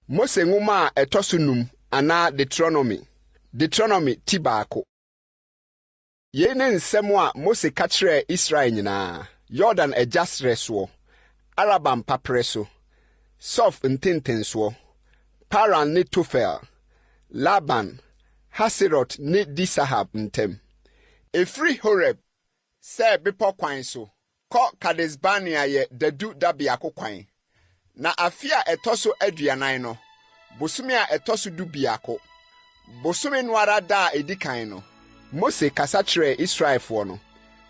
Mose Nwoma a ɛtɔ so num anaa Deuteronomy, Deuteronomy ti baako. Yei ne nsɛm a Mose ka kyerɛɛ Israel nyinaa, Yordan agya serɛ soɔ, Araba mpaperɛ so, Suf ntentensoɔ, Paran ne Tofel, Laban, Haserot ne Di-Sahab ntam. Ɛfiri Horeb, Seir bepɔ kwan so, kɔ Kades-Barnea yɛ dadu dabiako kwan. Na afe a ɛtɔ so aduanan no, bosome a ɛtɔ so dubiako, bosome no ara da a edi kan no, Mose kasa kyerɛɛ Israelfoɔ no,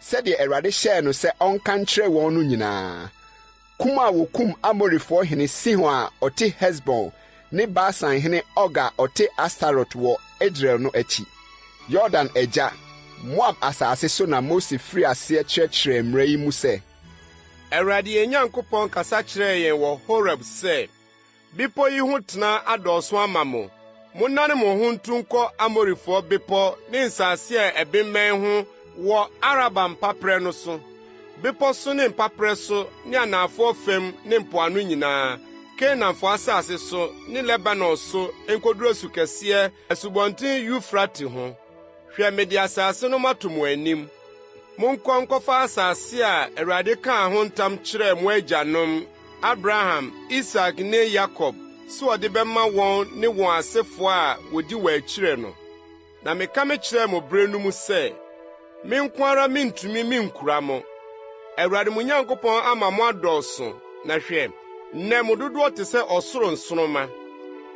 sɛdeɛ Awurade hyɛɛ no sɛ ɔnka nkyerɛ wɔn no nyinaa, kum a wɔkum Amorifoɔ hene Sihon a ɔte Hesbon ne Basan hene Og a ɔte Astarot wɔ Edrei no akyi. Yordan agya, Moab asase so na Mose firii aseɛ kyerɛkyerɛɛ mmara yi mu sɛ. Awurade yɛn Nyankopɔn kasa kyerɛɛ yɛn wɔ Horeb sɛ, 'Bepɔ yi ho tena adɔɔso ama mo. Monnane mo ho ntu nkɔ Amorifoɔ bepɔ ne nsase a ɛbemmɛn ho wɔ Araba mpaperɛ no so, bepɔ so ne mpaperɛ so ne anafoɔ fam ne mpoano nyinaa, Kanaanfoɔ asase so ne Lebanon so nkoduru asu kɛseɛ Asubɔnten Eufrate ho. Hwɛ, mede asase no mato mo anim. Monkɔ nkɔfa asase a Awurade kaa ho ntam kyerɛɛ mo agyanom, Abraham, Isak ne Yakob, sɛ ɔde bɛma wɔn ne wɔn asefoɔ a wɔdi wɔn akyire no. Na meka mekyerɛɛ mo bere no mu sɛ, Me nko ara mintumi minkura mo. Awurade mo Nyankopɔn ama mo adɔɔso, na hwɛ, nnɛ mo dodoɔ te sɛ ɔsoro nsoromma.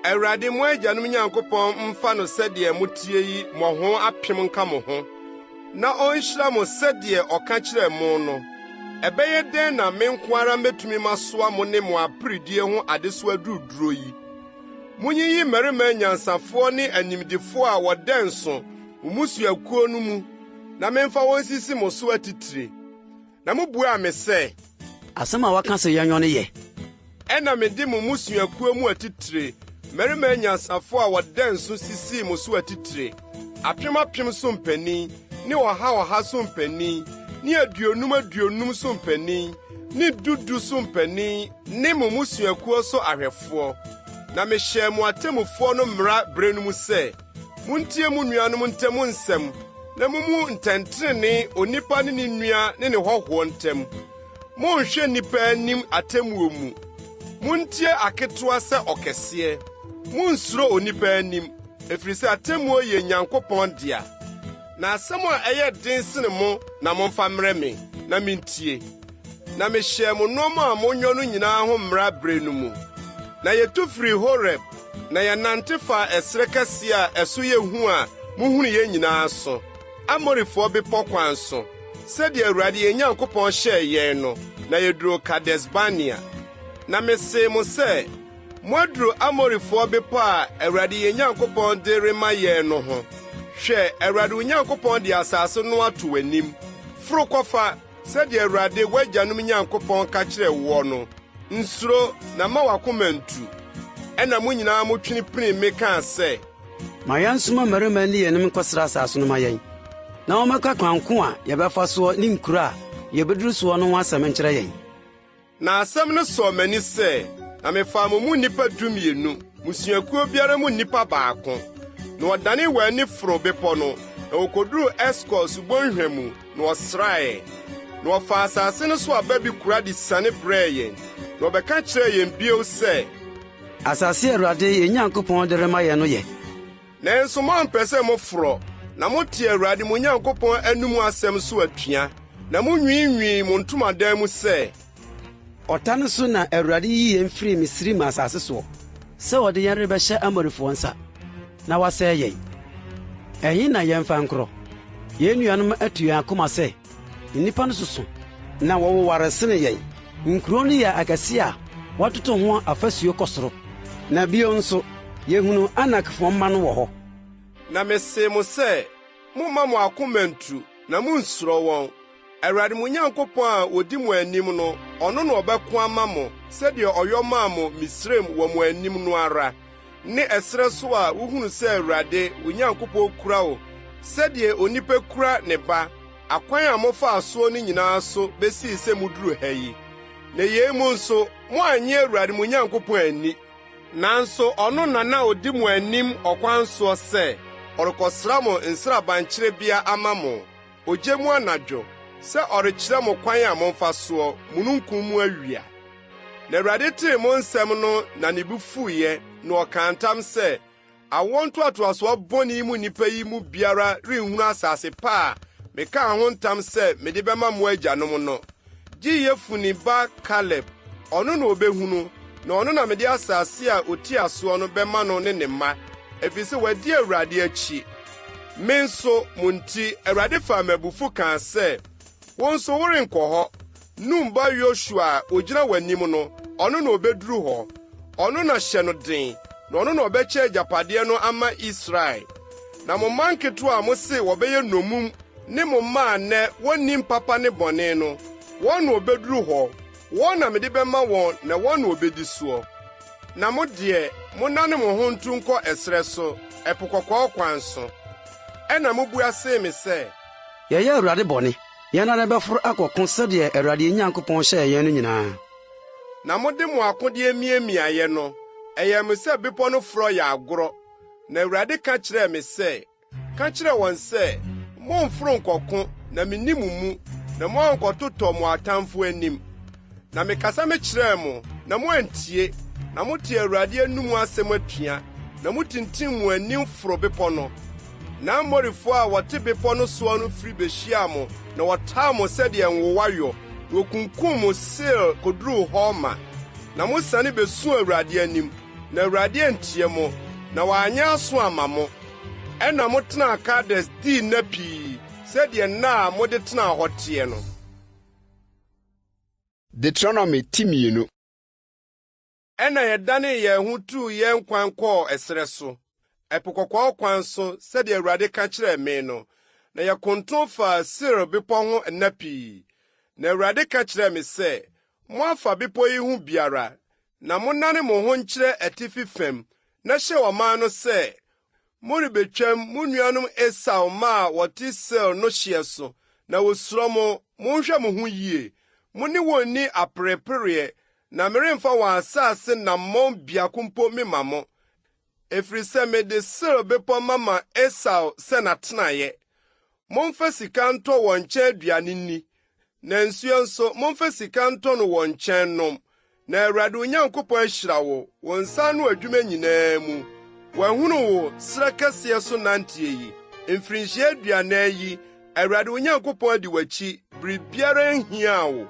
Awurade mo agyanom Nyankopɔn mfa no sɛdeɛ moteɛ yi mmɔho apem nka mo ho, na onhyira mo sɛdeɛ ɔka kyerɛɛ mo no. Ɛbɛyɛ dɛn na me nko ara metumi masoa mo ne mo aperedie ho adesoa duruduro yi? Munyiyi mmarima anyansafoɔ ne animdefoɔ a wɔdɛnso mo mmusuakuo no mu, na memfa wɔn nsisi mo so atitire. Na mubuaa me sɛ. Asɛm a woaka sɛ yɛnyɔ no yɛ. Ɛnna mede mo mmusuakuo mu atitire, mmarima anyansafoɔ a wɔdɛnso sisii mo so atitire, apem apem so mpanin ne ɔha ɔha so mpanin ne aduonum aduonum so mpanin ne du du so mpanin ne mo mmusuakuo so ahwɛfoɔ. Na mehyɛɛ mo atemmufoɔ no mmara berɛ no mu sɛ, Montie mo nuanom ntam nsɛm na mummu ntɛntrenee onipa ne ne nua ne ne hɔhoɔ ntam. Monnhwɛ nnipa anim atemmuo mu. Montie aketewa sɛ ɔkɛseɛ. Monnsuro onipa anim, ɛfiri sɛ atemmuo yɛ Nyankopɔn dea. Na asɛm a ɛyɛ den sene mo na momfa mmrɛ me, na mintie. Na mehyɛɛ mo nneɛma a monyɔ no nyinaa ho mmara bere no mu. Na yetu firii Horeb, na yɛnante faa ɛserɛ kɛseɛ a ɛso yɛ hu a muhunuiɛ nyinaa so, Amorifoɔ bepɔ kwan so, sɛdeɛ Awurade yɛn Nyankopɔn hyɛɛ yɛn no, na yeduruu Kades-Barnea. Na mesee mo sɛ, Moaduru Amorifoɔ bepɔ a Awurade yɛn Nyankopɔn de rema yɛn no ho. Hwɛ, Awurade wo Nyankopɔn de asase no ato w'anim. Foro kɔfa, sɛdeɛ Awurade w'agyanom Nyankopɔn ka kyerɛɛ woɔ no. Nsuro, na mma w'akoma nntu. Ɛnna mo nyinaa motwene pinii me kaa sɛ. Ma yɛnsoma mmarima nni yɛn anim nkɔsra asase no mma yɛn, na wɔmmɛka kwan ko a yɛbɛfa soɔ ne nkuro a yɛbɛduru soɔ no ho asɛm nkyerɛ yɛn. Na asɛm no sɔɔ m'ani sɛ, na mefaa mo mu nnipa dumienu, mmusuakuo biara mu nnipa baako. Na wɔdanee wɔn ani foroo bepɔ no, na wɔkɔduruu Eskol subonhwa mu, na wɔsraeɛ. Na wɔfaa asase no so aba bi kora de siane brɛɛ yɛn, na wɔbɛka kyerɛɛ yɛn bio sɛ. Asase a Awurade yɛn Nyankopɔn de rema yɛn no yɛ. Nanso moampɛ sɛ moforɔ, na motee Awurade mo Nyankopɔn anom asɛm so atua, na munwiinwii mo ntomadan mu sɛ. Ɔta no so na Awurade yii yɛn firii Misraim asase soɔ, sɛ ɔde yɛn rebɛhyɛ Amorifoɔ nsa, na wɔasɛe yɛn. Ɛhe na yɛmfa nkorɔ? Yɛn nuanom atu yɛn akoma sɛ, Nnipa no soso, na wɔwoware sene yɛn. Nkurow no yɛ akɛse a wɔatoto ho afasuo kɔ soro. Na bio nso, yɛhunuu Anakfoɔ mma no wɔ hɔ. Na mesee mo sɛ, Mommma mo akoma nntu, na munnsuro wɔn. Awurade mo Nyankopɔn a odi mo anim no, ɔno na ɔbɛko ama mo, sɛdeɛ ɔyɔ maa mo Misraim wɔ mo anim no ara, ne ɛserɛ so a wohunu sɛ Awurade, wo Nyankopɔn kura wo sɛdeɛ onipa kura ne ba, akwan a mofaa soɔ no nyinaa so besii sɛ muduruu ha yi. Na yei mu nso, moannye Awurade mo Nyankopɔn anni. Nanso ɔno na na odi mo anim ɔkwan soɔ sɛ ɔrekɔsra mo nsraban kyerebea ama mo, ogya mu anadwo, sɛ ɔrekyerɛ mo kwan a momfa soɔ, mununkum mu awia. Na Awurade tee mo nsɛm no na ne bo fuiɛ, na ɔkaa ntam sɛ, Awoɔ ntoatoasoɔ bɔne yi mu nnipa yi mu biara renhunu asase pa a mekaa ho ntam sɛ mede bɛma mo agyanom no, gye Yefune ba Kaleb, ɔno na ɔbɛhunu, na ɔno na mede asase a ɔtua soɔ no bɛma no ne ne mma, ɛfiri sɛ wadi Awurade akyi. Me nso, mo nti, Awurade faa me abufu kaa sɛ, Wo nso worenkɔ hɔ. Nun ba Yosua a ogyina w'anim no, ɔno na obeduru hɔ. Ɔno na hyɛ no den, na ɔno na ɔbɛkyɛ agyapadeɛ no ama Israel. Na mo mma nketewa a mose wɔbɛyɛ nnommum ne mo mma a nnɛ wonnim papa ne bɔne no, wɔn na wɔbeduru hɔ. Wɔn na mede bɛma wɔn na wɔn na wɔbedi soɔ. Na mo deɛ, monnane mo ho ntu nkɔ ɛserɛ so, Ɛpo Kɔkɔɔ kwan so. Ɛnna mobua see me sɛ. Yɛyɛɛ Awurade bɔne. Yɛn ara bɛforo akɔko sɛdeɛ Awurade yɛn Nyankopɔn hyɛɛ yɛn no nyinaa. Na mode mo akodeɛ miamiaeɛ no, ɛyɛɛ me sɛ bepɔ no forɔ yɛ agorɔ. Na Awurade ka kyerɛɛ me sɛ, Ka kyerɛ wɔn sɛ, 'Mommforo nnkɔko, na minni mo mu, na moankɔtotɔ mo atamfo anim. Na mekasa mekyerɛɛ mo, na moantie, na motee Awurade anom asɛm atua, na mutintim mo anim foro bepɔ no. Na Amorifo a wɔte bepɔ no soɔ no firi behyiaa mo na wɔtaa mo sɛdeɛ nwowa yɔ, na wɔkunkum mo Seir koduruu Horma. Na mosiane besuu Awurade anim, na Awurade antie mo, na wanyɛ aso amma mo. Ɛnna motenaa Kades dii nna pii sɛdeɛ nna a mode tenaa hɔ teɛ no. Deuteronomy ti mmienu. Ɛnna yɛdanee yɛn ho tuu yɛn kwan kɔɔ ɛserɛ so, Ɛpo Kɔkɔɔ kwan so sɛdeɛ Awurade ka kyerɛɛ me no, na yɛkonton faa Seir bepɔ ho nna pii. Na Awurade ka kyerɛɛ me sɛ, Moafa bepɔ yi ho biara, na monnane mo ho nkyerɛ atifi fam, na hyɛ ɔman no sɛ, 'Morebetwam mo nuanom Esau mma a wɔte Seir no hyeɛ so, na wosuro mo. Monhwɛ mo ho yie. Mo ne wɔn nni aperepereɛ, na meremfa wɔn asase nammɔn biako mpo memma mo, ɛfiri sɛ mede Seir bepɔ mama Esau sɛ n'atenaeɛ. Momfa sika ntɔ wɔn nkyɛn aduane nni, na nsuo nso, momfa sika ntɔ no wɔn nkyɛn nnom, na Awurade wo Nyankopɔn ahyira wo, wo nsa ano adwuma nyinaa mu. Wahunu wo serɛ kɛseɛ so nanteɛ yi, mfirinhyia 40 yi, Awurade wo Nyankopɔn adi w'akyi, biribiara nhiaa wo.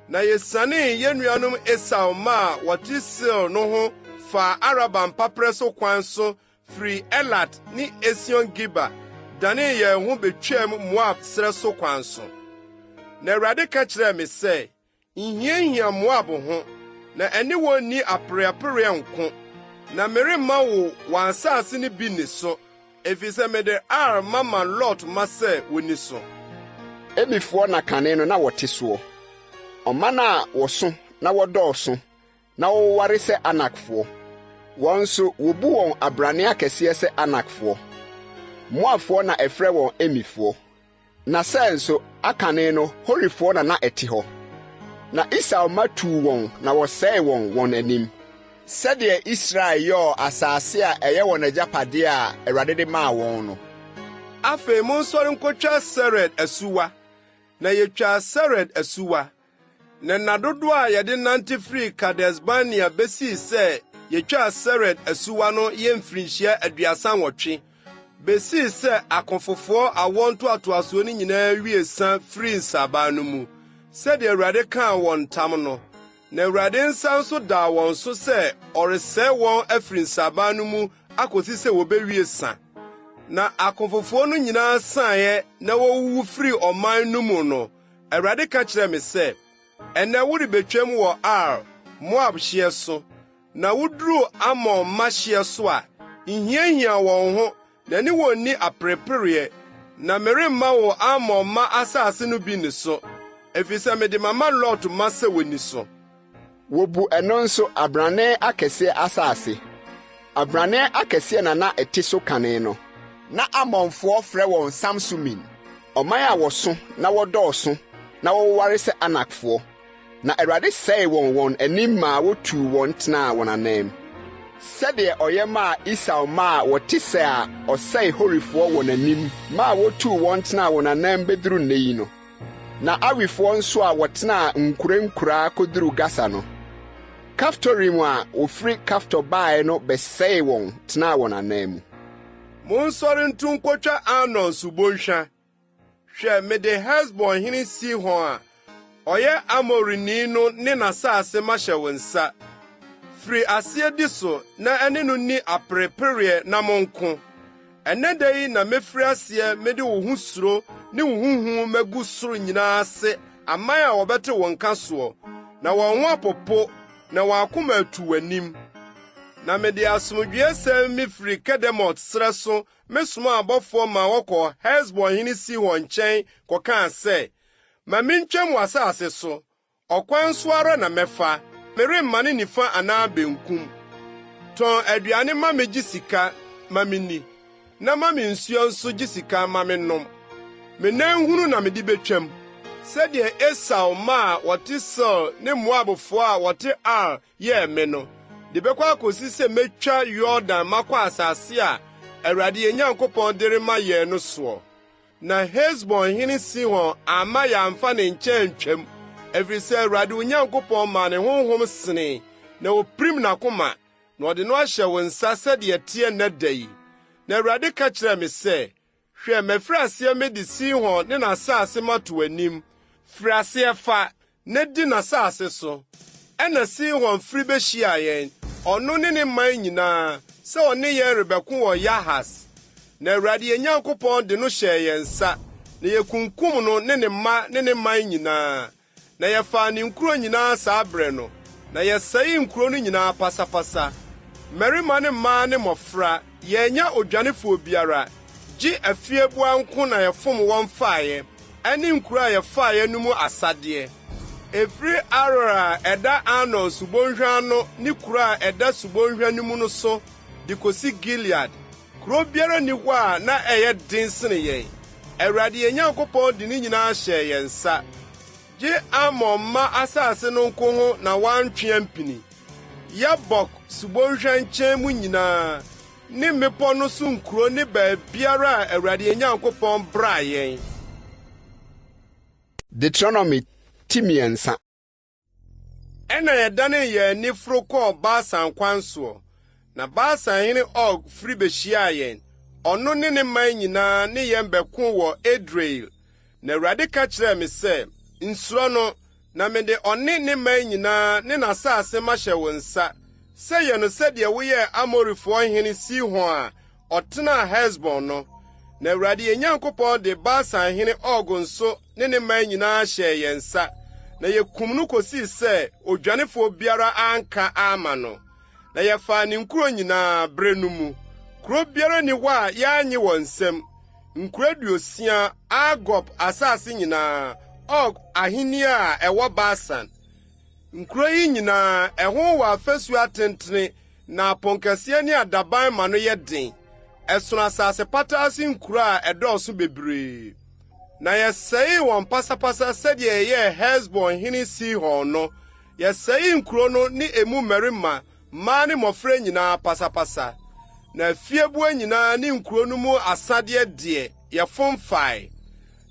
Na yesianee yɛn nuanom Esau mma a wɔte Seir no ho faa Araba mpaperɛ so kwan so firii Elat ne Esion-Geber danee yɛn ho betwaam Moab serɛ so kwan so. Na Awurade ka kyerɛɛ me sɛ, Nhiahia Moab ho, na ɛne wɔn nni apereapereɛ nko, na meremma wo wɔn asase no bi nni so, efisɛ mede Ar mama Lot mma sɛ wonni so. Emifoɔ na kane no na wɔte soɔ, ɔman a wɔso na wɔdɔɔso na wɔwoware sɛ Anakfoɔ. Wɔn nso, wɔbu wɔn abrane akɛseɛ sɛ Anakfoɔ. Moabfoɔ na ɛfrɛ wɔn Emifoɔ. Na Seir nso, akane no, Horifoɔ na na ɛte hɔ. Na Esau mma tuu wɔn na wɔsɛee wɔn wɔn anim, sɛdeɛ Israel yɔɔ asase a ɛyɛ wɔn agyapadeɛ a Awurade de maa wɔn no. Afei monsɔre nkotwa Sered asuwa. Na yetwaa Sered asuwa. Na nna dodoɔ a yɛde nante firii Kades-Barnea besii sɛ yetwaa Sered asuwa no yɛ mfirinhyia 38, besii sɛ akofofoɔ awoɔ ntoatoasoɔ no nyinaa wiee sa firii nsraban no mu, sɛdeɛ Awurade kaa wɔn ntam no. Na Awurade nsa nso daa wɔn so sɛ ɔresɛe wɔn afiri nsraban no mu akosi sɛ wobewie sa. Na akofofoɔ no nyinaa saeɛ na wowuwu firii ɔman no mu no, Awurade ka kyerɛɛ me sɛ, Ɛnnɛ worebetwam wɔ Ar, Moab hyeɛ so, na wuduru Amon mma hyeɛ so a, nhiahia wɔn ho na ne wɔn nni aperepereɛ, na meremma wo Amon mma asase no bi nni so, efisɛ mede mama Lot mma sɛ wonni so. Wobu ɛno nso abrane akɛseɛ asase. Abrane akɛseɛ na na ɛte so kane no. Na Amonfoɔ frɛ wɔn Samsumin, ɔman a wɔso na wɔdɔɔso na wɔwoware sɛ Anakfoɔ. Na Awurade sɛee wɔn wɔn anim maa wotuu wɔn tenaa wɔn ananmu. Sɛdeɛ ɔyɛ maa Esau mma a wɔte Seir a ɔsɛee Horifoɔ wɔ n'anim maa wotuu wɔn tenaa wɔn ananmu bɛduru nnɛ yi no. Na Awifoɔ nso a wɔtenaa nkuro nkuraa kɔduruu Gasa no, Kaftorim a wɔfiri Kaftor baeɛ no bɛsɛee wɔn tenaa wɔn ananmu. Monsɔre ntu nkotwa Arnon subonhwa. Hwɛ, mede Hesbon hene Sihon a ɔyɛ Amorini no ne n'asase mahyɛ wo nsa. Firi aseɛ di so na ɛne no nni aperepereɛ na monko. Ɛnnɛ da yi na mefiri aseɛ mede wo ho suro ne wo ho hu magu soro nyinaa ase aman a wɔbɛte wo nka soɔ, na wɔn ho apopo na wɔn akoma atu w'anim. Na mede asomdwoeɛsɛm mefiri Kedemot serɛ so mesomaa abɔfoɔ maa wɔkɔɔ Hesbon hene Sihon nkyɛn kɔkaa sɛ, Ma mintwam w'asase so. Ɔkwan so ara na mɛfa, meremmane nifa anaa benkum. Tɔn aduane ma me gye sika ma minni, na ma me nsuo nso gye sika ma mennom. Me nan hunu na mede betwam, sɛdeɛ Esau mma a wɔte Seir ne Moabfoɔ a wɔte Ar yɛɛ me no, de bɛkɔ akosi sɛ metwa Yordan makɔ asase a Awurade yɛn Nyankopɔn de rema yɛn no soɔ. Na Hesbon hene Sihon amma yɛamfa ne nkyɛn antwam, ɛfiri sɛ Awurade wo Nyankopɔn maa ne honhom senee, na opirim n'akoma, na ɔde no ahyɛ wo nsa sɛdeɛ ɛteɛ nnɛ da yi. Na Awurade ka kyerɛɛ me sɛ, Hwɛ, mafiri aseɛ mede Sihon ne n'asase mato w'anim. Firi aseɛ fa, na di n'asase so. Ɛnna Sihon firi behyiaa yɛn, ɔno ne ne man nyinaa, sɛ ɔne yɛn rebɛko wɔ Yahas. Na Awurade yɛn Nyankopɔn de no hyɛɛ yɛn nsa, na yekunkum no ne ne mma ne ne man nyinaa. Na yɛfaa ne nkuro nyinaa saa berɛ no, na yɛsɛee nkuro no nyinaa pasapasa, mmarima ne mmaa ne mmɔfra, yɛannya odwanefoɔ biara, gye afieboa nko na yɛfom wɔn faeɛ. Ɛne nkuro a yɛfaeɛ no mu asadeɛ. Ɛfiri Aroer a ɛda Arnon subonhwa ano ne kuro a ɛda subonhwa no mu no so de kɔsi Gilead, kuro biara nni hɔ a na ɛyɛ den sene yɛn. Awurade yɛn Nyankopɔn de ne nyinaa hyɛɛ yɛn nsa. Gye Amon mma asase no nko ho na wantwe ampini, Yabok subonhwa nkyɛn mu nyinaa ne mmepɔ no so nkuro ne baabiara a Awurade yɛn Nyankopɔn braa yɛn. Deuteronomy ti mmiɛnsa. Ɛnna yɛdanee yɛn ani foro kɔɔ Basan kwan soɔ, na Basan hene Og firi behyiaa yɛn, ɔno ne ne man nyinaa ne yɛn bɛkoo wɔ Edrei. Na Awurade ka kyerɛɛ me sɛ, Nsuro no, na mede ɔne ne man nyinaa ne n'asase mahyɛ wo nsa, sɛ yɛ no sɛdeɛ woyɛɛ Amorifoɔ hene Sihon a ɔtenaa Hesbon no. Na Awurade yɛn Nyankopɔn de Basan hene Og nso ne ne man nyinaa hyɛɛ yɛn nsa, na yɛkum no kɔsii sɛ odwanefoɔ biara anka amma no. Na yɛfaa ne nkuro nyinaa berɛ no mu. Kuro biara nni hɔ a yɛannye wɔ nsam. Nkuro 60, Argob asase nyinaa, Og ahennie a ɛwɔ Basan. Nkuro yi nyinaa, ɛho wɔ afasuo atentene, na aponkɛseɛ ne adaban ma no yɛ den. Ɛsono asase pataa ase nkuro a ɛdɔɔso bebree. Na yɛsɛee wɔn pasapasa sɛdeɛ yɛyɛɛ Hesbon hene Sihon no. Yɛsɛee nkuro no ne emu mmarima, mmaa ne mmɔfra nyinaa pasapasa. Na afieboa nyinaa ne nkuro no mu asadeɛ deɛ, yɛfom fae.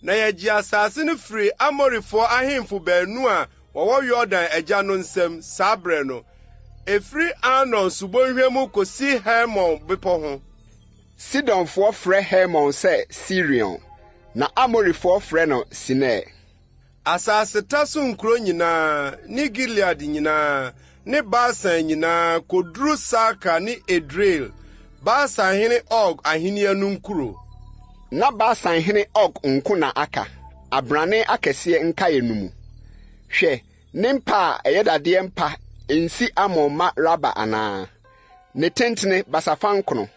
Na yɛgyee asase no firii Amorifoɔ ahemfo baanu a wɔwɔ Yordan agya no nsam saa berɛ no, ɛfiri Arnon subonhwa mu kɔsi Hermon bepɔ ho. Sidonfoɔ frɛ Hermon sɛ Sirion, na Amorifoɔ frɛ no Senir. Asaseta so nkuro nyinaa, ne Gilead nyinaa, ne Basan nyinaa kɔduru Salka ne Edrei, Basan hene Og ahennie no nkuro. Na Basan hene Og nko na aka, abrane akɛseɛ nkaeɛ no mu. Hwɛ, ne mpa a ɛyɛ dadeɛ mpa nsi Amon mma Raba anaa? Ne tentene basafa nkono,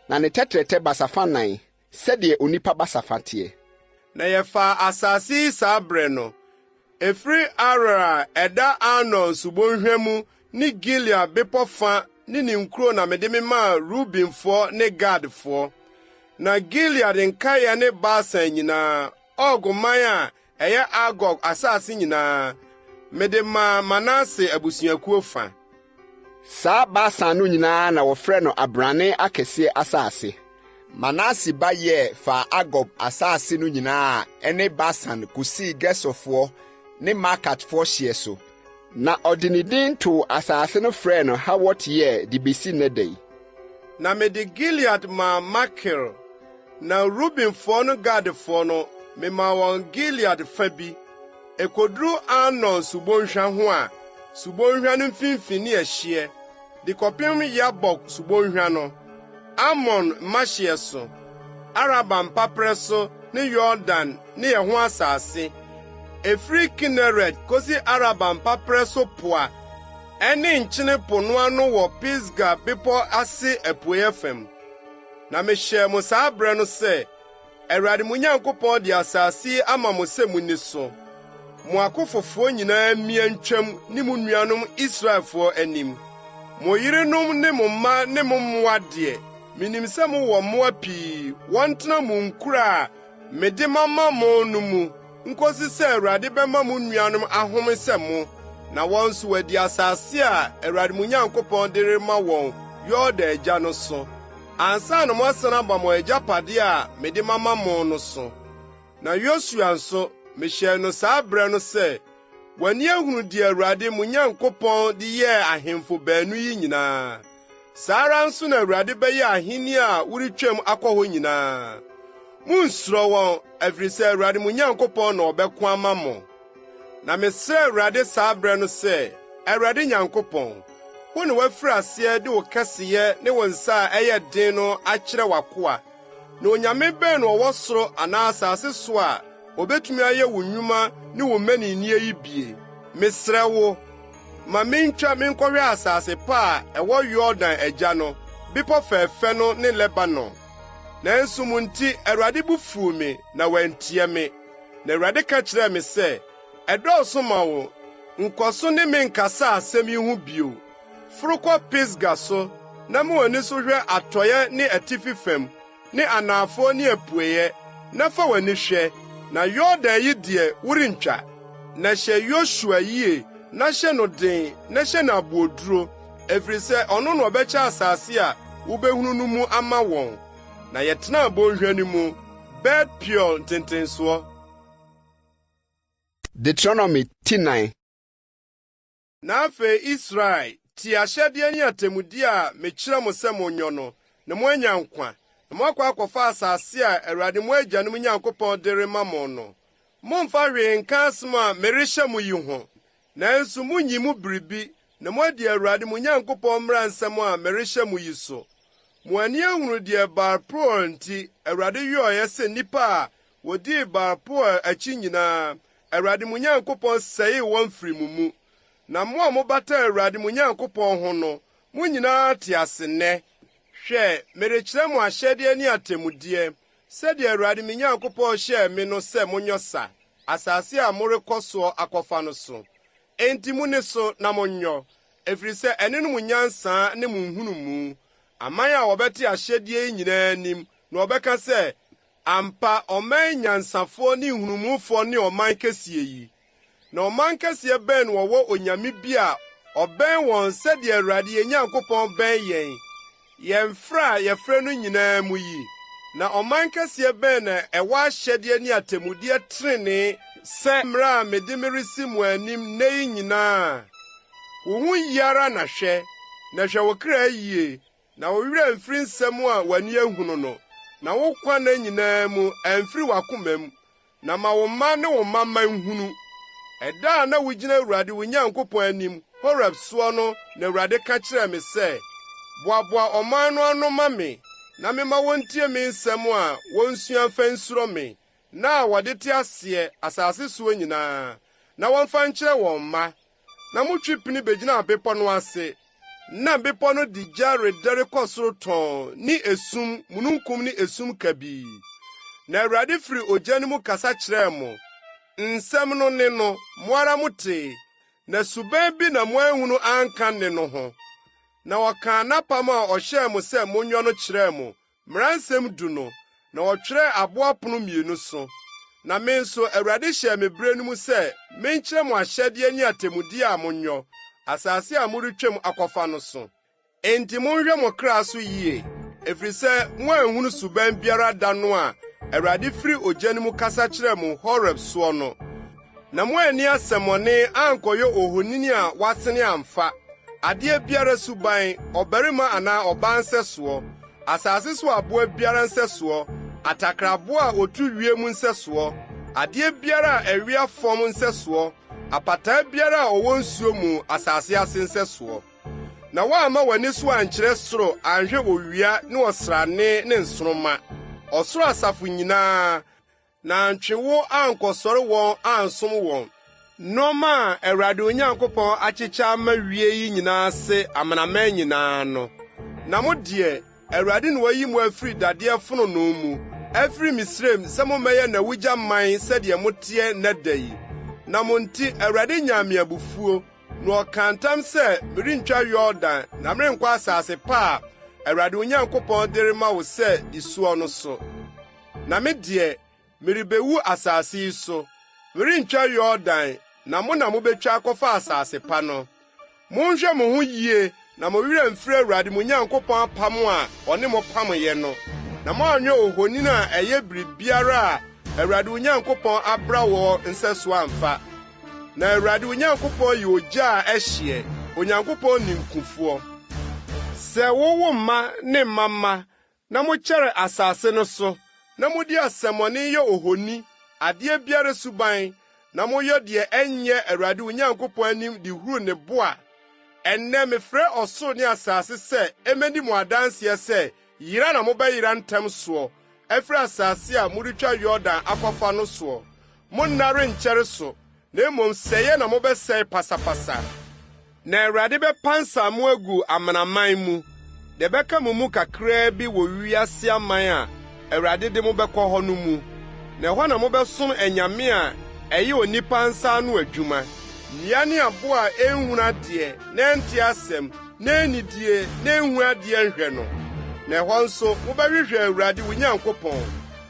na ne tɛtrɛtɛ basafa nan, sɛdeɛ onipa basafa teɛ. Na yɛfaa asase yi saa berɛ no, ɛfiri Aroer a ɛda Arnon subonhwa mu ne Gilead bepɔ fa ne ne nkuro na mede memaa Rubenfoɔ ne Gadfoɔ. Na Gilead nkaeɛ ne Basan nyinaa, Og man a ɛyɛ Argob asase nyinaa, mede maa Manase abusuakuo fa. Saa Basan no nyinaa na wɔfrɛ no abrane akɛseɛ asase. Manase ba Yair faa Argob asase no nyinaa a ɛne Basan kosii Gesurfoɔ ne Maakatfoɔ hyeɛ so. Na ɔde ne din too asase no frɛɛ no Hawot-Yair de besi nnɛ da yi. Na mede Gilead maa Makir, na Rubenfoɔ ne Gadfoɔ no, memaa wɔn Gilead fa bi. Ekoduru Arnon subonhwa ho a subonhwa no mfimfini ne ɛhyeɛ, de kɔpem Yabok subonhwa no, Amon mma hyeɛ so, Araba mpaperɛ so ne Yordan ne ɛho asase, ɛfiri Kineret kosi Araba mpaperɛ so po a ɛne Nkyene Po no ano wɔ Pisga bepɔ ase apueeɛ fam. Na mehyɛɛ mo saa berɛ no sɛ, Awurade mo Nyankopɔn de asase yi ama mo sɛ munni so. Mo akofofoɔ nyinaa mmia ntwam ne mo nuanom Israelfoɔ anim. Mo yerenom ne mo mma ne mo mmoa deɛ, minim sɛ mowɔ mmoa pii, wɔntena mo nkuro a mede mama mo no mu nkosi sɛ Awurade bɛma mo nuanom ahome sɛ mo, na wɔn nso wɔadi asase a Awurade mo Nyankopɔn de rema wɔn Yordan agya no so. Ansa na moasan aba mo agyapade a mede mama mo no so. Na Yosua nso, mehyɛɛ no saa bere no sɛ, ‘W'ani ahunu deɛ Awurade, mo Nyankopɔn, de yɛɛ ahemfo baanu yi nyinaa. Saa ara nso na Awurade bɛyɛ ahenni a woretwam akɔ hɔ nyinaa. Munnsuro wɔn, ɛfiri sɛ Awurade mo Nyankopɔn na ɔbɛko ama mo.’ Na mesrɛɛ Awurade saa bere no sɛ, ‘Awurade Nyankopɔn, wo na woafiri aseɛ de wo kɛseyɛ ne wo nsa a ɛyɛ den no akyerɛ w'akoa. Na onyame bɛn na ɔwɔ soro anaa asase so a obetumi ayɛ wo nnwuma ne wo mmaninneɛ yi bie? Mesrɛ wo, ma mintwa menkɔhwɛ asase pa a ɛwɔ Yordan agya no, bepɔ fɛfɛ no ne Lebanon. Nanso mo nti Awurade bo fuw me na wantie me. Na Awurade ka kyerɛɛ me sɛ, Ɛdɔɔso ma wo, nkɔ so ne me nkasa asɛm yi ho bio. Foro kɔ Pisga so na ma w'ani so hwɛ atɔe ne atifi fam ne anafoɔ ne apueeɛ, na fa w'ani hwɛ, na Yordan yi deɛ worentwa. Na hyɛ Yosua yie na hyɛ no den na hyɛ no aboɔduro, ɛfiri sɛ ɔno na ɔbɛkyɛ asase a wobɛhunu no mu ama wɔn. Na yɛtenaa bɔnhwa no mu, Bet-Peor ntentensoɔ. Deuteronomy ti 4. Na afei Israel, tie ahyɛdeɛ ne atemmudeɛ a mekyerɛ mo sɛ monyɔ no, na moanya nkwa, na moakɔ akɔfa asase a Awurade mo agyanom Nyankopɔn de rema mo no. Mommfa hwee nka asɛm a merehyɛ mo yi ho, nanso munyi mu biribi na moadi Awurade mo Nyankopɔn mmara nsɛm a merehyɛ mo yi so. Mo ani ahunu deɛ Baal-Peor nti Awurade yɔeɛ sɛ nnipa a wodii Baal-Peor akyi nyinaa, Awurade mo Nyankopɔn sɛee wɔn firii mo mu. Na mo a mobata Awurade mo Nyankopɔn ho no, mo nyinaa te ase nnɛ. Hwɛ, merekyerɛ mo ahyɛdeɛ ne atemmudeɛ, sɛdeɛ Awurade me Nyankopɔn hyɛɛ me no sɛ monyɔ sa, asase a morekɔ soɔ akɔfa no so. Enti munni so na monyɔ, ɛfiri sɛ ɛno ne mo nyansa ne mo nhunumu, aman a wɔbɛte ahyɛdeɛ yi nyinaa anim, na wɔbɛka sɛ, Ampa, ɔman nyansafoɔ ne nhunumufoɔ ne ɔman kɛseɛ yi. Na ɔman kɛseɛ bɛn na wɔwɔ onyame bi a ɔbɛn wɔn sɛdeɛ Awurade yɛn Nyankopɔn bɛn yɛn, yɛn frɛ a yɛfrɛ no nyinaa mu yi? Na ɔman kɛseɛ bɛn na ɛwɔ ahyɛdeɛ ne atemmudeɛ trenee sɛ mmara a mede meresi mo anim nnɛ yi nyinaa? Wo ho yi ara na hwɛ, na hwɛ wo kra yie, na wo werɛ amfiri nsɛm a w'ani ahunu no, na wo nkwa nna nyinaa mu amfiri w'akoma mu, na ma wo mma ne wo mma mma nhunu. Ɛda a na wugyina Awurade wo Nyankopɔn anim Horeb soɔ no na Awurade ka kyerɛɛ me sɛ, Boaboa ɔman no ano ma me, na memma wontie me nsɛm a wonsua mfa nsuro me, nna a wɔde te aseɛ asase soɔ nyinaa, na wɔmfa nkyerɛ wɔn mma. Na motwe pini begyinaa bepɔ no ase. Na bepɔ no de gya redɛre kɔ soro tɔnn ne esum, mununkum ne esum kabii. Na Awurade firi ogya no mu kasa kyerɛɛ mo. Nsɛm no nne no, mo ara motee, na suban bi na moanhunu anka nne no ho. Na ɔkaa n'apam a ɔhyɛɛ mo sɛ monyɔ no kyerɛɛ mo, Mmaransɛm Du no, na wɔtwerɛɛ aboɔ apono mmienu so. Na me nso, Awurade hyɛɛ me berɛ no mu sɛ menkyerɛ mo ahyɛdeɛ ne atemmudeɛ a monyɔ. asase a moretwam akɔfa no so. Enti monhwɛ mo kra so yie, ɛfiri sɛ moanhunu suban biara da no a Awurade firi ogya no mu kasa kyerɛɛ mo Horeb soɔ no, na moanni asɛmmɔne ankɔyɛ ohoni a wɔasene amfa, adeɛ biara suban, ɔbarima anaa ɔbaa nsɛsoɔ, asase so aboa biara nsɛsoɔ, atakraboa a ɔtu wiem nsɛsoɔ, adeɛ biara a ɛwea fam nsɛsoɔ, apataa biara a ɔwɔ nsuo mu asase ase nsɛsoɔ. Na woamma w'ani so ankyerɛ soro anhwɛ owia ne ɔsrane ne nsoromma, ɔsoro asafo nyinaa, na antwe wo ankɔsɔre wɔn ansom wɔn. Nneɛma a Awurade wo Nyankopɔn akyekyɛ ama wie yi nyinaa ase amanaman nyinaa no. Na mo deɛ, Awurade na wayi mo afiri dadeɛ fononoo mu, afiri Misraim sɛ mommɛyɛ n'awugya man sɛdeɛ moteɛ nnɛ da yi. Na mo nti Awurade nyaa me abufuo, na ɔkaa ntam sɛ merentwa Yordan na merenkɔ asase pa a Awurade wo Nyankopɔn de rema wo sɛ di soɔ no so. Na me deɛ, merebewu asase yi so. Merentwa Yordan, na mo na mubetwa akɔfa asase pa no. Monhwɛ mo ho yie na mo werɛ amfiri Awurade mo Nyankopɔn apam a ɔne mo pameeɛ no, na moanyɛ ohoni a ɛyɛ biribiara a Awurade wo Nyankopɔn abra wɔ nsɛsoɔ amfa. Na Awurade wo Nyankopɔn yɛ ogya a ɛhyeɛ, Onyankopɔn ninkufoɔ. Sɛ wowo mma ne mma mma na mokyɛre asase no so, na mudi asɛmmɔne yɛ ohoni, adeɛ biara suban, na moyɔ deɛ ɛnyɛ Awurade wo Nyankopɔn anim de huru ne bo a, ɛnnɛ mefrɛ ɔsoro ne asase sɛ emmedi mo adanseɛ sɛ yera na mobɛyera ntɛm soɔ afiri asase a moretwa Yordan akɔfa no soɔ. Mo nna renkyɛre so, na mmom sɛeɛ na mobɛsɛe pasapasa. Na Awurade bɛpansam mo agu amanaman mu, na ɛbɛka mo mu kakraa bi wɔ wiase aman a Awurade de mo bɛkɔ hɔ no mu. Na ɛhɔ na mobɛsom anyame a ɛyɛ onipa nsa ano adwuma, nnua ne abo a enhunu adeɛ na ɛnte asɛm na ennidie na enhu adeɛ nhwɛ no. Na ɛhɔ nso wobɛhwehwɛ Awurade wo Nyankopɔn,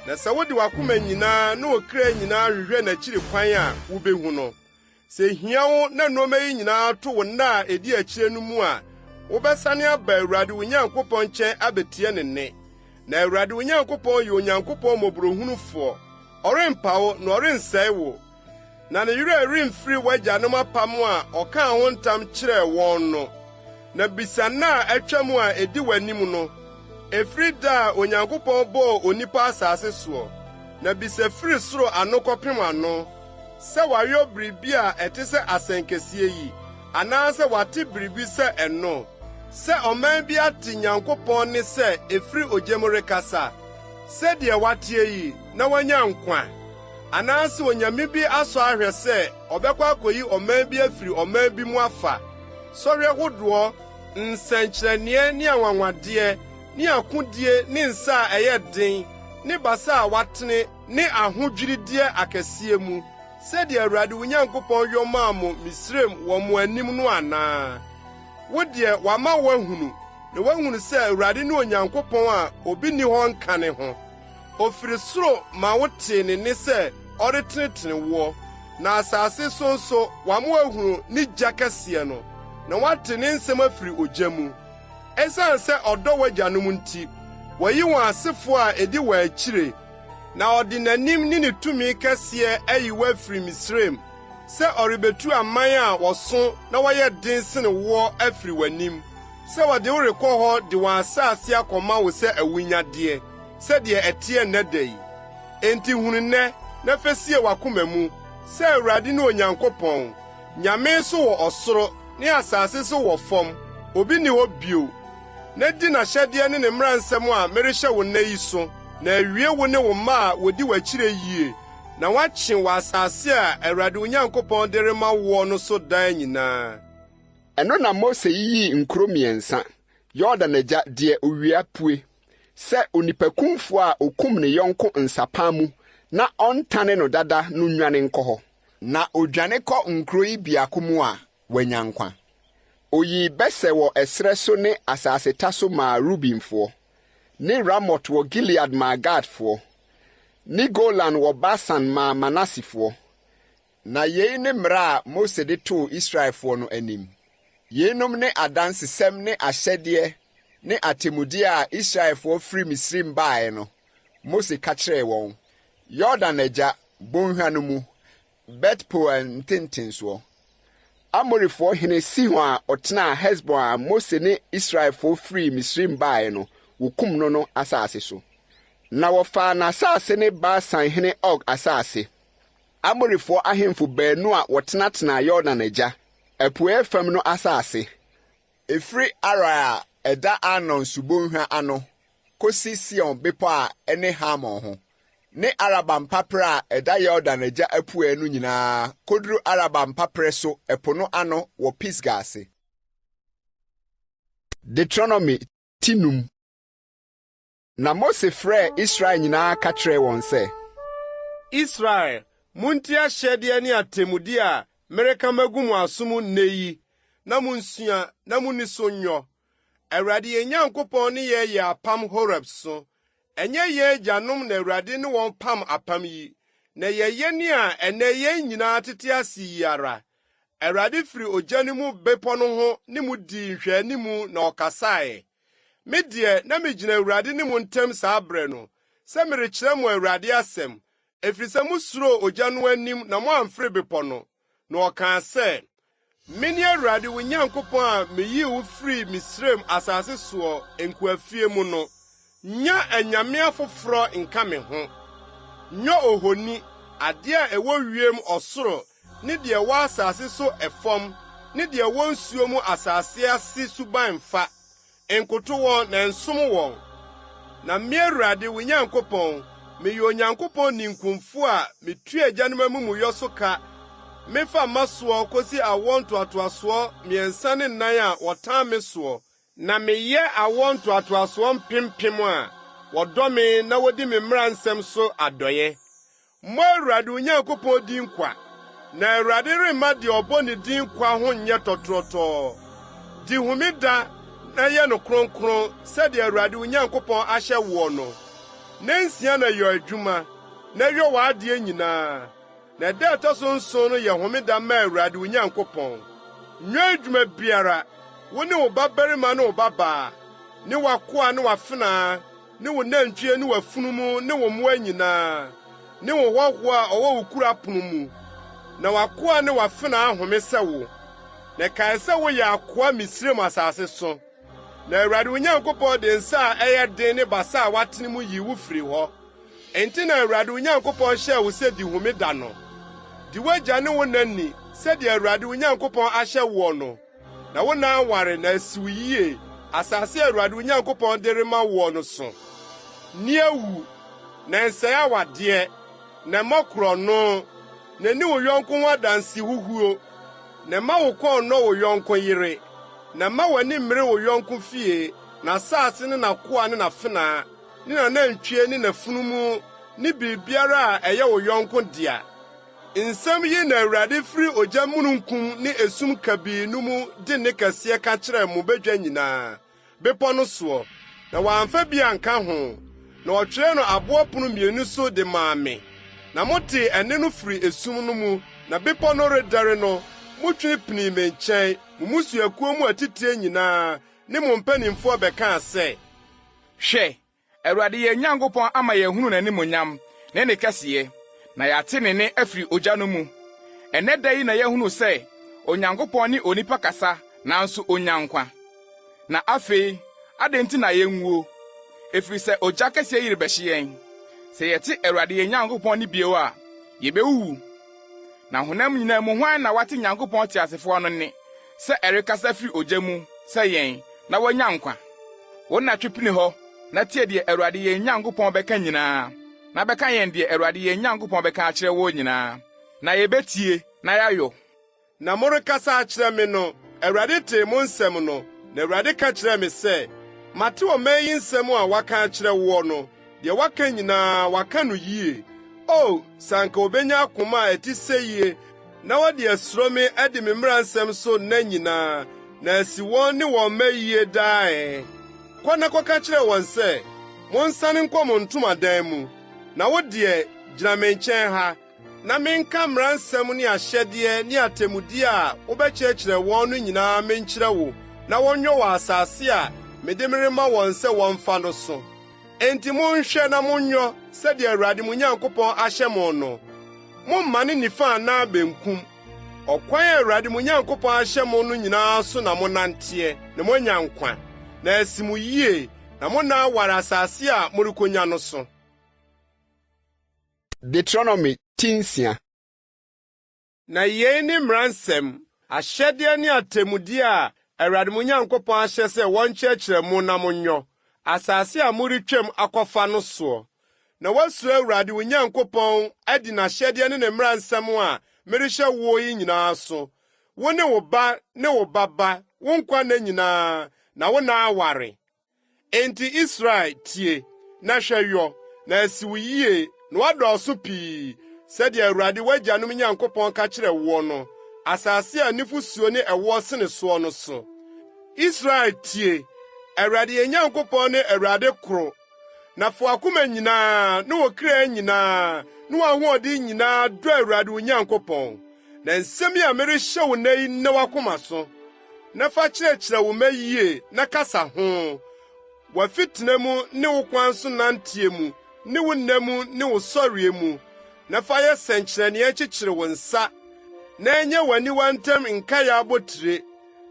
na sɛ wode w'akoma nyinaa ne wo kra nyinaa hwehwɛ n'akyiri kwan a, wubehu no. Sɛ ehia wo na nneɛma yi nyinaa to wo nna a edi akyire no mu a, wobɛsane aba Awurade wo Nyankopɔn nkyɛn abetie ne nne. Na Awurade wo Nyankopɔn yɛ Onyankopɔn mmɔborɔhunufoɔ, ɔrempa wo na ɔrensɛe wo, na ne werɛ remfiri w'agyanom apam a ɔkaa ho ntam kyerɛɛ wɔn no. Na bisa nna a atwam a edi w'anim no, ɛfiri da a Onyankopɔn bɔɔ onipa asase soɔ, na bisa firi soro ano kɔpem ano, sɛ wayɔ biribi a ɛte sɛ asɛnkɛseɛ yi, anaasɛ wate biribi sɛ ɛno, sɛ ɔman bi ate Nyankopɔn nne sɛ ɛfiri ogya mu rekasa, sɛdeɛ wateɛ yi, na wanya nkwa? Anaasɛ onyame bi asɔ ahwɛ sɛ ɔbɛkɔ akɔyi ɔman bi afiri ɔman bi mu afa, sɔhwɛ hodoɔ, nsɛnkyerɛnneɛ ne anwanwadeɛ, ne akodie ne nsa a ɛyɛ den, ne basa a watene, ne ahodwirideɛ akɛseɛ mu, sɛdeɛ Awurade wo Nyankopɔn yɔ maa mo Misraim wɔ mo anim no anaa? Wo deɛ, wama woahunu, na woahunu sɛ Awurade ne Onyankopɔn a obi nni hɔ nka ne ho. Ɔfiri soro ma wotee ne nne sɛ ɔretenetene woɔ, na asase so nso wama woahunu ne gya kɛseɛ no, na woate ne nsɛm afiri ogya mu. Esiane sɛ ɔdɔ w'agyanom nti, wayi wɔn asefo a edi wɔn akyire, na ɔde n'anim ne ne tumi kɛseɛ ayi wo afiri Misraim sɛ ɔrebetu aman a wɔso na wɔyɛ den sen woɔ afiri w'anim, sɛ ɔde wo rekɔ hɔ de wɔn asase akɔma wo sɛ awunnyadeɛ, sɛdeɛ ɛteɛ nnɛ da yi. Enti hunu nnɛ, na fa sie w'akoma mu, sɛ Awurade ne Onyankopɔn, Nyame nso wɔ ɔsoro ne asase so wɔ fam, obi nni hɔ bio. Na di n'ahyɛdeɛ ne ne mmara nsɛm a merehyɛ wo nnɛ yi so, na awie wo ne wo mma a wɔdi w'akyire yie, na woakye wɔ asase a Awurade wo Nyankopɔn de rema woɔ no so daa nyinaa. Ɛno na Mose yiyii nkuro mmiɛnsa, Yordan agya deɛ owia pue, sɛ onipakumfoɔ a okum ne yɔnko nsapan mu na ɔntane no dada no nnwane nkɔ hɔ. Na odwane kɔ nkuro yi biako mu a, wanya nkwa. Oyii Beser wɔ ɛserɛ so ne asaseta so maa Rubenfoɔ, ne Ramot wɔ Gilead maa Gadfoɔ, ne Golan wɔ Basan maa Manasefoɔ. Na yei ne mmara a Mose de too Israelfoɔ no anim. Yeinom ne adansesɛm ne ahyɛdeɛ ne atemmudeɛ a Israelfoɔ firi Misraim baeɛ no, Mose ka kyerɛɛ wɔn, Yordan agya, bonhwa no mu, Bet-Peor ntentensoɔ. Amorifoɔ hene Sihon a ɔtenaa Hesbon a Mose ne Israelfoɔ firii Misraim baeɛ no, wɔkum no no asase so. Na wɔfaa n'asase ne Basan hene Og asase, Amorifoɔ ahemfo baanu a wɔtenatenaa Yordan agya, apueeɛ fam no asase, ɛfiri Aroer a ɛda Arnon subonhwa ano kɔsi Sion bepɔ a ɛne Hermon ho, ne Araba mpaperɛ a ɛda Yordan agya apueeɛ no nyinaa kɔduru Araba mpaperɛ so ɛpo no ano wɔ Pisga ase. Deuteronomy ti num. Na Mose frɛɛ Israel nyinaa ka kyerɛɛ wɔn sɛ. Israel, muntie ahyɛdeɛ ne atemmudeɛ a mereka magu mo aso mu nnɛ yi, na munsua na munni so nyɔ. Awurade yɛn Nyankopɔn ne yɛn yɛɛ apam Horeb so. Ɛnyɛ yɛn agyanom na Awurade ne wɔn pam apam yi, na ɛyɛ yɛn a ɛnnɛ yɛn nyinaa tete ase yi ara. Awurade firi ogya no mu bepɔ no ho ne mo dii nhwɛanimu na ɔkasaeɛ. Me deɛ, na megyina Awurade ne mo ntam saa berɛ no, sɛ merekyerɛ mo Awurade asɛm, ɛfiri sɛ mosuroo ogya no anim na moamfiri bepɔ no. Na ɔkaa sɛ, Mene Awurade wo Nyankopɔn a meyii wo firii Misraim asase soɔ, nkoafie mu no. Nnya anyame afoforɔ nka me ho. Nyɔ ohoni, adeɛ a ɛwɔ wiem ɔsoro ne deɛ ɛwɔ asase so ɛfam ne deɛ ɛwɔ nsuo mu asase ase suban mfa, nkoto wɔn na nsom wɔn. Na me Awurade wo Nyankopɔn, meyɛ Onyankopɔn ninkunfo a metua agyanom amumuyɔ so ka mefa mma soɔ kɔsi awoɔ ntoatoasoɔ mmiɛnsa ne nnan a wɔtan me soɔ, na meyɛ awoɔ ntoatoasoɔ mpempem a wɔdɔ me na wɔdi me mmara nsɛm so adɔeɛ. Mmɔ Awurade wo Nyankopɔn din kwa, na Awurade remma deɛ ɔbɔ ne din kwa ho nyɛ tɔtorɔtɔɔ. Di homeda na yɛ no kronkron sɛdeɛ Awurade wo Nyankopɔn ahyɛ woɔ no. Nnansia na yɔ adwuma, na yɔ w'adeɛ nyinaa, na da a ɛtɔ so nson no yɛ homeda ma Awurade wo Nyankopɔn. Nyɛ adwuma biara, wo ne wo babarima ne wo babaa, ne w'akoa ne w'afenaa, ne wo nantwie ne w'afunumu ne wo mmoa nyinaa, ne wo hɔhoɔ a ɔwɔ wo kuro apono mu, na w'akoa ne w'afenaa ahome sɛ wo. Na kae sɛ woyɛ akoa Misraim asase so, na Awurade wo Nyankopɔn de nsa a ɛyɛ den ne basa a watene mu yii wo firii hɔ. Enti na Awurade wo Nyankopɔn hyɛɛ wo sɛ di homeda no. Di w'agya ne wo na ni sɛdeɛ Awurade wo Nyankopɔn ahyɛ woɔ no. Na wo nna aware na asi wo yie, asase a Awurade wo Nyankopɔn de rema woɔ no so. Nni awu, na nsɛe awadeɛ, na mmɔ korɔno, na nni wo yɔnko ho adansehuhuo, na mma wo kɔn nnɔ wo yɔnko yere, na mma w'ani mmere wo yɔnko fie, n'asase ne n'akoa ne n'afenaa, ne n'anantwie ne n'afunumu ne biribiara a ɛyɛ wo yɔnko dea. Nsɛm yi na Awurade firi ogya mununkum ne esum kabii no mu de nne kɛseɛ ka kyerɛɛ mo badwa nyinaa, bepɔ no soɔ, na wamfa bi anka ho, na ɔtwerɛɛ no aboɔ pono mmienu so de maa me. Na motee ɛnne no firii esum no mu, na bepɔ no redɛre no, motwene pinii me nkyɛn, mo mmusuakuo mu atitire nyinaa ne mo mpanimfoɔ bɛkaa sɛ. Hwɛ, Awurade yɛn Nyankopɔn ama yɛahunu n'animuonyam ne ne kɛseyɛ, na yɛate ne nne afiri ogya no mu. Ɛnnɛ da yi na yɛahunu sɛ Onyankopɔn ne onipa kasa nanso onya nkwa. Na afei, adɛn nti na yenwuo? Ɛfiri sɛ ogya kɛseɛ yi rebɛhye yɛn. Sɛ yɛte Awurade yɛn Nyankopɔn nne bio a, yebewuwu. Na honam nyinaa mu hwan na wate Nyankopɔn teasefoɔ no nne sɛ ɛrekasa firi ogya mu sɛ yɛn, na wanya nkwa? Wo na twe pini hɔ na tie deɛ Awurade yɛn Nyankopɔn bɛka nyinaa, na bɛka yɛn deɛ Awurade yɛn Nyankopɔn bɛka akyerɛ woɔ nyinaa, na yɛbɛtie na yɛayɔ. Na morekasa akyerɛ me no, Awurade tee mo nsɛm no, na Awurade ka kyerɛɛ me sɛ, Mate ɔman yi nsɛm a wɔaka akyerɛ woɔ no, deɛ wɔaka nyinaa, wɔaka no yie. O, sɛ anka wɔbɛnya akoma a ɛte seyie na wɔde asuro me adi me mmara nsɛm so nna nyinaa, na asi wɔn ne wɔn mma yie daa ɛ! Kɔ na kɔka kyerɛ wɔn sɛ, 'Monsane nkɔ mo ntomadan mu, na wo deɛ, gyina me nkyɛn ha. Na menka mmara nsɛm ne ahyɛdeɛ ne atemmudeɛ a wobɛkyerɛkyerɛ wɔn no nyinaa menkyerɛ wo na wɔnyɔ wɔ asase a mede merema wɔn sɛ wɔmfa no so. Enti monhwɛ na monyɔ sɛdeɛ Awurade mo Nyankopɔn ahyɛ mo no. Mommmane nifa anaa benkum. Ɔkwan a Awurade mo Nyankopɔn ahyɛ mo no nyinaa so na monnanteɛ, na moanya nkwa, na asi mo yie, na mo nna aware asase a morekonya no so. Deuteronomy ti nsia. Na yei ne mmara nsɛm, ahyɛdeɛ ne atemmudeɛ a Awurade mo Nyankopɔn ahyɛ sɛ wɔnkyerɛkyerɛ mo na monyɔ, asase a moretwam akɔfa no soɔ. Na woasuro Awurade wo Nyankopɔn adi n'ahyɛdeɛ ne ne mmara nsɛm a merehyɛ woɔ yi nyinaa so, wo ne wo ba ne wo ba ba, wo nkwa nna nyinaa, na wo nna aware. Enti Israel, tie, na hwɛ yɔ, na asi wo yie, na woadɔɔso pii, sɛdeɛ Awurade w'agyanom Nyankopɔn ka kyerɛɛ woɔ no, asase a nufosuo ne ɛwoɔ sene soɔ no so. Israel, tie, Awurade yɛn Nyankopɔn ne Awurade koro. Na fa w'akoma nyinaa, ne wo kra nyinaa, ne w'ahoɔden nyinaa dɔ Awurade wo Nyankopɔn. Na nsɛm yi a merehyɛ wo nnɛ yi nna w'akoma so. Na fa kyerɛkyerɛ wo mma yie na kasa ho, w'afitena mu ne wo kwan so nanteɛ mu ne wo nna mu ne wo sɔreɛ mu, na fa yɛ sɛnkyerɛnneɛ kyekyere wo nsa, na ɛnyɛ w'aniwa ntam nkaeɛ abotire,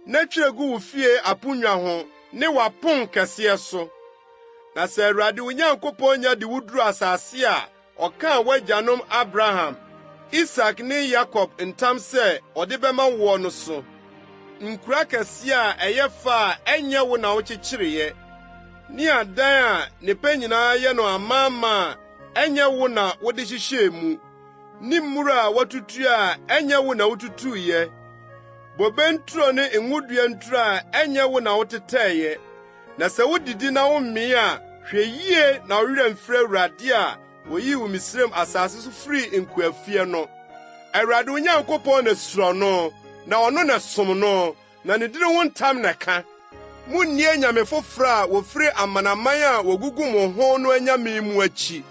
na twerɛ gu wo fie aponnwa ho ne w'aponkɛseɛ so. Na sɛ Awurade wo Nyankopɔn nya de wo duru asase a ɔkaa w'agyanom Abraham, Isak ne Yakob ntam sɛ ɔde bɛma woɔ no so. Nkuro akɛseɛ a ɛyɛ fɛ a ɛnyɛ wo na wokyekyereeɛ, ne adan a nnepa nyinaa yɛ no amaama a ɛnyɛ wo na wode hyehyɛɛ mu, ne mmura a wɔatutu a ɛnyɛ wo na wotutuiɛ, bobe nturo ne ngodua nturo a ɛnyɛ wo na wotetɛeɛ, Na sɛ wudidi na womee a, hwɛ yie na wo werɛ amfiri Awurade a oyii wo Misraim asase so firii nkoafie no. Awurade wo Nyankopɔn na suro no, na ɔno na som no, na ne dini ho ntam na ka. Munni anyame foforo a wɔfiri amanaman a wɔgugu mo ho no anyame mu akyi.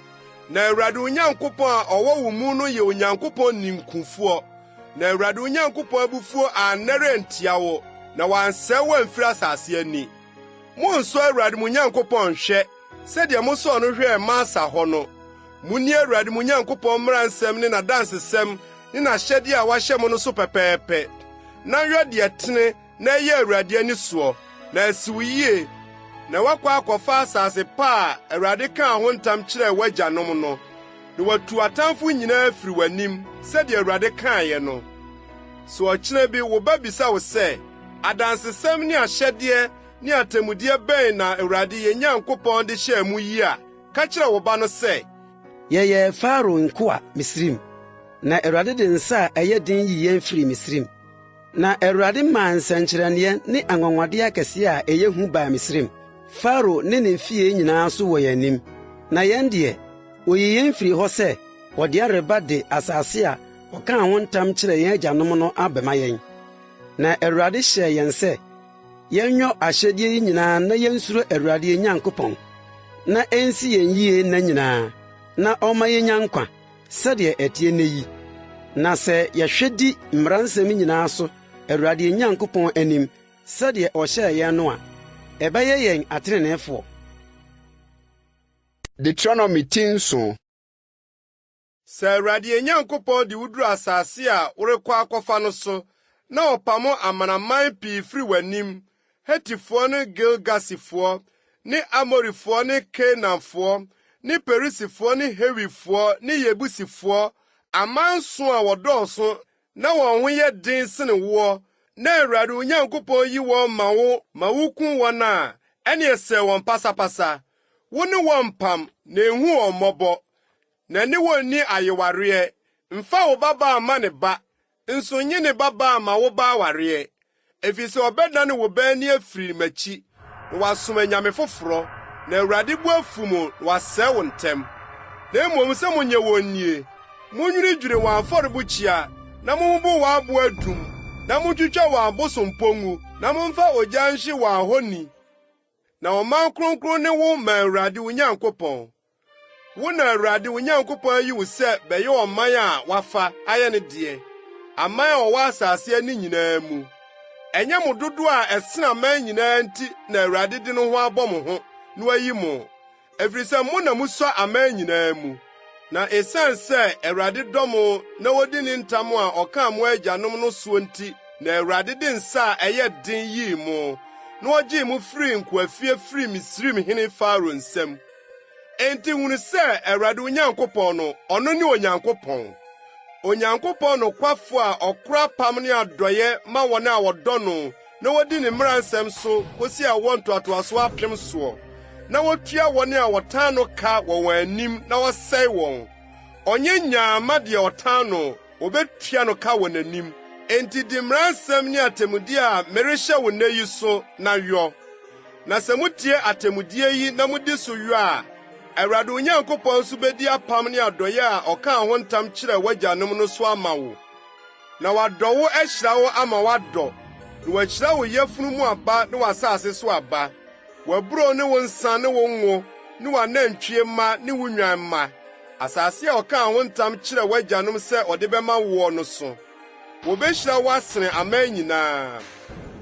Na Awurade wo Nyankopɔn a ɔwɔ wo mu no yɛ Onyankopɔn ninkufoɔ. Na Awurade wo Nyankopɔn abufuo annɛre antia wo, na wansɛe wo amfiri asase ani. Monnsɔ Awurade mo Nyankopɔn nhwɛ sɛdeɛ mosɔɔ no hwɛɛ Masa hɔ no. Munni Awurade mo Nyankopɔn mmara nsɛm ne n'adansesɛm ne n'ahyɛdeɛ a wahyɛ mo no so pɛpɛɛpɛ, na yɔ deɛ ɛtene na ɛyɛ Awurade ani soɔ, na asi wo yie, na woakɔ akɔfa asase pa a Awurade kaa ho ntam kyerɛɛ w'agyanom no, na watu w'atamfo nyinaa afiri w'anim, sɛdeɛ Awurade kaeɛ no. Sɛ ɔkyena bi wo ba bisa wo sɛ, 'Adansesɛm ne ahyɛdeɛ ne atemmudeɛ bɛn na Awurade yɛn Nyankopɔn de hyɛɛ mo yi a, ka kyerɛ wo ba no sɛ, Yɛyɛɛ Farao nkoa Misraim, na Awurade de nsa a ɛyɛ den yii yɛn firii Misraim. Na Awurade maa nsɛnkyerɛnneɛ ne anwanwadeɛ akɛseɛ a ɛyɛ hu baa Misraim, Farao ne ne fie nyinaa so wɔ yɛn anim. Na yɛn deɛ, ɔyii yɛn firii hɔ sɛ ɔde yɛn reba de asase a ɔkaa ho ntam kyerɛɛ yɛn agyanom no abɛma yɛn. Na Awurade hyɛɛ yɛn sɛ yɛnyɔ ahyɛdeɛ yi nyinaa na yɛnsuro Awurade yɛn Nyankopɔn, na ɛnsi yɛn yie nna nyinaa, na ɔmma yɛnnya nkwa. Sɛdeɛ ɛteɛ nnɛ yi. Na sɛ yɛhwɛ di mmara nsɛm nyinaa so Awurade yɛn Nyankopɔn anim sɛdeɛ ɔhyɛɛ yɛn no a, ɛbɛyɛ yɛn ateneneefoɔ. Deuteronomy ti nson. Sɛ Awurade yɛn Nyankopɔn de wo duru asase a worekɔ akɔfa no so, na ɔpamo amanaman pii firi w'anim, Hetifoɔ ne Girgasifoɔ ne Amorifoɔ ne Kanaanfoɔ ne Perisifoɔ ne Hewifoɔ ne Yebusifoɔ, aman nson a wɔdɔɔso na wɔn ho yɛ den sene woɔ, na Awurade wo Nyankopɔn yi wɔn ma wo ma wukum wɔn a, ɛnneɛ sɛe wɔn pasapasa. Wo ne wɔn mpam, na nhu wɔn mmɔbɔ, na ne wɔn nni ayewareɛ. Mfa wo babaa mma ne ba, Nso nnye ne babaa mma wo ba awareɛ, ɛfiri sɛ ɔbɛdane wo ba ani afiri m'akyi, na wasom anyame foforɔ, na Awurade bo afu mo na wasɛe wo ntɛm. Na mmom sɛ monyɛ wɔn nie, Monnwiridwiri wɔn afɔrebukyia, na mommubu wɔn aboɔ adum, na montwitwa wɔn abosompɔ ngu, na momfa ogya nhye wɔn ahoni. Na ɔman kronkron ne wo ma Awurade wo Nyankopɔn. Wo na Awurade wo Nyankopɔn ayi wo sɛ bɛyɛ ɔman a wafa ayɛ ne deɛ, aman a wɔwɔ asase ani nyinaa mu. Ɛnyɛ mo dodoɔ a ɛsene aman nyinaa nti na Awurade de ne ho abɔ mo ho na wayi mo, ɛfiri sɛ mo na mosua aman nyinaa mu. Na esiane sɛ Awurade dɔ mo na odi ne ntam a ɔkaa mo agyanom no soɔ nti na Awurade de nsa a ɛyɛ den yii mo, na ɔgyee mo firii nkoafie firii Misraimhene Farao nsam. Enti hunu sɛ Awurade wo Nyankopɔn no, ɔno ne Onyankopɔn. Onyankopɔn nokwafo a ɔkora apam ne adɔeɛ ma wɔn a wɔdɔ no na wodi ne mmara nsɛm so kosi awoɔ ntoatoasoɔ apem soɔ, na wotua wɔn a wɔtan no ka wɔ wɔn anim na wɔsɛe wɔn. Ɔnyɛ nyaa mma deɛ ɔtan no, obetua no ka wɔ n'anim. Enti di mmara nsɛm ne atemmudeɛ a merehyɛ wo nnɛ yi so na yɔ. Na sɛ mutie atemmudeɛ yi na mudi so yɔ a, Awurade wo Nyankopɔn nso bedi apam ne adɔeɛ a ɔkaa ho ntam kyerɛɛ w'agyanom no so ama wo. Na wadɔ wo ahyira wo ama woadɔ, na wahyira wo yafunu mu aba ne w'asase so aba, w'aburow ne wo nsa ne wo ngo ne w'anantwie mma ne wo nnwan mma, asase a ɔkaa ho ntam kyerɛɛ w'agyanom sɛ ɔde bɛma woɔ no so. Wobehyira wo asene aman nyinaa.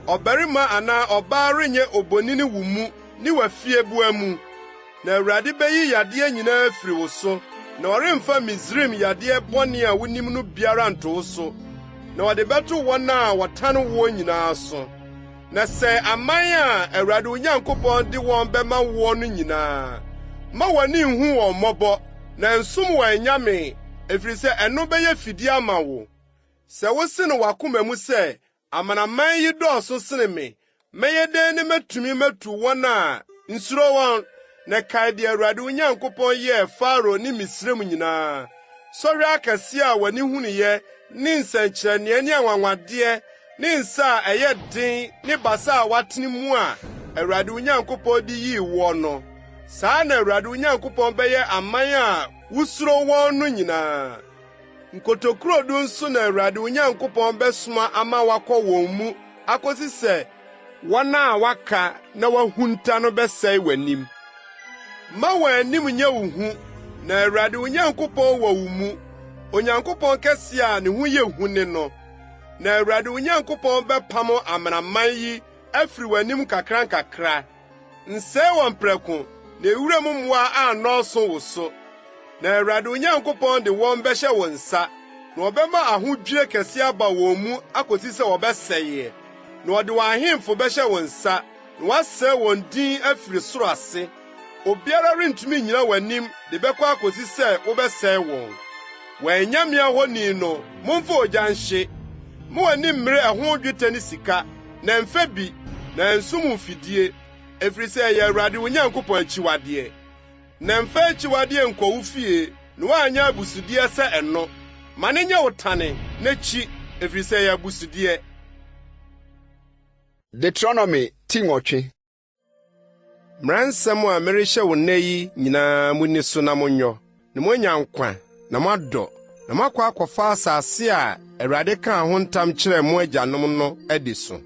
Ɔbarima anaa ɔbaa renyɛ obonini wo mu ne w'afieboa mu. Na Awurade beyi yadeɛ nyinaa afiri wo so, na ɔremfa Misraim yadeɛ bɔne a wunim no biara nto wo so, na ɔde bɛto wɔn a wɔtan woɔ nyinaa so. Na sɛe aman a Awurade wo Nyankopɔn de wɔn bɛma woɔ no nyinaa. Mma w'ani nnhu wɔn mmɔbɔ, na nsom wɔn anyame, ɛfiri sɛ ɛno bɛyɛ fidie ama wo. Sɛ wose no w'akoma mu sɛ, Amanaman yi dɔɔso sene me, mɛyɛ dɛn na matumi matu wɔn a? Nsuro wɔn, na kae deɛ Awurade wo Nyankopɔn yɛɛ Farao ne Misraim nyinaa, sɔhwɛ akɛseɛ a w'ani hunuiɛ ne nsɛnkyerɛnneɛ ne anwanwadeɛ ne nsa a ɛyɛ den ne basa a watene mu a Awurade wo Nyankopɔn de yii woɔ no. Saa na Awurade wo Nyankopɔn bɛyɛ aman a wusuro wɔn no nyinaa. Nkotokurodu nso na Awurade wo Nyankopɔn bɛsoma ama wɔakɔ wɔn mu akosi sɛ wɔn a wɔaka na wɔahunta no bɛsɛe w'anim. Mma wɔn anim nyɛ wo hu, na Awurade wo Nyankopɔn wɔ wo mu, Onyankopɔn kɛse a ne ho yɛ hu ne no. Na Awurade wo Nyankopɔn bɛpam amanaman yi afiri w'anim nkakrankakra. Nsɛe wɔn prɛko, na wuram mmoa annɔɔso wo so. Na Awurade wo Nyankopɔn de wɔn bɛhyɛ wo nsa, na ɔbɛma ahodwira kɛse aba wɔn mu akosi sɛ wɔbɛsɛe. Na ɔde wɔn ahemfo bɛhyɛ wo nsa, na woasɛe wɔn din afiri soro ase. Obiara rentumi nnyina w'anim de bɛkɔ akosi sɛ wobɛsɛe wɔn. Wɔn anyame ahoni no, momfa ogya nhye. Mma w'ani mmere ɛho dwetɛ ne sika, na mfa bi, na ansum wo mfidie, ɛfiri sɛ ɛyɛ Awurade wo Nyankopɔn akyiwadeɛ. Na mfa akyiwadeɛ nkɔ wo fie, na woanyɛ abusudeɛ sɛ ɛno. Ma no nyɛ wo tane, na kyi, ɛfiri sɛ ɛyɛ abusudeɛ. Deuteronomy ti nwɔtwe. Mmara nsɛm a merehyɛ wo nnɛ yi nyinaa munni so na monyɔ, na moanya nkwa na moadɔ, na moakɔ akɔfa asase a Awurade kaa ho ntam kyerɛɛ mo agyanom no adi so.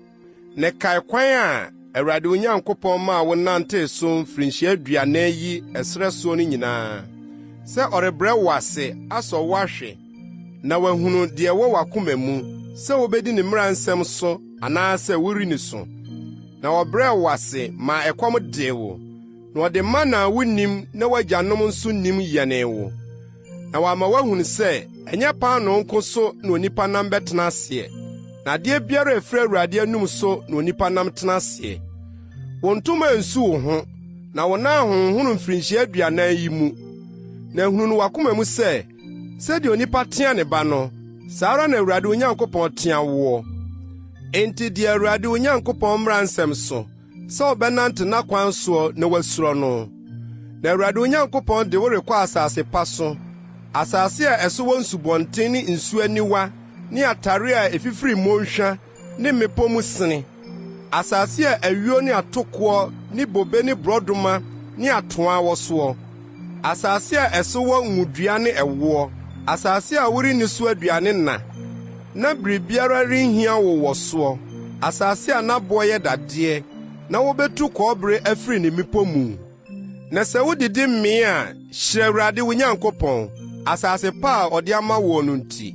Na kae kwan a Awurade wo Nyankopɔn maa wo nantee so mfirinhyia aduanan yi ɛserɛ soɔ no nyinaa, sɛ ɔrebrɛ wo ase asɔ wo ahwɛ, na wahunu deɛ ɛwɔ w'akoma mu, sɛ wobedi ne mmara nsɛm so anaasɛ worenni so. Na ɔbrɛɛ wo ase maa ɛkɔm dee wo, na ɔde mana a wunnim na w'agyanom nso nnim yɛnee wo, na wama woahunu sɛ ɛnyɛ paanoo nko so na onipa nam bɛtena aseɛ, na adeɛ biara a ɛfiri Awurade anom so na onipa nam tena aseɛ. Wo ntoma ansu wo ho, na wo nan ahonhono mfirinhyia 40 yi mu. Na hunu no w'akoma mu sɛ, Sɛdeɛ onipa tea ne ba no, saa ara na Awurade wo Nyankopɔn tea woɔ. Enti di Awurade wo Nyankopɔn mmara nsɛm so, sɛ wobɛnante n'akwan soɔ na woasuro no. Na Awurade wo Nyankopɔn de wo rekɔ asase pa so, asase a ɛso wɔ nsubɔnten ne nsuo aniwa ne atare a ɛfifiri mmonhwa ne mmepɔ mu sene, asase a ayuo ne atokoɔ ne bobe ne borɔdɔma ne atoaa wɔ soɔ, asase a ɛso wɔ ngodua ne ɛwoɔ, asase a worenni so aduane nna, na biribiara renhia wo wɔ soɔ, asase a n'aboɔ yɛ dadeɛ, na wobetu kɔbere afiri ne mmepɔ mu. Na sɛ wodidi mee a, hyira Awurade wo Nyankopɔn, asase pa a ɔde ama woɔ no nti.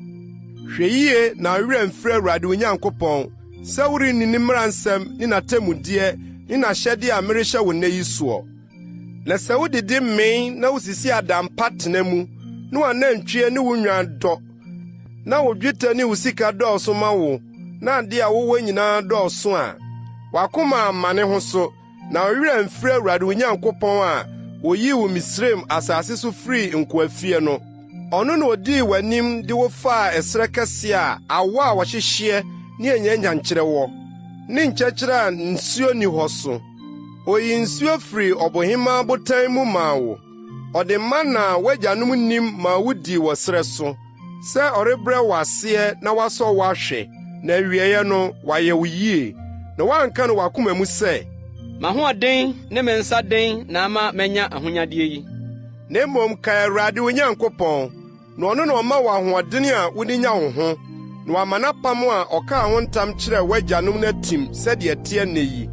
Hwɛ yiye na wo werɛ amfiri Awurade wo Nyankopɔn sɛ worenni ne mmara nsɛm ne n'atemmudeɛ ne n'ahyɛdeɛ a merehyɛ wo nnɛ yi soɔ. Na sɛ wodidi mee na wusisi adan pa tena mu, na w'anantwie ne wo nnwan dɔ, na wo dwetɛ ne wo sika dɔɔso ma wo, na ade a wowɔ nyinaa dɔɔso a, w'akoma amma ne ho so, na wo werɛ amfiri Awurade wo Nyankopɔn a oyii wo Misraim asase so firii nkoafie no. Ɔno na odii w'anim de wo faa ɛserɛ kɛse a awɔ a wɔhyehyeɛ ne anyanyankyerɛ wɔ, ne nkyɛkyerɛ a nsuo nni hɔ so. Oyii nsuo firii ɔbohemmaa botan mu maa wo. Ɔde mana a w'agyanom nnim maa wudii wɔ serɛ so, sɛ ɔrebrɛ wo aseɛ na wasɔ wo ahwɛ, na awieeɛ no, wayɛ wo yie. Na woanka no w'akoma mu sɛ. M'ahoɔden ne me nsa den na ama manya ahonyadeɛ yi. Na mmom kae Awurade wo Nyankopɔn, Na ɔno na ɔma wo ahoɔden a wode nya wo ho, na wama n'apam a ɔkaa ho ntam kyerɛɛ w'agyanom no atim sɛdeɛ ɛteɛ nnɛ yi.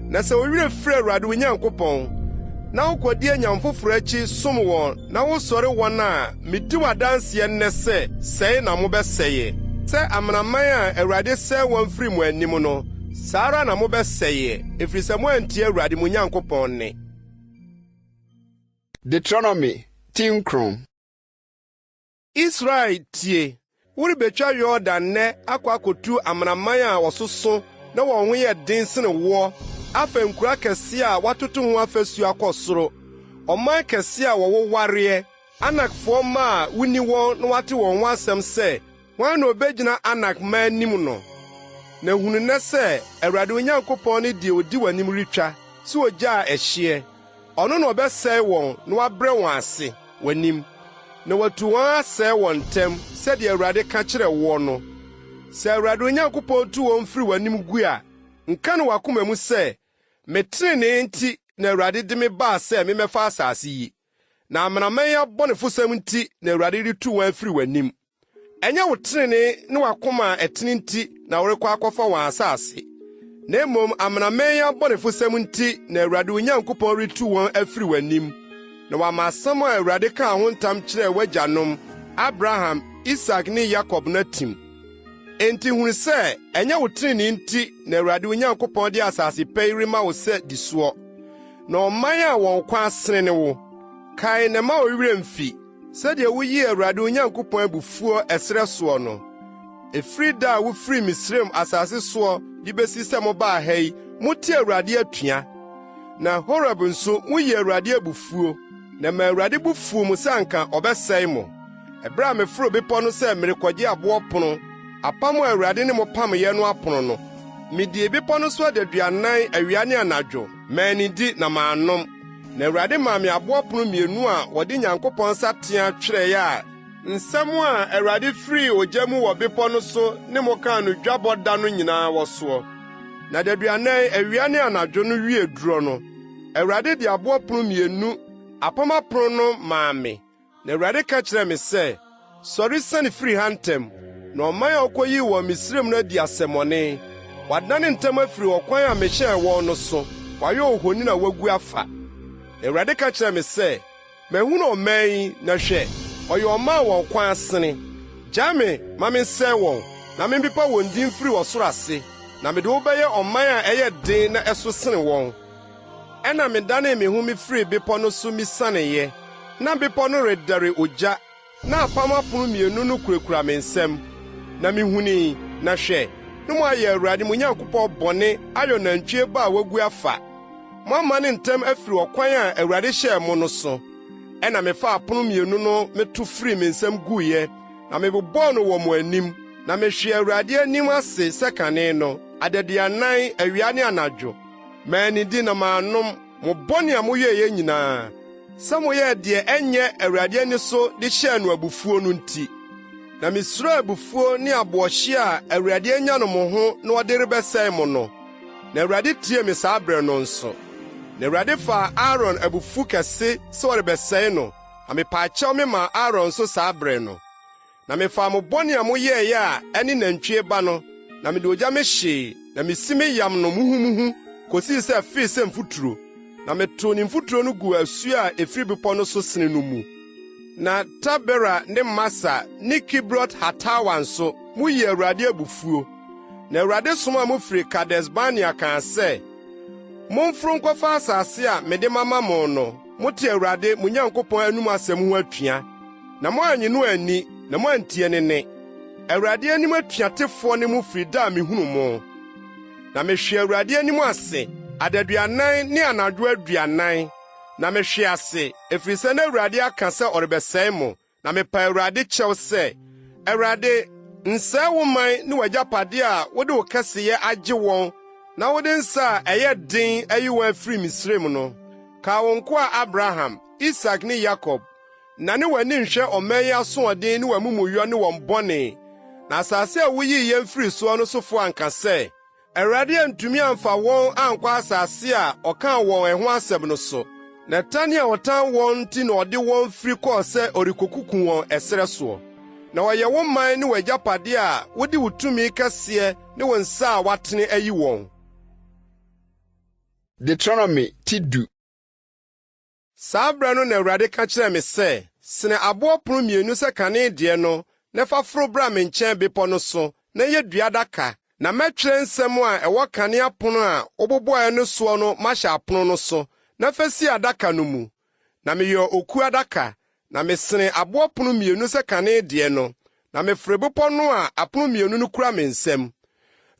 Na sɛ wo werɛ firi Awurade wo Nyankopɔn, na wokɔdi anyame foforo akyi som wɔn na wosɔre wɔn a, medi wo adanseɛ nnɛ sɛ, sɛe na mobɛsɛeɛ. Sɛ amanaman a Awurade sɛe wɔn firi mo anim no, saa ara na mobɛsɛeɛ, ɛfiri sɛ moantie Awurade mo Nyankopɔn nne. Deuteronomy ti nkron. Israel, tie! Worebetwa Yordan nnɛ akɔ akotu amanaman a wɔsoso na wɔn ho yɛ den sen woɔ, afa nkuro akɛse a wɔatoto ho afasu akɔ soro, ɔman kɛse a wɔwowareɛ, Anakfoɔ mma a wonni wɔn na wɔate wɔn ho asɛm sɛ, 'Hwan na obegyina Anak mma anim no? Na hunu nnɛ sɛ Awurade wo Nyankopɔn ne deɛ odi w'anim retwa sɛ ogya a ɛhyeɛ. Ɔno na ɔbɛsɛe wɔn na wabrɛ wɔn ase w'anim, na watu wɔn asɛe wɔn ntɛm sɛdeɛ Awurade ka kyerɛɛ woɔ no. Sɛ Awurade wo Nyankopɔn tu wɔn firi w'anim gu a, nka no w'akoma mu sɛ, 'Me trenee nti na Awurade de me baa sɛ memmɛfa asase yi. Na amanaman yi abɔnefosɛm nti na Awurade retu wɔn afiri w'anim. Ɛnyɛ wo trenee ne w'akoma a ɛtene nti na worekɔ akɔfa wɔn asase, na mmom amanaman yi abɔnefosɛm nti na Awurade wo Nyankopɔn retu wɔn afiri w'anim, na wama asɛm a Awurade kaa ho ntam kyerɛɛ w'agyanom, Abraham, Isak ne Yakob no atim. Enti hunu sɛ ɛnyɛ wo trenee nti na Awurade wo Nyankopɔn de asase pa yi rema wo sɛ di soɔ, na ɔman a wɔn kɔn asene ne wo. Kae na mma wo werɛ mmfi. Sɛdeɛ woyii Awurade wo Nyankopɔn abufuo ɛserɛ soɔ no, ɛfiri da a wofirii Misraim asase soɔ de bɛsi sɛ mobaa ha yi, mote Awurade atua. Na Horeb nso moyii Awurade abufuo, na ɛmaa Awurade bo fuu mo sɛ anka ɔbɛsɛe mo. Ɛberɛ a meforoo bepɔ no sɛ merekɔgye aboɔ pono, apam a Awurade ne mo pameeɛ no apono no, medii bepɔ no so adaduanan awia ne anadwo, mannidi na mannom. Na Awurade maa me aboɔpono mmienu a wɔde Nyankopɔn nsateaa twerɛeɛ a nsɛm a Awurade firii ogya mu wɔ bepɔ no so ne mo kaa no dwabɔ da no nyinaa wɔ soɔ. Na adaduanan, awia ne anadwo no wiee durɔ no, Awurade de aboɔpono mmienu, apam apono no maa me. Na Awurade ka kyerɛɛ me sɛ, Sɔre siane firi ha ntɛm, na ɔman a wukoyii wɔn Misraim no adi asɛmmɔne. Wɔadane ntɛm afiri ɔkwan a mehyɛɛ wɔn no so, wɔayɛ ohoni a wɔagu afa. Na Awurade ka kyerɛɛ me sɛ, Mahunu ɔman yi, na hwɛ, ɔyɛ ɔman a wɔn kɔn asene. Gyaa me ma mensɛe wɔn, na mempepa wɔn din mfiri ɔsoro ase, na mede wo bɛyɛ ɔman a ɛyɛ den na ɛso sene wɔn. Ɛnna medanee me ho mifirii bepɔ no so misianeeɛ, na bepɔ no redɛre ogya, na apam apono mmienu no kurakura me nsam. Na mihunui, na hwɛ, na moayɛ Awurade mo Nyankopɔn bɔne ayɔ nantwie ba a wagu afa. Moamane ntɛm afiri ɔkwan a Awurade hyɛɛ mo no so. Ɛnna mefaa apono mmienu no meto firii me nsam guiɛ, na mebobɔɔ no wɔ mo anim, na mehwee Awurade anim ase sɛ kane no, adaduanan, awia ne anadwo. Mannidi na mannom mo bɔne a moyɛeɛ nyinaa, sɛ moyɛɛ deɛ ɛnyɛ Awurade ani so de hyɛɛ no abufuo no nti. Na misuroo abufuo ne aboɔhyeɛ a Awurade anya no mo ho na ɔde rebɛsɛe mo no. Na Awurade tiee me saa bere no nso. Na Awurade faa Aaron abufuw kɛse sɛ ɔrebɛsɛe no, na mepaa kyɛw memaa Aaron nso saa bere no. Na mefaa mo bɔne a moyɛe a ɛne nantwie ba no, na mede ogya mehyee, na misi me yam no muhumuhu kosii sɛ ɛfee sɛ mfuturo. Na metoo ne mfuturo no guu asuo a ɛfiri bepɔ no so sene no mu. Na Tabera ne Masa ne Kibrot-Hatawa nso, moyii Awurade abufuo. Na Awurade somaa mo firi Kades-Barnea kaa sɛ, Momforo nkɔfa asase a mede mama mo no. Motee Awurade, mo Nyankopɔn anom asɛm ho atua, na moannye no anni na moantie ne nne. Awurade anim atuatefoɔ ne mo firi da a mehunuu mo. Na mehwee Awurade anim ase adaduanan ne anadwo aduanan, na mehwee ase, ɛfiri sɛ na Awurade aka sɛ ɔrebɛsɛe mo. Na mepaa Awurade kyɛw sɛ, Awurade, nsɛe wo man ne w'agyapade a wode wo kɛseyɛ agye wɔn na wode nsa a ɛyɛ den ayi wɔn afiri Misraim no. Kae wo nkoa Abraham, Isak ne Yakob. Nnane w'ani nhwɛ ɔman yi asoɔden ne wɔn amumuyɔ ne wɔn bɔne, na asase a wuyii yɛn firii soɔ no sofo anka sɛ, Awurade antumi amfa wɔn ankɔ asase a ɔkaa wɔn ɛho asɛm no so, na tan a ɔtan wɔn nti na ɔde wɔn firi kɔɔ sɛ ɔrekokuku wɔn ɛserɛ soɔ. Na wɔyɛ wo man ne w'agyapadeɛ a wode wo tumi kɛseɛ ne wo nsa a woatene ayi wɔn. Deuteronomy ti du. Saa berɛ no na Awurade ka kyerɛɛ me sɛ, Sene aboɔ pono mmienu sɛ kane deɛ no na fa foro bra me nkyɛn bepɔ no so, na yɛ dua adaka, na mɛtwerɛ nsɛm a ɛwɔ kane apono a wobobɔeɛ no soɔ no mahyɛ apono no so, na fa si adaka no mu. Na meyɛɛ okuo adaka, na mesenee aboɔ pono mmienu sɛ kane deɛ no, na meforoo bepɔ no a apono mmienu no kura me nsam.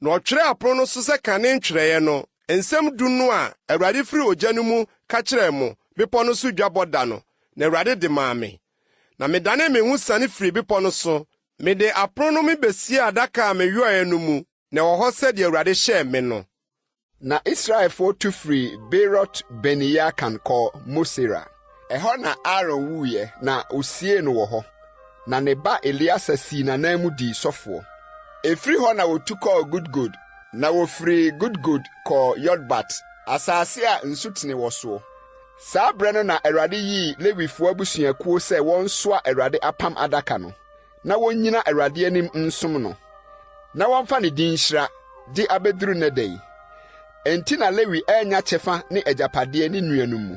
Na ɔtwerɛɛ apono no so sɛ kane ntwerɛeɛ no, Nsɛm du no a Awurade firi ogya no mu ka kyerɛɛ mo bepɔ no so dwabɔ da no, na Awurade de maa me. Na medanee me ho siane firii bepɔ no so, mede apono no mebesiee adaka a meyɔeɛ no mu, na ɛwɔ hɔ sɛdeɛ Awurade hyɛɛ me no. Na Israelfoɔ tu firii Beerot Bene-Yaakan kɔɔ Mosera. Ɛhɔ na Aaron wuiɛ, na wɔsiee no wɔ hɔ. Na ne ba Eleasa sii n'ananmu dii sɔfoɔ. Ɛfiri hɔ na wɔtu kɔɔ Gudgod, na wɔfirii Gudgod kɔɔ Yotbat, asase a nsutene wɔ soɔ. Saa berɛ no na Awurade yii Lewifoɔ abusuakuo sɛ wɔnsoa Awurade apam adaka no, na wɔnnyina Awurade anim nsom no, na wɔmfa ne din nhyira, de abɛduru nnɛ da yi. Enti na Lewi annya kyɛfa ne agyapadeɛ ne nuanom mu.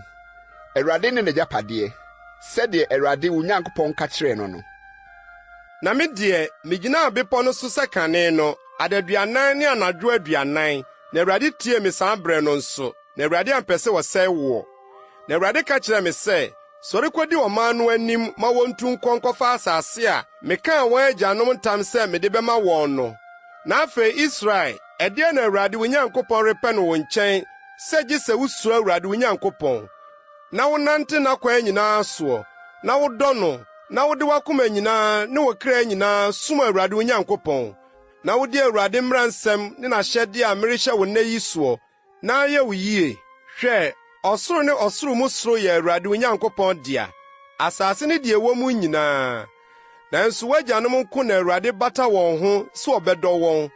Awurade ne n'agyapadeɛ, sɛdeɛ Awurade wo Nyankopɔn ka kyerɛɛ no no. Na me deɛ, migyinaa bepɔ no so sɛ kane no, adaduanan ne anadwo aduanan, na Awurade tiee me saa berɛ no nso, na Awurade ampɛ sɛ ɔsɛe woɔ. Na Awurade ka kyerɛɛ me sɛ, Sɔre kodi ɔman no anim ma wontu nkɔ nkɔfa asase a mekaa wɔn agyanom ntam sɛ mede bɛma wɔn no. Na afei, Israel, ɛdeɛn na Awurade wo Nyankopɔn repɛ no wo nkyɛn sɛ gye sɛ wusuro Awurade wo Nyankopɔn, na wonante n'akwan nyinaa soɔ, na wodɔ no, na wode w'akoma nyinaa ne wo kra nyinaa som Awurade wo Nyankopɔn, na wodi Awurade mmara nsɛm ne n'ahyɛdeɛ a merehyɛ wo nnɛ yi soɔ, na ayɛ wo yie. Hwɛ, ɔsoro ne ɔsoro mu soro yɛ Awurade wo Nyankopɔn dea, asase ne deɛ ɛwɔ mu nyinaa. Nanso w'agyanom nko na Awurade bata wɔn ho sɛ ɔbɛdɔ wɔn,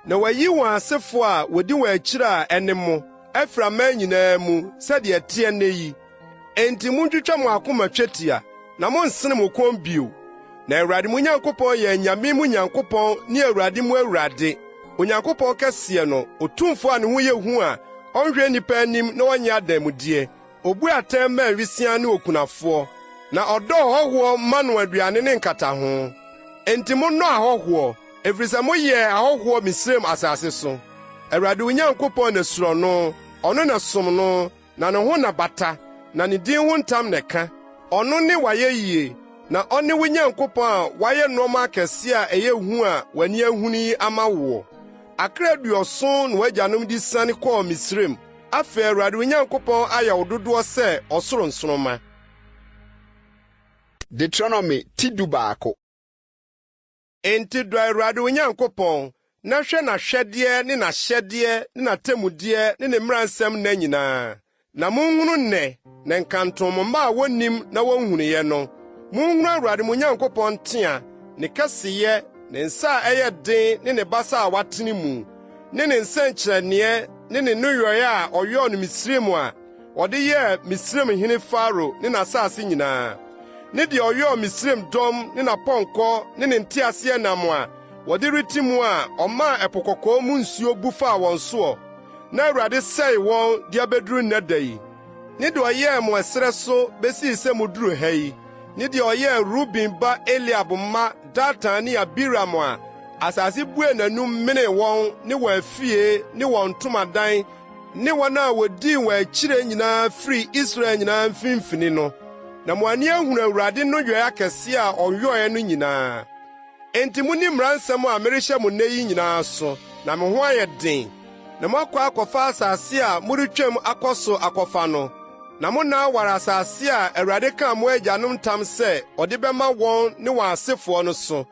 na wayi wɔn asefo a wodi wɔn akyiri a ɛne mo, afiri aman nyinaa mu, sɛdeɛ ɛteɛ nnɛ yi. Enti muntwitwa mo akoma twetia, na monnsene mo kɔn bio. Na Awurade mo Nyankopɔn yɛ anyame mu Nyankopɔn ne Awurade mu Awurade, Onyankopɔn kɛseɛ no, Otumfoɔ a ne ho yɛ hu a ɔnhwɛ nnipa anim na ɔnnye adanmudeɛ. Obu atɛn ma awisiaa ne okunafoɔ, na ɔdɔ ɔhɔhoɔ ma no aduane ne nkataho. Enti monnɔ ahɔhoɔ, ɛfiri sɛ moyɛɛ ahɔhoɔ Misraim asase so. Awurade wo Nyankopɔn na suro no, ɔno na som no, na ne ho na bata, na ne din ho ntam na ɛka. Ɔno ne w'ayɛyie, na ɔne wo Nyankopɔn a wayɛ nnoɔma akɛseɛ a ɛyɛ hu a w'ani ahunu yi ama woɔ. Akra aduɔson na w'agyanom de siane kɔɔ Misraim. Afei Awurade wo Nyankopɔn ayɛ wo dodoɔ sɛ ɔsoro nsoromma. Deuteronomy ti dubaako. Enti dɔ Awurade wo Nyankopɔn, na hwɛ n'ahwɛdeɛ ne n'ahyɛdeɛ ne n'atemmudeɛ ne ne mmara nsɛm nna nyinaa. Na monhunu nnɛ, na nkantom mo mma a wonnim na wonhunuiɛ no, monhunu Awurade mo Nyankopɔn ntea, ne kɛseyɛ, ne nsa a ɛyɛ den ne ne basa a watene mu, ne ne nsɛnkyerɛnneɛ ne ne nneyɔe a ɔyɔɔ no Misraim a ɔde yɛɛ Misraimhene Farao ne n'asase nyinaa, ne deɛ ɔyɔɔ Misraim dɔm ne n'apɔnkɔ ne ne nteaseɛnam a wɔde reti mu a ɔmaa Ɛpo Kɔkɔɔ mu nsuo bu faa wɔn soɔ, na Awurade sɛee wɔn de abɛduru nnɛ da yi. Ne deɛ ɔyɛɛ mo ɛserɛ so besii sɛ muduruu ha yi, ne deɛ ɔyɛɛ Ruben ba Eliab mma Datan ne Abiram a asase buee n'anom menee wɔn ne wɔn afie ne wɔn ntomadan ne wɔn a wodii wɔn akyire nyinaa firii Israel nyinaa mfimfini no. Na mo ani ahunu Awurade nneyɔe akɛse a ɔyɔe no nyinaa. Enti munni mmara nsɛm a merehyɛ mo nnɛ yi nyinaa so, na mo ho ayɛ den, na moakɔ akɔfa asase a moretwam akɔ so akɔfa no. Na mo nna aware asase a Awurade kaa mo agyanom ntam sɛ ɔde bɛma wɔn ne wɔn asefoɔ no so,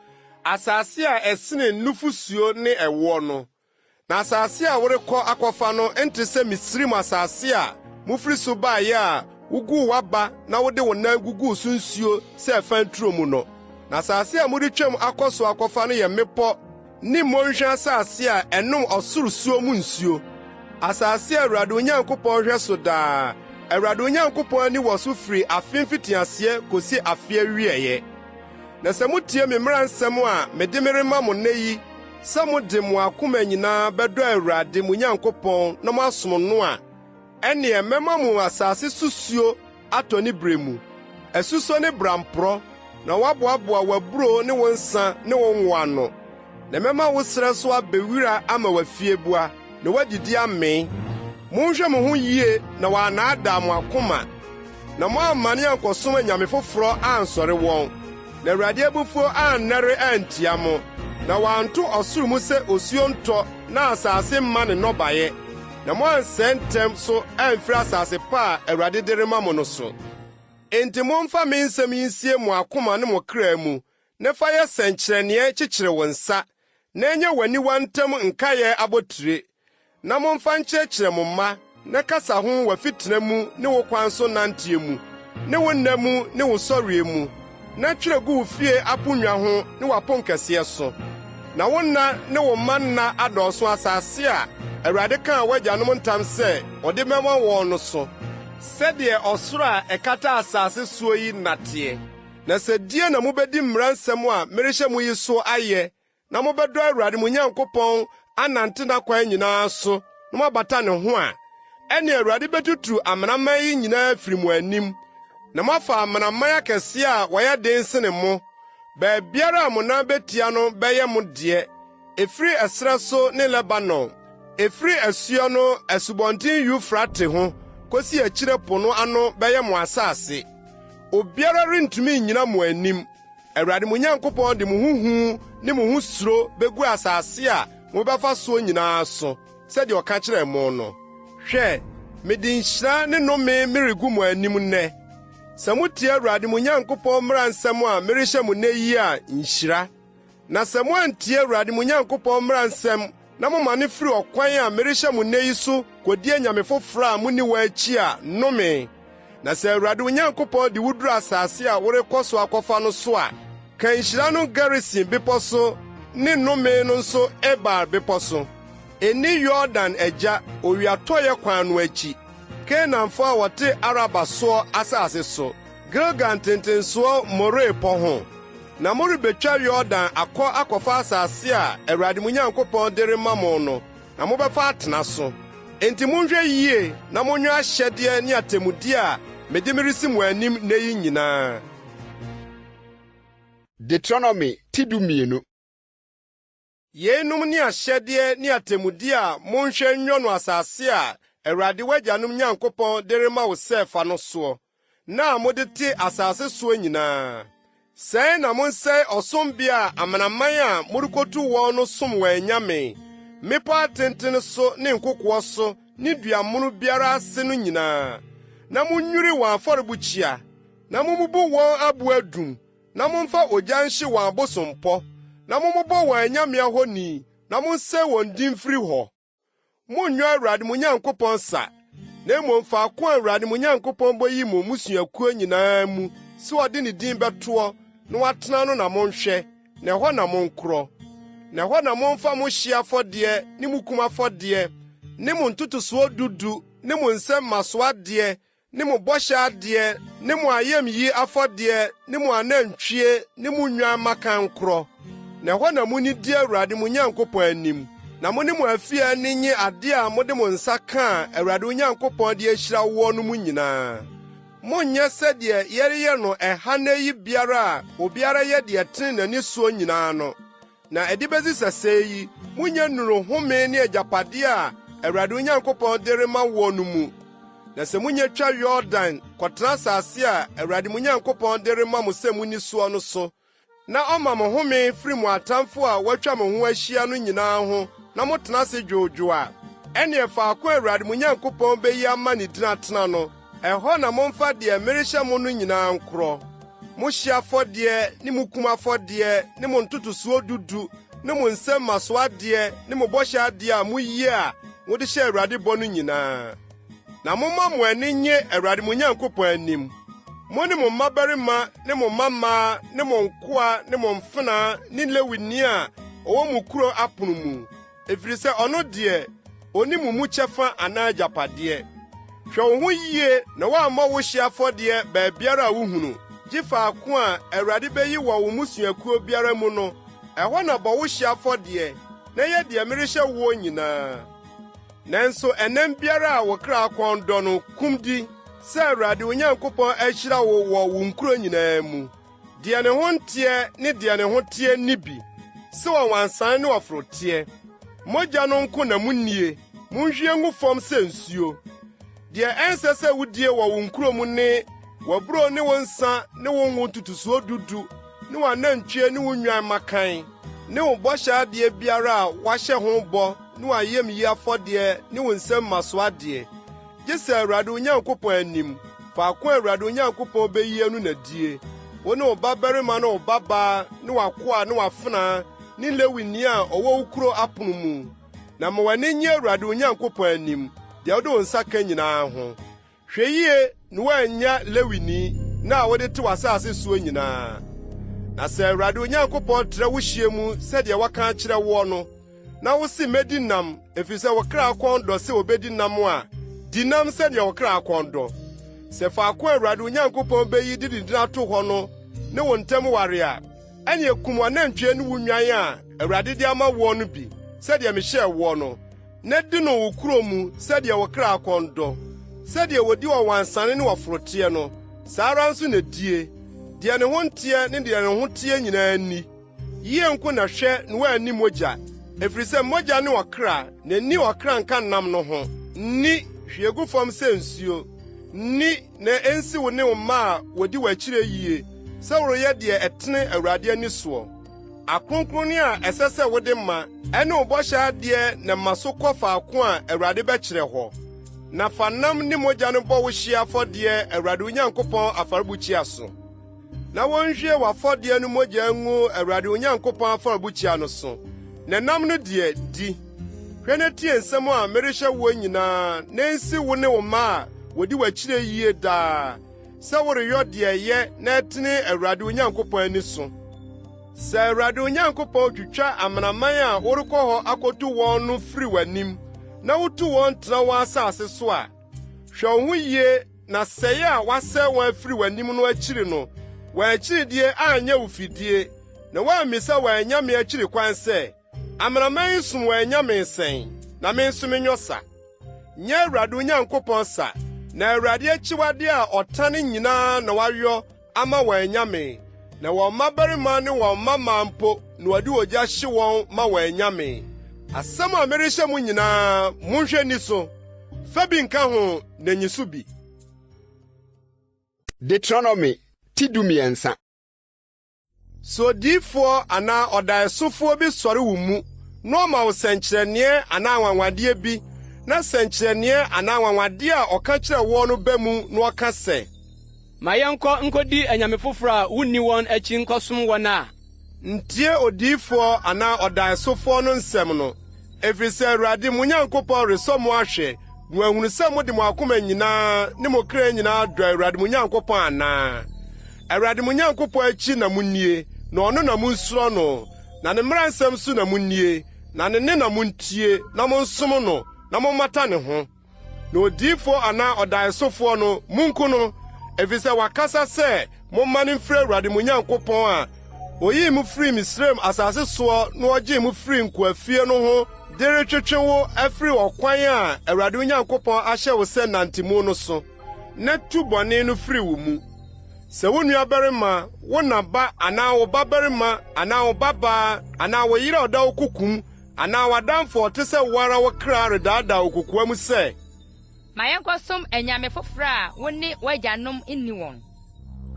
asase a ɛsene nufusuo ne ɛwoɔ no. Na asase a worekɔ akɔfa no nte sɛ Misraim asase a mufiri so baeɛ a wuguu w'aba na wode wo nan guguu so nsuo sɛ ɛfan turo mu no. Na asase a moretwam akɔ so akɔfa no yɛ mmepɔ ne mmonhwa asase a ɛnom ɔsoro suo mu nsuo, asase a Awurade wo Nyankopɔn hwɛ so daa. Awurade wo Nyankopɔn ani wɔ so firi afe mfitiaseɛ kosi afe awieeɛ. Na sɛ mutie me mmara nsɛm a mede merema mo nnɛ yi sɛ mode mo akoma nyinaa bɛdɔ Awurade mo Nyankopɔn na moasom no a, ɛnneɛ mɛma mo asase so suo atɔ ne bere mu, asusɔ ne bramporɔ, na woaboaboa w'aburow ne wo nsa ne wo ngo ano. Na mɛma wo serɛ so abɛ wira ama w'afieboa, na woadidi amee. Monhwɛ mo ho yie na wɔannaadaa mo akoma, na moammane ankɔsom anyame foforɔ ansɔre wɔn, na Awurade abufuo annɛre antia mo, na wanto ɔsoro mu sɛ osuo ntɔ na asase mma ne nnɔbaeɛ, na moansɛe ntɛm so amfiri asase pa a Awurade de rema mo no so. Enti momfa me nsɛm yi nsie mo akoma ne mo kra mu, na fa yɛ sɛnkyerɛnneɛ kyekyere wo nsa, na ɛnyɛ w'aniwa ntam nkaeɛ abotire, na momfa nkyerɛkyerɛ mo mma, na kasa ho w'afitena mu ne wo kwan so nanteɛ mu, ne wo nna mu ne wo sɔreɛ mu, na twerɛ gu wo fie aponnwa ho ne w'aponkɛseɛ so. Na wo nna ne wo mma nna adɔɔso asase a Awurade kaa w'agyanom ntam sɛ ɔde bɛma wɔn no so, sɛdeɛ ɔsoro a ɛkata asase soɔ yi nna teɛ. Na sɛ die na mubedi mmara nsɛm a merehyɛ mo yi so ayɛ, na mobɛdɔ Awurade mo Nyankopɔn anante n'akwan nyinaa so na moabata ne ho a, ɛnne Awurade betutu amanaman yi nyinaa afiri mo anim, na moafa amanaman akɛse a wɔyɛ den sene mo. Baabiara a mo nan betia no bɛyɛ mo deɛ, ɛfiri ɛserɛ so ne Lebanon, ɛfiri asuo no Asubɔnten Eufrate ho kosi akyire po no ano bɛyɛ mo asase. Obiara rentumi nnyina mo anim. Awurade mo Nyankopɔn de mo ho hu ne mo ho suro begu asase a mobɛfa soɔ nyinaa so, sɛdeɛ ɔka kyerɛɛ mo no. Hwɛ, mede nhyira ne nnome meregu mo anim nnɛ. Sɛ motie Awurade mo Nyankopɔn mmara nsɛm a merehyɛ mo nnɛ yi a, nhyira. Na sɛ moantie Awurade mo Nyankopɔn mmara nsɛm na momane firi ɔkwan a merehyɛ mo nnɛ yi so kodi anyame foforo a munni wɔn akyi a, nnome! Na sɛ Awurade wo Nyankopɔn de wo duru asase a worekɔ so akɔfa no so a, ka nhyira no Gerisim bepɔ so ne nnome no nso Ebal bepɔ so. Enni Yordan agya, owiatɔe kwan no akyi, Kanaanfo a wɔte Araba soɔ asase so, Gilgal ntentensoɔ More pɔ ho. Na morebetwa Yordan akɔ akɔfa asase a Awurade mo Nyankopɔn de rema mo no, na mobɛfa atena so. Enti monhwɛ yie na monyɛ ahyɛdeɛ ne atemmudeɛ a mede meresi mo anim nnɛ yi nyinaa. Deuteronomy ti 12. Yeinom ne ahyɛdeɛ ne atemmudeɛ a monhwɛ nyɔ no asase a Awurade w'agyanom Nyankopɔn de rema wo sɛ fa no soɔ, nna a mode te asase soɔ nyinaa. Sɛe na monsɛe ɔsombea a amanaman a morekotu wɔn no som wɔn anyame, mmepɔ atenten so ne nkokoɔ so ne dua mono biara ase no nyinaa, na munnwiri wɔn afɔrebukyia, na mummubu wɔn abo adum, na momfa ogya nhye wɔn abosompɔ, na mommobɔ wɔn anyame ahoni, na monsɛe wɔn din mfiri hɔ. Monnyɔ Awurade mo Nyankopɔn sa, na mmom faako a Awurade mo Nyankopɔn beyi mo mmusuakuo nyinaa mu sɛ ɔde ne din bɛtoɔ na watena no na monhwɛ, na ɛhɔ na monkorɔ. Na ɛhɔ na momfa mo hyeɛ afɔdeɛ ne mo kum afɔdeɛ ne mo ntotosoɔ dudu ne mo nsam mmasoɔ adeɛ ne mo bɔhyɛ adeɛ ne mo ayamyi afɔdeɛ ne mo anantwie ne mo nnwan mmakan nkorɔ, na ɛhɔ na munnidi Awurade mo Nyankopɔn anim. Na mo ne mo afie ani nnye ade a mode mo nsa ka a Awurade wo Nyankopɔn de ahyira woɔ no mu nyinaa. Monnyɛ sɛdeɛ yɛreyɛ no ɛha nnɛ yi biara a obiara yɛ deɛ ɛtene n'ani soɔ nyinaa no. Na ɛde besi sɛsɛɛ yi, munnya nnuruu home ne agyapade a Awurade wo Nyankopɔn de rema woɔ no mu. Na sɛ munya twa Yordan kɔtena asase a Awurade mo Nyankopɔn de rema mo sɛ munni soɔ no so, na ɔma mo home firi mo atamfo a wɔatwa mo ho ahyia no nyinaa ho na motena ase dwoodwoo a, ɛnneɛ faako a Awurade mo Nyankopɔn beyi ama ne din atena no, Ɛhɔ na momfa deɛ merehyɛ mo no nyinaa nkorɔ, mo hyeɛ afɔdeɛ ne mo kum afɔdeɛ ne mo ntotosoɔ dudu ne mo nsam mmasoɔ adeɛ ne mo bɔhyɛ adeɛ a moyie a mode hyɛ Awurade bɔ no nyinaa. Na momma mo ani nnye Awurade mo Nyankopɔn anim, mo ne mo mmabarima ne mo mmammaa ne mo nkoa ne mo mfenaa ne Lewini a ɔwɔ mo kuro apono mu. Ɛfiri sɛ ɔno deɛ, ɔnni mo mu kyɛfa anaa agyapadeɛ. Hwɛ wo ho yie na woammɔ wo hyeɛ afɔdeɛ baabiara a wohunu, gye faako a Awurade bɛyi wɔ wo mmusuakuo biara mu no, ɛhɔ na bɔ wo hyeɛ afɔdeɛ, na yɛ deɛ merehyɛ woɔ nyinaa. Nanso ɛnam biara a wo kra kɔn dɔ no, kum di, sɛ Awurade wo Nyankopɔn ahyira wo wɔ wo nkuro nyinaa mu. Deɛ ne ho nteɛ ne deɛ ne ho teɛ nni bi, sɛ ɔwansan ne ɔforoteɛ. Mogya no nko na munnie, munhwie ngu fam sɛ nsuo. Deɛ ɛnsɛ sɛ wodie wɔ wo nkuro mu ne w'aburoo ne wo nsa ne wo ngo ntotosoɔ dudu ne w'anantwie ne wo nnwan mmakan ne wo bɔhyɛ adeɛ biara a woahyɛ ho bɔ ne w'ayamyi afɔdeɛ ne wo nsam mmasoɔ adeɛ. Gye sɛ Awurade wo Nyankopɔn anim, faako a Awurade wo Nyankopɔn beyie no na die, wo ne wo babarima ne wo babaa ne w'akoa ne w'afenaa ne Lewini a ɔwɔ wo kurow apon mu. Na ma w'ani nnye Awurade wo Nyankopɔn anim, deɛ wode wo nsa ka nyinaa ho. Hwɛ yiye na woannya Lewini nna a wode te w'asase soɔ nyinaa. Na sɛ Awurade wo Nyankopɔn trɛ wo hyeɛ mu sɛdeɛ waka akyerɛ woɔ no, na wose, Medi nam, efisɛ wo kra kɔn dɔ sɛ obedi nam a, di nam sɛnea wo kra kɔn dɔ. Sɛ faako a Awurade wo Nyankopɔn beyi de ne din ato hɔ no ne wo ntam ware a, ɛnneɛ kum w'anantwie ne wo nnwan a Awurade de ama woɔ no bi, sɛdeɛ mehyɛɛ woɔ no, na di no wo kuro mu sɛdeɛ wo kra kɔn dɔ. Sɛdeɛ wɔdi ɔwansane ne ɔforoteɛ no, saa ara nso na die. Deɛ ne ho nteɛ ne deɛ ne ho teɛ nyinaa nni. Yie nko na hwɛ na woanni mogya, ɛfiri sɛ mogya ne ɔkra, na nni ɔkra nka nam no ho. Nni, hwie gu fam sɛ nsuo. Nni, na ɛnsi wo ne wo mma a wɔdi w'akyire yie, sɛ woreyɛ deɛ ɛtene Awurade ani soɔ. Akronkronneɛ a ɛsɛ sɛ wode ma, ɛne wo bɔhyɛ adeɛ na ma so kɔ faako a Awurade bɛkyerɛ hɔ. Na fa nam ne mogya no bɔ wo hyeɛ afɔdeɛ Awurade wo Nyankopɔn afɔrebukyia so. Na wonhwie w'afɔdeɛ no mogya ngu Awurade wo Nyankopɔn afɔrebukyia no so, na nam no deɛ, di. Hwɛ na tie nsɛm a merehyɛ woɔ nyinaa, na ensi wo ne wo mma a wɔdi w'akyire yie daa, sɛ woreyɔ deɛ ɛyɛ na ɛtene Awurade wo Nyankopɔn ani so. Sɛ Awurade wo Nyankopɔn twitwa amanaman a worekɔ hɔ akɔtu wɔn no firi w'anim, na wotu wɔn tena wɔn asase so a, hwɛ wo ho yie Na sɛe a wɔasɛe wɔn afiri w'anim no akyiri no, wɔn akyiridie anyɛ wo fidie, na woammisa wɔn anyame akyiri kwan sɛ, Amanaman yi som wɔn anyame sɛn, na me nso menyɔ sa? Nyɛ Awurade wo Nyankopɔn sa, na Awurade akyiwadeɛ a ɔtane nyinaa na woayɔ ama wɔn anyame, na wɔn mmabarima ne wɔn mmammaa mpo na wɔde ogya hye wɔn ma wɔn anyame. Asɛm a merehyɛ mo nyinaa, monhwɛ nni so. Fa bi nka ho na nyi so bi. Deuteronomy ti 13. Sɛ odiyifoɔ anaa ɔdaeɛsofoɔ bi sɔre wo mu na ɔma wo sɛnkyerɛnneɛ anaa anwanwadeɛ bi, na sɛnkyerɛnneɛ anaa anwanwadeɛ a ɔka kyerɛ woɔ no ba mu na ɔka sɛ. Ma yɛnkɔ nkodi anyame foforo a wunni wɔn akyi nkɔsom wɔn a. Ntie odiyifoɔ anaa ɔdaeɛsofoɔ no nsɛm no, ɛfiri sɛ Awurade, mo Nyankopɔn, resɔ mo ahwɛ na wahunu sɛ mode mo akoma nyinaa ne mo kra nyinaa dɔ Awurade mo Nyankopɔn anaa. Awurade mo Nyankopɔn akyi na monnie, na ɔno na monsuro no, na ne mmara nsɛm so na monnie, na ne nne na montie, na monsom no, na mommata ne ho. Na odiyifoɔ anaa ɔdaeɛsofoɔ no, munku no, efisɛ wakasa sɛ mommane mfiri Awurade mo Nyankopɔn a oyii mo firii Misraim asase soɔ na ɔgyee mo firii nkoafie no ho de retwetwe wo afiri ɔkwan a Awurade wo Nyankopɔn ahyɛ wo sɛ nante mu no so, na tu bɔne no firi wo mu. Sɛ wo nuabarima, wo na ba anaa wo babarima anaa wo babaa anaa wo yere a ɔda wo kokom anaa w'adamfo a ɔte sɛ wo ara wo kra redaadaa wo kokoam sɛ, Ma yɛnkɔsom anyame foforo a wo ne w'agyanom nni wɔn.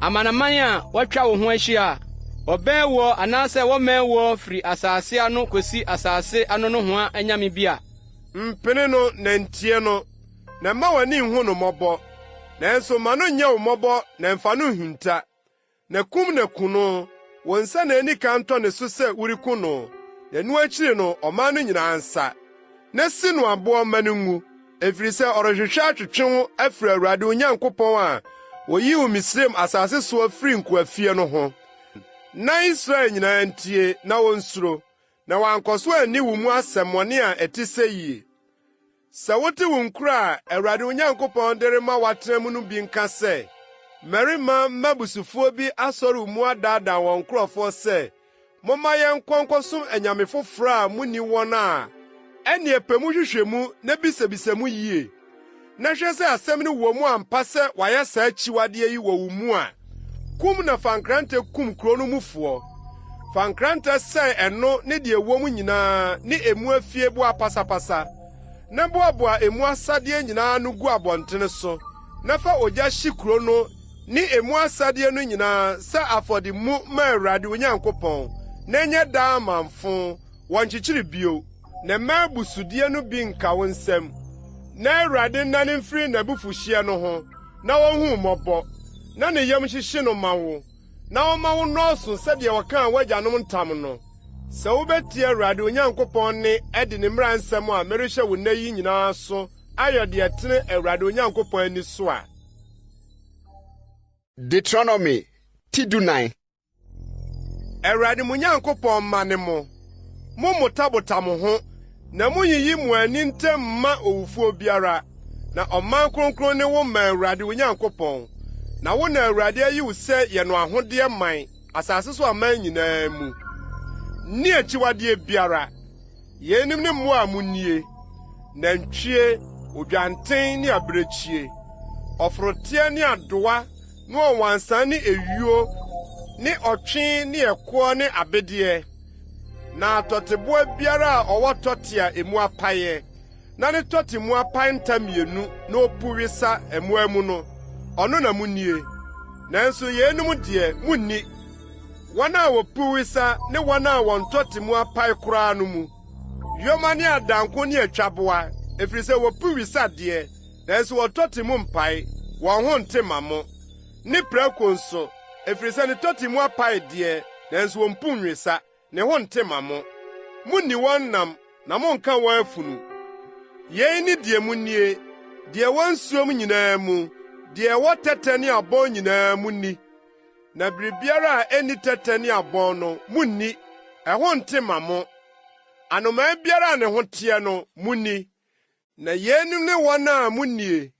Amanaman a wɔatwa wo ho ahyia a wɔbɛn woɔ anaasɛ wɔmmɛn woɔ firi asase ano kosi asase ano nohoa anyame bi a. Mpene no na ntie no, na mma w'ani nnhu no mmɔbɔ. Nanso ma no nyɛ wo mmɔbɔ na mfa no nhinta. Na kum na ku no, wo nsa na enni kan ntɔ ne so sɛ woreku no, na ɛno akyiri no ɔman no nyinaa nsa. Na si no aboɔ ma no nwu, ɛfiri sɛ ɔrehwehwɛ atwetwe wo afiri Awurade wo Nyankopɔn a oyii wo Misraim asase soɔ firii nkoafie no ho. Na Israel nyinaa ntie na wɔnsuro, na wɔankɔ so anni wo mu asɛmmɔne a ɛte seyie. Sɛ wote wo nkuro a Awurade wo Nyankopɔn de rema woatena mu no bi nka sɛ, Mmarima mmabusufoɔ bi asɔre wo mu adaadaa wɔn nkurɔfoɔ sɛ, 'Momma yɛnkɔ nkɔsom anyame foforɔ a munni wɔn a, ɛnneɛ pɛ mu hwehwɛ mu na bisabisa mu yie, na hwɛ sɛ asɛm no wɔ mu ampa sɛ wɔayɛ saa akyiwadeɛ yi wɔ wo mu a. Kum na fa nkrantɛ kum kuro no mufoɔ. Fa nkrantɛ sɛe ɛno ne deɛ ɛwɔ mu nyinaa ne emu afieboa pasapasa, na boaboa emu asadeɛ nyinaa ano gu abɔntene so, na fa ogya hye kuro no ne emu asadeɛ no nyinaa sɛ afɔde mu ma Awurade wo Nyankopɔn, na ɛnyɛ daa amamfo, wɔnnkyekyere bio. Na mma abusudeɛ no bi nnka wo nsam, na Awurade nnane mfiri n'abufuhyeɛ no ho, na onhu wo mmɔbɔ, na ne yam hyehye no ma wo, na ɔmma wo nnɔɔso sɛdeɛ ɔkaa w'agyanom ntam no. Sɛ wubetie Awurade wo Nyankopɔn nne adi ne mmara nsɛm a merehyɛ wo nnɛ yi nyinaa so ayɛ deɛ ɛtene Awurade wo Nyankopɔn ani so a. Deuteronomy ti 14. Awurade mo Nyankopɔn mma ne mo. Mommotabota mo ho, na munnyiyi mo ani ntam mma owufoɔ biara, na ɔman kronkron ne wo ma Awurade wo Nyankopɔn, na wo na Awurade ayi wo sɛ yɛ no ahodeɛ man asase so aman nyinaa mu. Nni akyiwadeɛ biara. Yeinom ne mmoa a munnie: nantwie, odwanten ne abirekyie, ɔforoteɛ ne adowa ne ɔwansan ne eyuo ne ɔtwe ne ɛkoɔ ne abedeɛ, na atɔteboa biara a ɔwɔ tɔte a emu apaeɛ, na ne tɔte mu apae nta mmienu na opu wesa mmoa mu no, ɔno na munnie. Nanso yeinom deɛ, munnni, wɔn a wopu wesa ne wɔn a wɔn tɔte mu apae koraa no mu, yoma ne adanko ne atwaboa, ɛfiri sɛ wopu wesa deɛ, nanso wɔn tɔte mu mpae, wɔn ho nte mma mo, ne prako nso, ɛfiri sɛ ne tɔte mu apae deɛ, nanso ompu nwesa, ne ho nte mma mo. Munni wɔn nam na monnka wɔn afunu. Yei ne deɛ munnie, deɛ ɛwɔ nsuom nyinaa mu, deɛ ɛwɔ tɛtɛ ne abɔn nyinaa munni. Na biribiara a enni tɛtɛ ne abɔn no, munni, ɛho nte mma mo. Anomaa biara a ne ho teɛ no, munni. Na yeinom ne wɔn a munnie: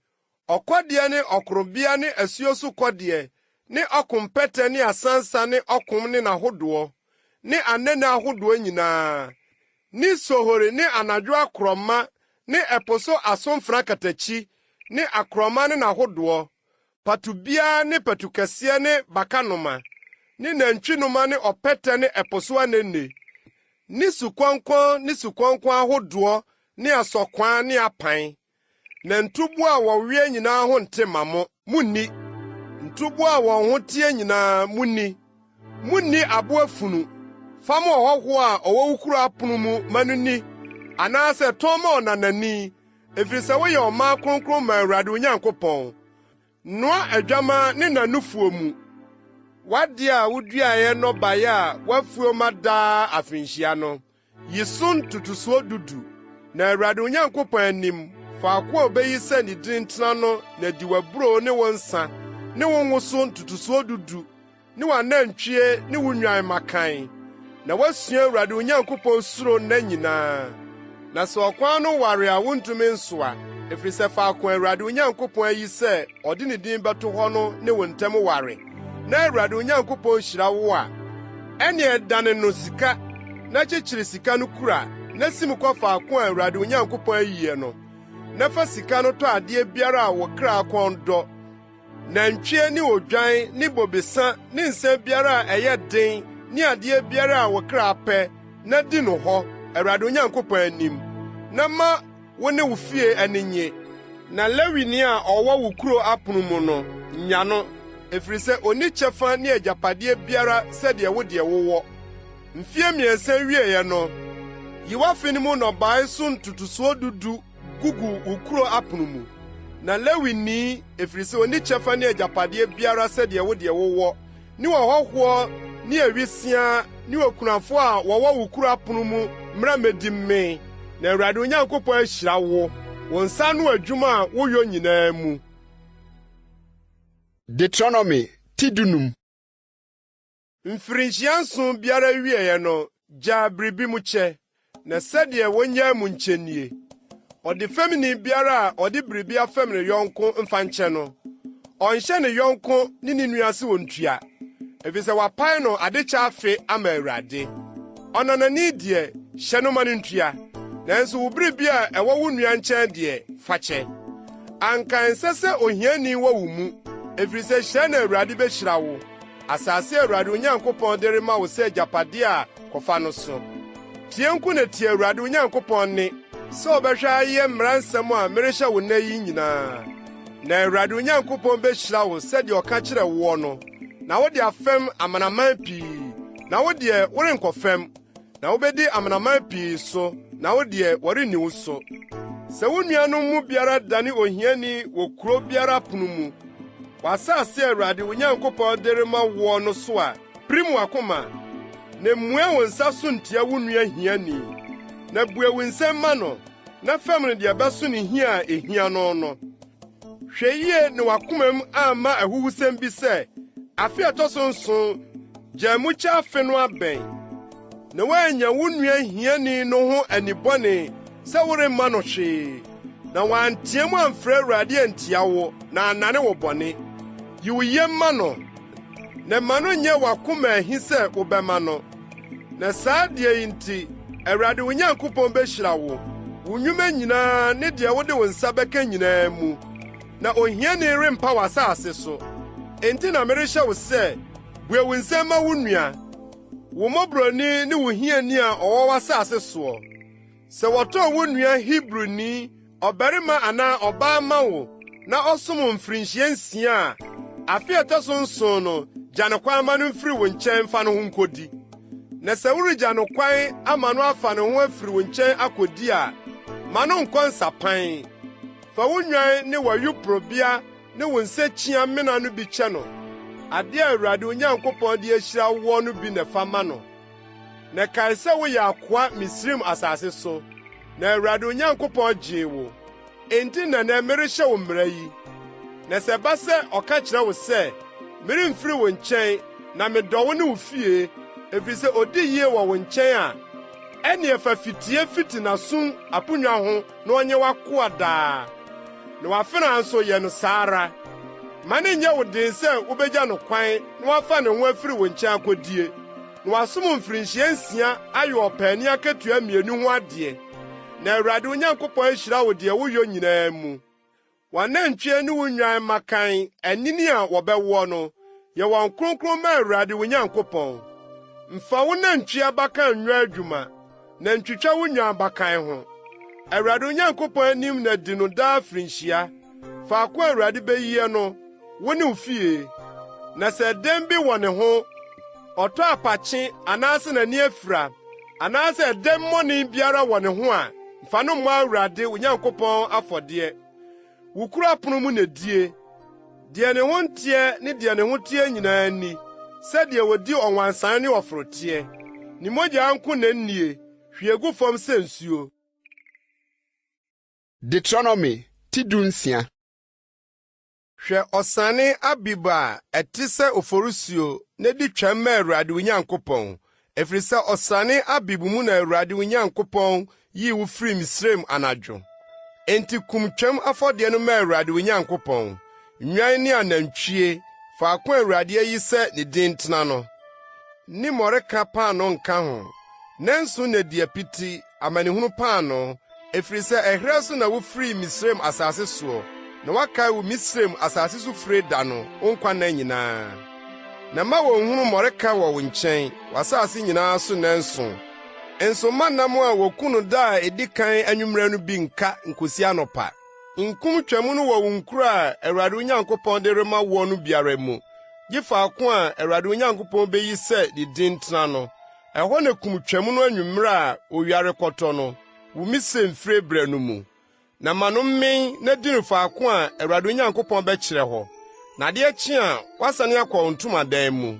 ɔkɔdeɛ ne ɔkorɔbea ne asuo so kɔdeɛ ne ɔkompɛtɛ ne asansa ne ɔkom ne n'ahodoɔ, ne anene ahodoɔ nyinaa, ne sohori ne anadwo akorɔma ne ɛpo so asomfena katakyi ne akorɔma ne n'ahodoɔ, patubiaa ne patukɛseɛ ne bakanoma, ne nantwinoma ne ɔpɛtɛ ne ɛpo so anene, ne sukɔnkɔn ne sukɔnkɔn ahodoɔ ne asɔkwaa ne apan. Na ntuboa a wɔwea nyinaa ho nte mma mo, munni. Ntuboa a wɔn ho teɛ nyinaa, munni. Munni aboa funu. Fa ma ɔhɔho a ɔwɔ wo kurow apon mu ma no nni, anaasɛ tɔn ma ɔnanani, efisɛ woyɛ ɔman kronkron ma Awurade wo Nyankopɔn. Noa adwammaa ne n'anufuo mu. W'ade a wuduae nnɔbae a w'afuw ma daa afenhyia no, Yi so ntotoso du du, na Awurade wo Nyankopɔn anim, faako a obeyi sɛ ne din ntena no na di w'aburow ne wo nsa ne wo ngo so ntotoso du du ne w'anantwie ne wo nnwan mmakan, na woasua Awurade wo Nyankopɔn suro nna nyinaa. Na sɛ ɔkwan no ware a wuntumi nsoa, efisɛ faako a Awurade wo Nyankopɔn ayi sɛ ɔde ne din bɛto hɔ no ne wo ntam ware, na Awurade wo Nyankopɔn hyira wo a, ɛnneɛ dane no sika na kyekyere sika no kura. na sim kɔ faako a Awurade wo Nyankopɔn ayiɛ no, na fa sika no tɔ adeɛ biara a wo kra kɔn dɔ, nantwie ne odwan ne bobesa ne nsa biara a ɛyɛ den ne adeɛ biara a wo kra pɛ, na di no hɔ, Awurade wo Nyankopɔn anim, na ma wo ne wo fie ani nnye. Na Lewini a ɔwɔ wo kurow apon mu no, nya no, efiri sɛ onni kyɛfa ne agyapadeɛ biara sɛdeɛ wo deɛ wowɔ. Mfeɛ mmiɛnsa wieeɛ no, yi w'afe no mu nnɔbae so ntotosoɔ dudu gugu wo kurow apono mu. Na Lewini, ɛfiri sɛ onni kyɛfa ne agyapadeɛ biara sɛdeɛ wo deɛ wowɔ, ne ɔhɔhoɔ ne awisiaa ne okunafoɔ a wɔwɔ wo kuro apono mu mmra mmedi mmee, na Awurade wo Nyankopɔn ahyira wo, wo nsa ano adwuma a woyɔ nyinaa mu. Deuteronomy ti 15. Mfirinhyia nson biara awieeɛ no, gyaa biribi mu kyɛ, na sɛdeɛ wonnyaa mu nkyɛ nie: Ɔdefɛmni biara a ɔde biribi afɛm ne yɔnko mfa nkyɛ no, ɔnhyɛ ne yɔnko ne ne nua sɛ ontua, efisɛ wapae no adekyɛ afe ama Awurade. Ɔnanani deɛ, hyɛ no ma no ntua, nanso wo biribi a ɛwɔ wo nua nkyɛn deɛ, fa kyɛ. Anka ɛnsɛ sɛ ohiani wɔ wo mu, efiri sɛ hyira na Awurade behyira wo. Asase a Awurade wo Nyankopɔn de rema wo sɛ agyapade a kɔfa no so. Tie nko na tie Awurade wo Nyankopɔn nne sɛ wobɛhwɛ ayɛ mmara nsɛm a merehyɛ wo nnɛ yi nyinaa. Na Awurade wo Nyankopɔn behyira wo sɛdeɛ ɔka kyerɛɛ woɔ no, na wode afɛm amanaman pii, na wo deɛ, worenkɔfɛm. Na wobedi amanaman pii so, na wo deɛ, wɔrenni wo so. Sɛ wo nuanom mu biara dane ohiani wɔ kurow biara pono mu, w'asase a Awurade wo Nyankopɔn de rema woɔ no so a, pirim w'akoma, na mmua wo nsa so ntia wo nua hiani. Na bue wo nsam ma no, na fɛm no deɛ ɛbɛso ne hia a ehia no no. Hwɛ yie na w'akomam amma ahuhusɛm bi sɛ, “Afe a ɛtɔ so nson, gyaa-mukyɛ afe no abɛn,” na woannya wo nua hiani no ho anibɔne sɛ woremma no hwee, na wanteɛ mu amfrɛ Awurade antia wo na annane wo bɔne. Yi wo yam ma no, na mma no nyɛ w'akoma ahi sɛ wobɛma no. Na saa adeɛ yi nti, Awurade wo Nyankopɔn behyira wo, wo nnwuma nyinaa ne deɛ wode wo nsa bɛka nyinaa mu. Na ohiani rempa w'asase so. Enti na merehyɛ wo sɛ, bue wo nsam ma wo nua, wo mmɔborɔni ne wo hiani a ɔwɔ w'asase soɔ. Sɛ wɔtɔn wo nua Hebrini, ɔbarima anaa ɔbaa ma wo na ɔsom wo mfirinhyia nsia a, afe a ɛtɔ so nson no, gya no kwan ma no mfiri wo nkyɛn mfa ne ho nkodi. Na sɛ woregya no kwan ama no afa ne ho afiri wo nkyɛn akodi a, ma no nkɔ nsapan. Fa wo nnwan ne w'ayuporobea ne wo nsakyi-amena no bi kyɛ no. Ade a Awurade wo Nyankopɔn de ahyira wo no bi na fa ma no. Na kae sɛ woyɛ akoa Misraim asase so, na Awurade wo Nyankopɔn gyee wo. Enti na nnɛ merehyɛ wo mmara yi. Na sɛ ɛba sɛ ɔka kyerɛ wo sɛ, “Meremfiri wo nkyɛn, na medɔ wo ne wo fie, efisɛ odi yiye wɔ wo nkyɛn” a, ɛnneɛ fa fitie fiti n'asom aponnwa ho na ɔnyɛ w'akoa daa. Na w'afenaa nso, yɛ no saa ara. Mma no nnyɛ wo den sɛ wubegya no kwan na wafa ne ho afiri wo nkyɛn akodie, na wasom wo mfirinhyia nsia ayɛ ɔpaani akatua mmienu ho adeɛ, na Awurade wo Nyankopɔn ahyira wo deɛ woyɔ nyinaa mu. W'anantwie ne wo nnwan mmakan anini a wɔbɛwoɔ no, yɛ wɔn kronkron ma Awurade wo Nyankopɔn. Mfa wo nantwie abakan nyɛ adwuma, na ntwitwa wo nnwan abakan ho. Awurade wo Nyankopɔn anim na di no daa afirinhyia, faako a Awurade beyiɛ no, wo ne wo fie. Na sɛ ɛdɛm bi wɔ ne ho, ɔtɔ apakye anaasɛ n'ani afura, anaasɛ ɛdɛmmɔne biara wɔ ne ho a, mfa no mmɔ Awurade wo Nyankopɔn afɔdeɛ. Wo kuro apono mu na die. Deɛ ne ho nteɛ ne deɛ ne ho teɛ nyinaa nni, sɛdeɛ wɔdi ɔwansan ne ɔforoteɛ. Ne mogya nko na nnie, hwie gu fam sɛ nsuo. Deuteronomy ti 16. Hwɛ ɔsrane Abib a ɛte sɛ oforisuo na di Twam ma Awurade wo Nyankopɔn, ɛfiri sɛ ɔsrane Abib mu na Awurade wo Nyankopɔn yii wo firii Misraim anadwo. Enti kum Twam afɔdeɛ no ma Awurade wo Nyankopɔn, nnwan ne anantwie, faako a Awurade ayi sɛ ne din ntena no. Ne mmɔreka paanoo nka ho. Nnanson na di apiti. amanehunu paanoo, ɛfiri sɛ ɛherɛ so na wofirii Misraim asase soɔ, na woakae wo Misraim asase so fire da no wo nkwa nna nyinaa. Na mma wɔnnhunu mmɔreka wɔ wo nkyɛn, w'asase nyinaa so nnanson. Nso mma nam a wɔku no da a edi kan anwummere no bi nnka nkosi anɔpa. Nkum Twam no wɔ wo nkuro a Awurade wo Nyankopɔn de rema woɔ no biara mu, gye faako a Awurade wo Nyankopɔn beyi sɛ ne din ntena no. Ɛhɔ na kum Twam no anwummere a owia rekɔtɔ no, wo Misraim fire berɛ no mu. Na ma no mmen na di no faako a Awurade wo Nyankopɔn bɛkyerɛ hɔ. Na adeɛ kye a, woasane akɔ wo ntomadan mu.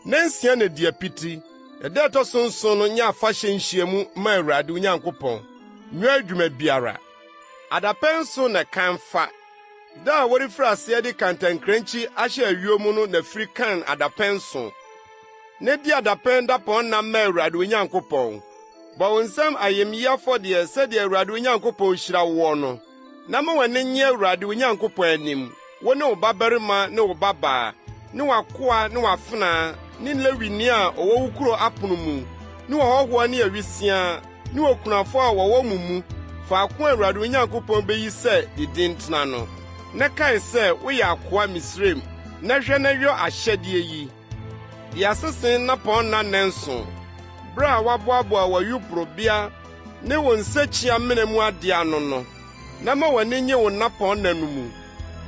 Nnansia na di apiti, na da a ɛtɔ so nson no nyɛ afahyɛ nhyiamu mma Awurade wo Nyankopɔn. Nyɛ adwuma biara. Adapɛn so na kan fa. Da a wɔrefiri aseɛ de kantankrankyi ahyɛ ayuo mu no na firi kan adapɛn nson. Na di adapɛn dapɔnna ma Awurade wo Nyankopɔn. Bɔ wo nsam ayamyi afɔdeɛ sɛdeɛ Awurade wo Nyankopɔn hyira woɔ no, na ma w'ani nnye Awurade wo Nyankopɔn anim, wo ne wo babarima ne wo babaa, ne w'akoa ne w'afenaa, ne Lewini a ɔwɔ wo kuro apono mu, ne ɔhɔhoɔ ne awisiaa, ne okunafo a wɔwɔ mo mu, faako a Awurade wo Nyankopɔn beyi sɛ ne din ntena no. Na kae sɛ woyɛ akoa Misraim, na hwɛ na yɔ ahyɛdeɛ yi. Di asese nnapɔnna nnanson, bere a woaboaboa w'ayuporobea ne wo nsakyi-amena mu ade ano no, na ma w'ani nnye wo nnapɔnna no mu,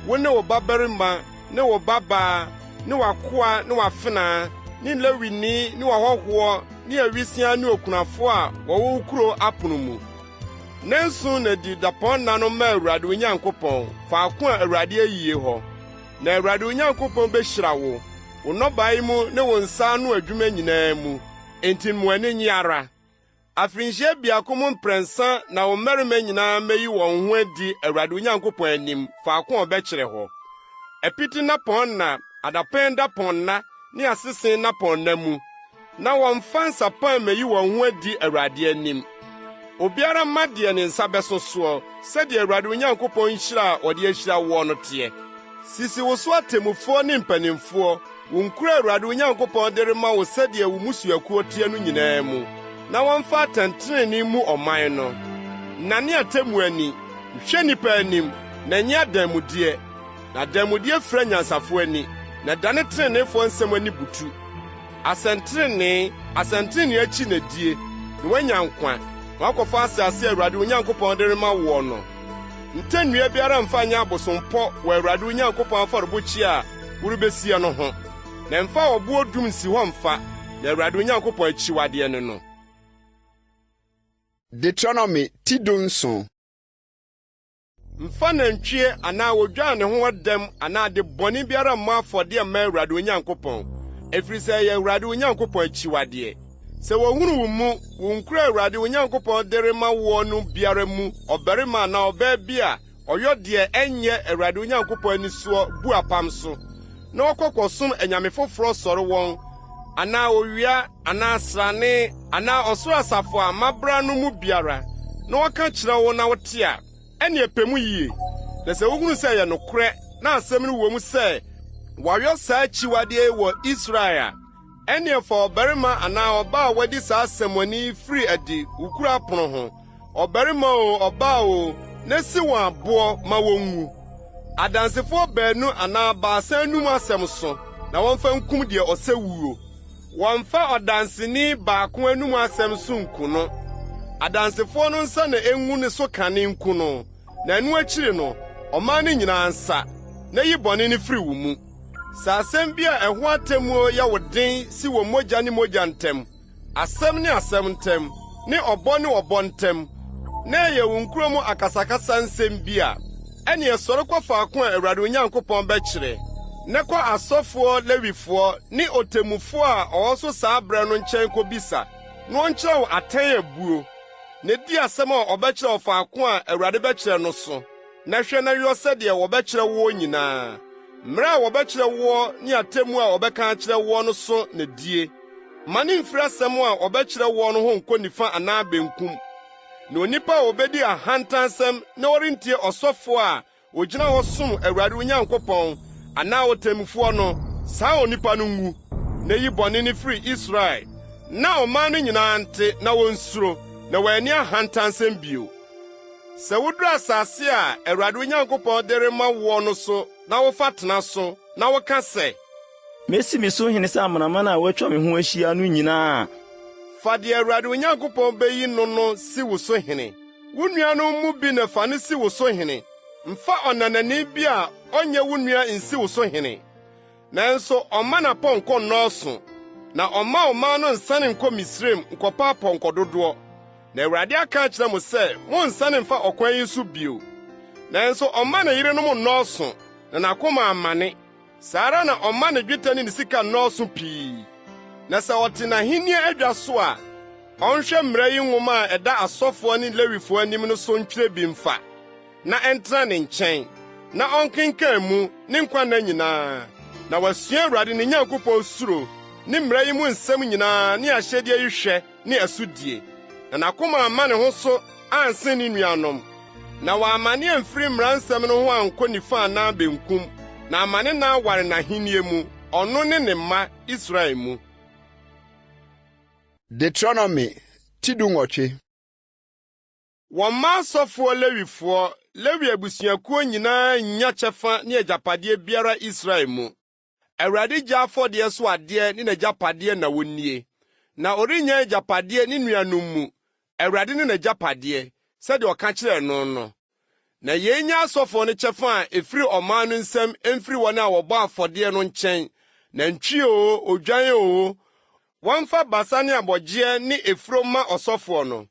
wo ne wo babarima ne wo babaa, ne w'akoa ne w'afenaa, ne Lewini ne ɔhɔhoɔ ne awisiaa ne okunafoɔ a wɔwɔ wo kuro apono mu. Nnanson na di dapɔnna no ma Awurade wo Nyankopɔn, faako a Awurade ayie hɔ. Na Awurade wo Nyankopɔn behyira wo, wo nnɔbae mu ne wo nsa ano adwuma nyinaa mu, enti ma w'ani nnye ara. Afirihyia biako mu mprɛnsa na wo mmarima nyinaa mmeyi wɔn ho adi Awurade wo Nyankopɔn anim faako a ɔbɛkyerɛ hɔ. Apiti nnapɔnna, adapɛn dapɔnna ne asese nnapɔnna mu, na wɔmfa nsapan mmeyi wɔn ho adi Awurade anim. Obiara mma deɛ ne nsa bɛso soɔ, sɛdeɛ Awurade wo Nyankopɔn nhyira a ɔde ahyira woɔ no teɛ. Sisi wo so atemmufoɔ ne mpanimfoɔ, wo nkuro a Awurade wo Nyankopɔn de rema wo sɛdeɛ wo mmusuakuo teɛ no nyinaa mu, na wɔmfa atɛntrenee mmu ɔman no. Nnane atemmuo ani, nhwɛ nnipa anim, na nnye adanmudeɛ. Na adanmudeɛ fira anyansafoɔ ani, na ɛdane teneneefoɔ nsɛm ani butu. Asɛntrenee, asɛntrenee akyi na die, na woanya nkwa, na woakɔfa asase a Awurade wo Nyankopɔn de rema woɔ no. Ntɛ nnua biara mfa nyɛ abosompɔ wɔ Awurade wo Nyankopɔn afɔrebukyia a worebesie no ho, na mfa ɔbo odum nsi hɔ mfa, na Awurade wo Nyankopɔn akyiwadeɛ ne no. Deuteronomy ti dunson. Mfa nantwie anaa odwan a ne ho wɔ dɛm anaa ade bɔne biara mmɔ afɔdeɛ mma Awurade wo Nyankopɔn, ɛfiri sɛ ɛyɛ Awurade wo Nyankopɔn akyiwadeɛ. Sɛ wɔhunu wo mu, wo nkuro a Awurade wo Nyankopɔn de rema woɔ no biara mu ɔbarima anaa ɔbaa bi a ɔyɔ deɛ ɛnyɛ Awurade wo Nyankopɔn ani soɔ bu apam so, na ɔkɔ kɔsom anyame foforɔ sɔre wɔn, anaa owia, anaa srane, anaa ɔsoro asafo a mabra no mu biara, na wɔka kyerɛ wo na wote a, ɛnneɛ pɛ mu yie. Na sɛ wohunu sɛ ɛyɛ nokorɛ na asɛm no wom sɛ wɔayɔ saa akyiwadeɛ yi wɔ Israel a, ɛnneɛ fa ɔbarima anaa ɔbaa a wadi saa asɛmmɔne yi firi adi wo kuro apono ho, ɔbarima oo, ɔbaa oo, na si wɔn aboɔ ma wɔnwu. Adansefoɔ baanu anaa baasa anom asɛm so na wɔmfa nkum deɛ ɔsɛ wuo. Wɔmmfa ɔdanseni baako anom asɛm so nku no. Adansefoɔ no nsa na engu ne so kane nku no, na ɛno akyiri no, ɔman no nyinaa nsa, na yi bɔne no firi wo mu. Sɛ asɛm bi a ɛho atemmuo yɛ wo den si wɔ mogya ne mogya ntam, asɛm ne asɛm ntam, ne ɔbɔ ne ɔbɔ ntam, na ɛyɛ wo nkuro mu akasakasa nsɛm bi a, ɛnneɛ sɔre kɔ faako a Awurade wo Nyankopɔn bɛkyerɛ, na kɔ asɔfoɔ Lewifoɔ ne ɔtemmufoɔ a ɔwɔ so saa berɛ no nkyɛn kɔbisa, na ɔnkyerɛ wo atɛn a buo, na di asɛm a ɔbɛkyerɛ wo faako a Awurade bɛkyerɛ no so, na hwɛ na yɔ sɛdeɛ wɔbɛkyerɛ woɔ nyinaa. Mmara a wɔbɛkyerɛ woɔ ne atemmuo a wɔbɛka akyerɛ woɔ no so na die. Mma no mfiri asɛm a wɔbɛkyerɛ woɔ no ho nkɔ nifa anaa benkum. Na onipa a obedi ahantansɛm na ɔrentie ɔsɔfo a ogyina hɔ som Awurade wo Nyankopɔn anaa ɔtemmufoɔ no, saa onipa no nwu. Na yi bɔne no firi Israel, na ɔman no nyinaa nte na wonsuro. na wanni ahantansɛm bio. Sɛ woduru asase a Awurade wo Nyankopɔn de rema woɔ no so na wofa tena so, na woka sɛ. Mesi me so hene sɛ amanaman a wɔatwa me ho ahyia no nyinaa a. Fa deɛ Awurade wo Nyankopɔn beyi no no si wo so hene. Wo nuanom mu bi na fa no si wo so hene. Mfa ɔnanani bi a ɔnyɛ wo nua nsi wo so hene. Nanso ɔmma n'apɔnkɔ nnɔɔso, na ɔmma ɔman no nsiane nkɔ Misraim nkɔpɛ apɔnkɔ dodoɔ. Na Awurade aka akyerɛ mo sɛ monnsane mfa ɔkwan yi so bio. Nanso ɔmma ne yerenom nnɔɔso, na n'akoma ammane. Saa ara na ɔmma ne dwetɛ ne ne sika nnɔɔso pii. Na sɛ ɔte n'ahenni adwa so a, ɔnhwɛ mmara yi nwoma a ɛda asɔfoɔ ne Lewifoɔ anim no so ntwerɛ bi mfa, na ɛntena ne nkyɛn, na ɔnkenkan mu ne nkwa nna nyinaa, na wasua Awurade ne Nyankopɔn suro ne mmara yi mu nsɛm nyinaa ne ahyɛdeɛ yi hwɛ ne ɛsodie, na n'akoma amma ne ho so ansen ne nuanom, na wammane amfiri mmara nsɛm no ho ankɔ nifa anaa benkum, na ama ne nna aware n'ahenni mu, ɔno ne ne mma, Israel mu. Deuteronomy ti dunwɔtwe. Wɔmma asɔfoɔ Lewifoɔ, Lewi abusuakuo nyinaa nnya kyɛfa ne agyapadeɛ biara Israel mu. Awurade gya afɔdeɛ so adeɛ ne n'agyapadeɛ na wɔnnie. Na ɔrennya agyapadeɛ ne nuanom mu, Awurade ne n'agyapadeɛ, sɛdeɛ ɔka kyerɛɛ no no. Na yei nyɛ asɔfoɔ no kyɛfa a ɛfiri ɔman no nsam mfiri wɔn a wɔbɔ afɔdeɛ no nkyɛn, nantwie oo, odwan oo, wɔmfa basa ne abɔgyeɛ ne efuro mma ɔsɔfoɔ no.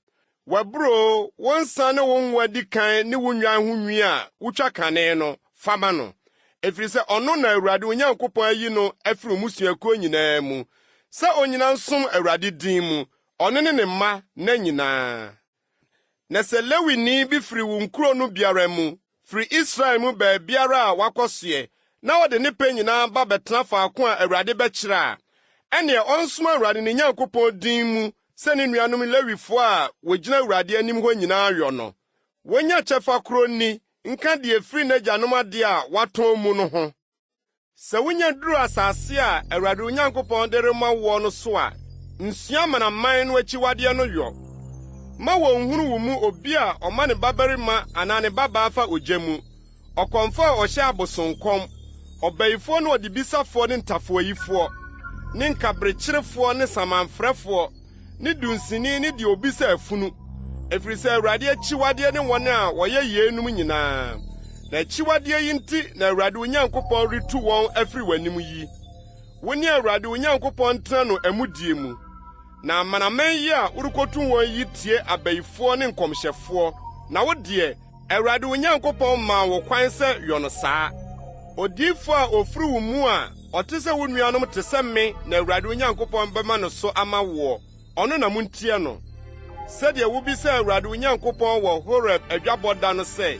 W'aburoo, wo nsã ne wo ngo adikan ne wo nnwan ho nwi a wutwa kane no, fa ma no, ɛfiri sɛ ɔno na Awurade wo Nyankopɔn ayi no afiri wo mmusuakuo nyinaa mu sɛ ɔnnyina nsom Awurade din mu, ɔno ne ne mma, nna nyinaa. Na sɛ Lewini bi firi wo nkuro no biara mu, firi Israel mu baabiara a wakɔsoɛ, na ɔde ne pɛ nyinaa ba bɛtena faako a Awurade bɛkyerɛ a, ɛnneɛ ɔnsom Awurade ne Nyankopɔn din mu sɛ ne nuanom Lewifoɔ a wɔgyina Awurade anim hɔ nyinaa yɔ no. Wɔnnya kyɛfa korɔ nni nka deɛ ɛfiri n'agyanom adeɛ a wɔatɔn mu no ho. Sɛ wunya duru asase a Awurade wo Nyankopɔn de rema woɔ no so a, nsua amanaman no akyiwadeɛ no yɔ. Mma wɔnnhunu wo mu obi a ɔma ne babarima anaa ne babaa fa ogya mu, ɔkɔmfoɔ a ɔhyɛ abosonkɔm, ɔbayifoɔ ne ɔdebisafoɔ ne ntafowayifoɔ, ne nkaberekyerefoɔ ne samanfrɛfoɔ, ne dunsini ne deɛ ɔbisa afunu, ɛfiri sɛ Awurade akyiwadeɛ ne wɔn a wɔyɛ yeinom nyinaa, na akyiwadeɛ yi nti na Awurade wo Nyankopɔn retu wɔn afiri w'anim yi. Wo ne Awurade wo Nyankopɔn ntena no amudie mu. Na amanaman yi a worekɔtu wɔn yi tie abayifoɔ ne nkɔmhyɛfoɔ, na wo deɛ, Awurade wo Nyankopɔn maa wo kwan sɛ yɔ no saa. Odiyifoɔ a ɔfiri wo mu a ɔte sɛ wo nuanom te sɛ me na Awurade wo Nyankopɔn bɛma no so ama woɔ, ɔno na montie no. Sɛdeɛ wobisaa Awurade wo Nyankopɔn wɔ Horeb adwabɔ da no sɛ.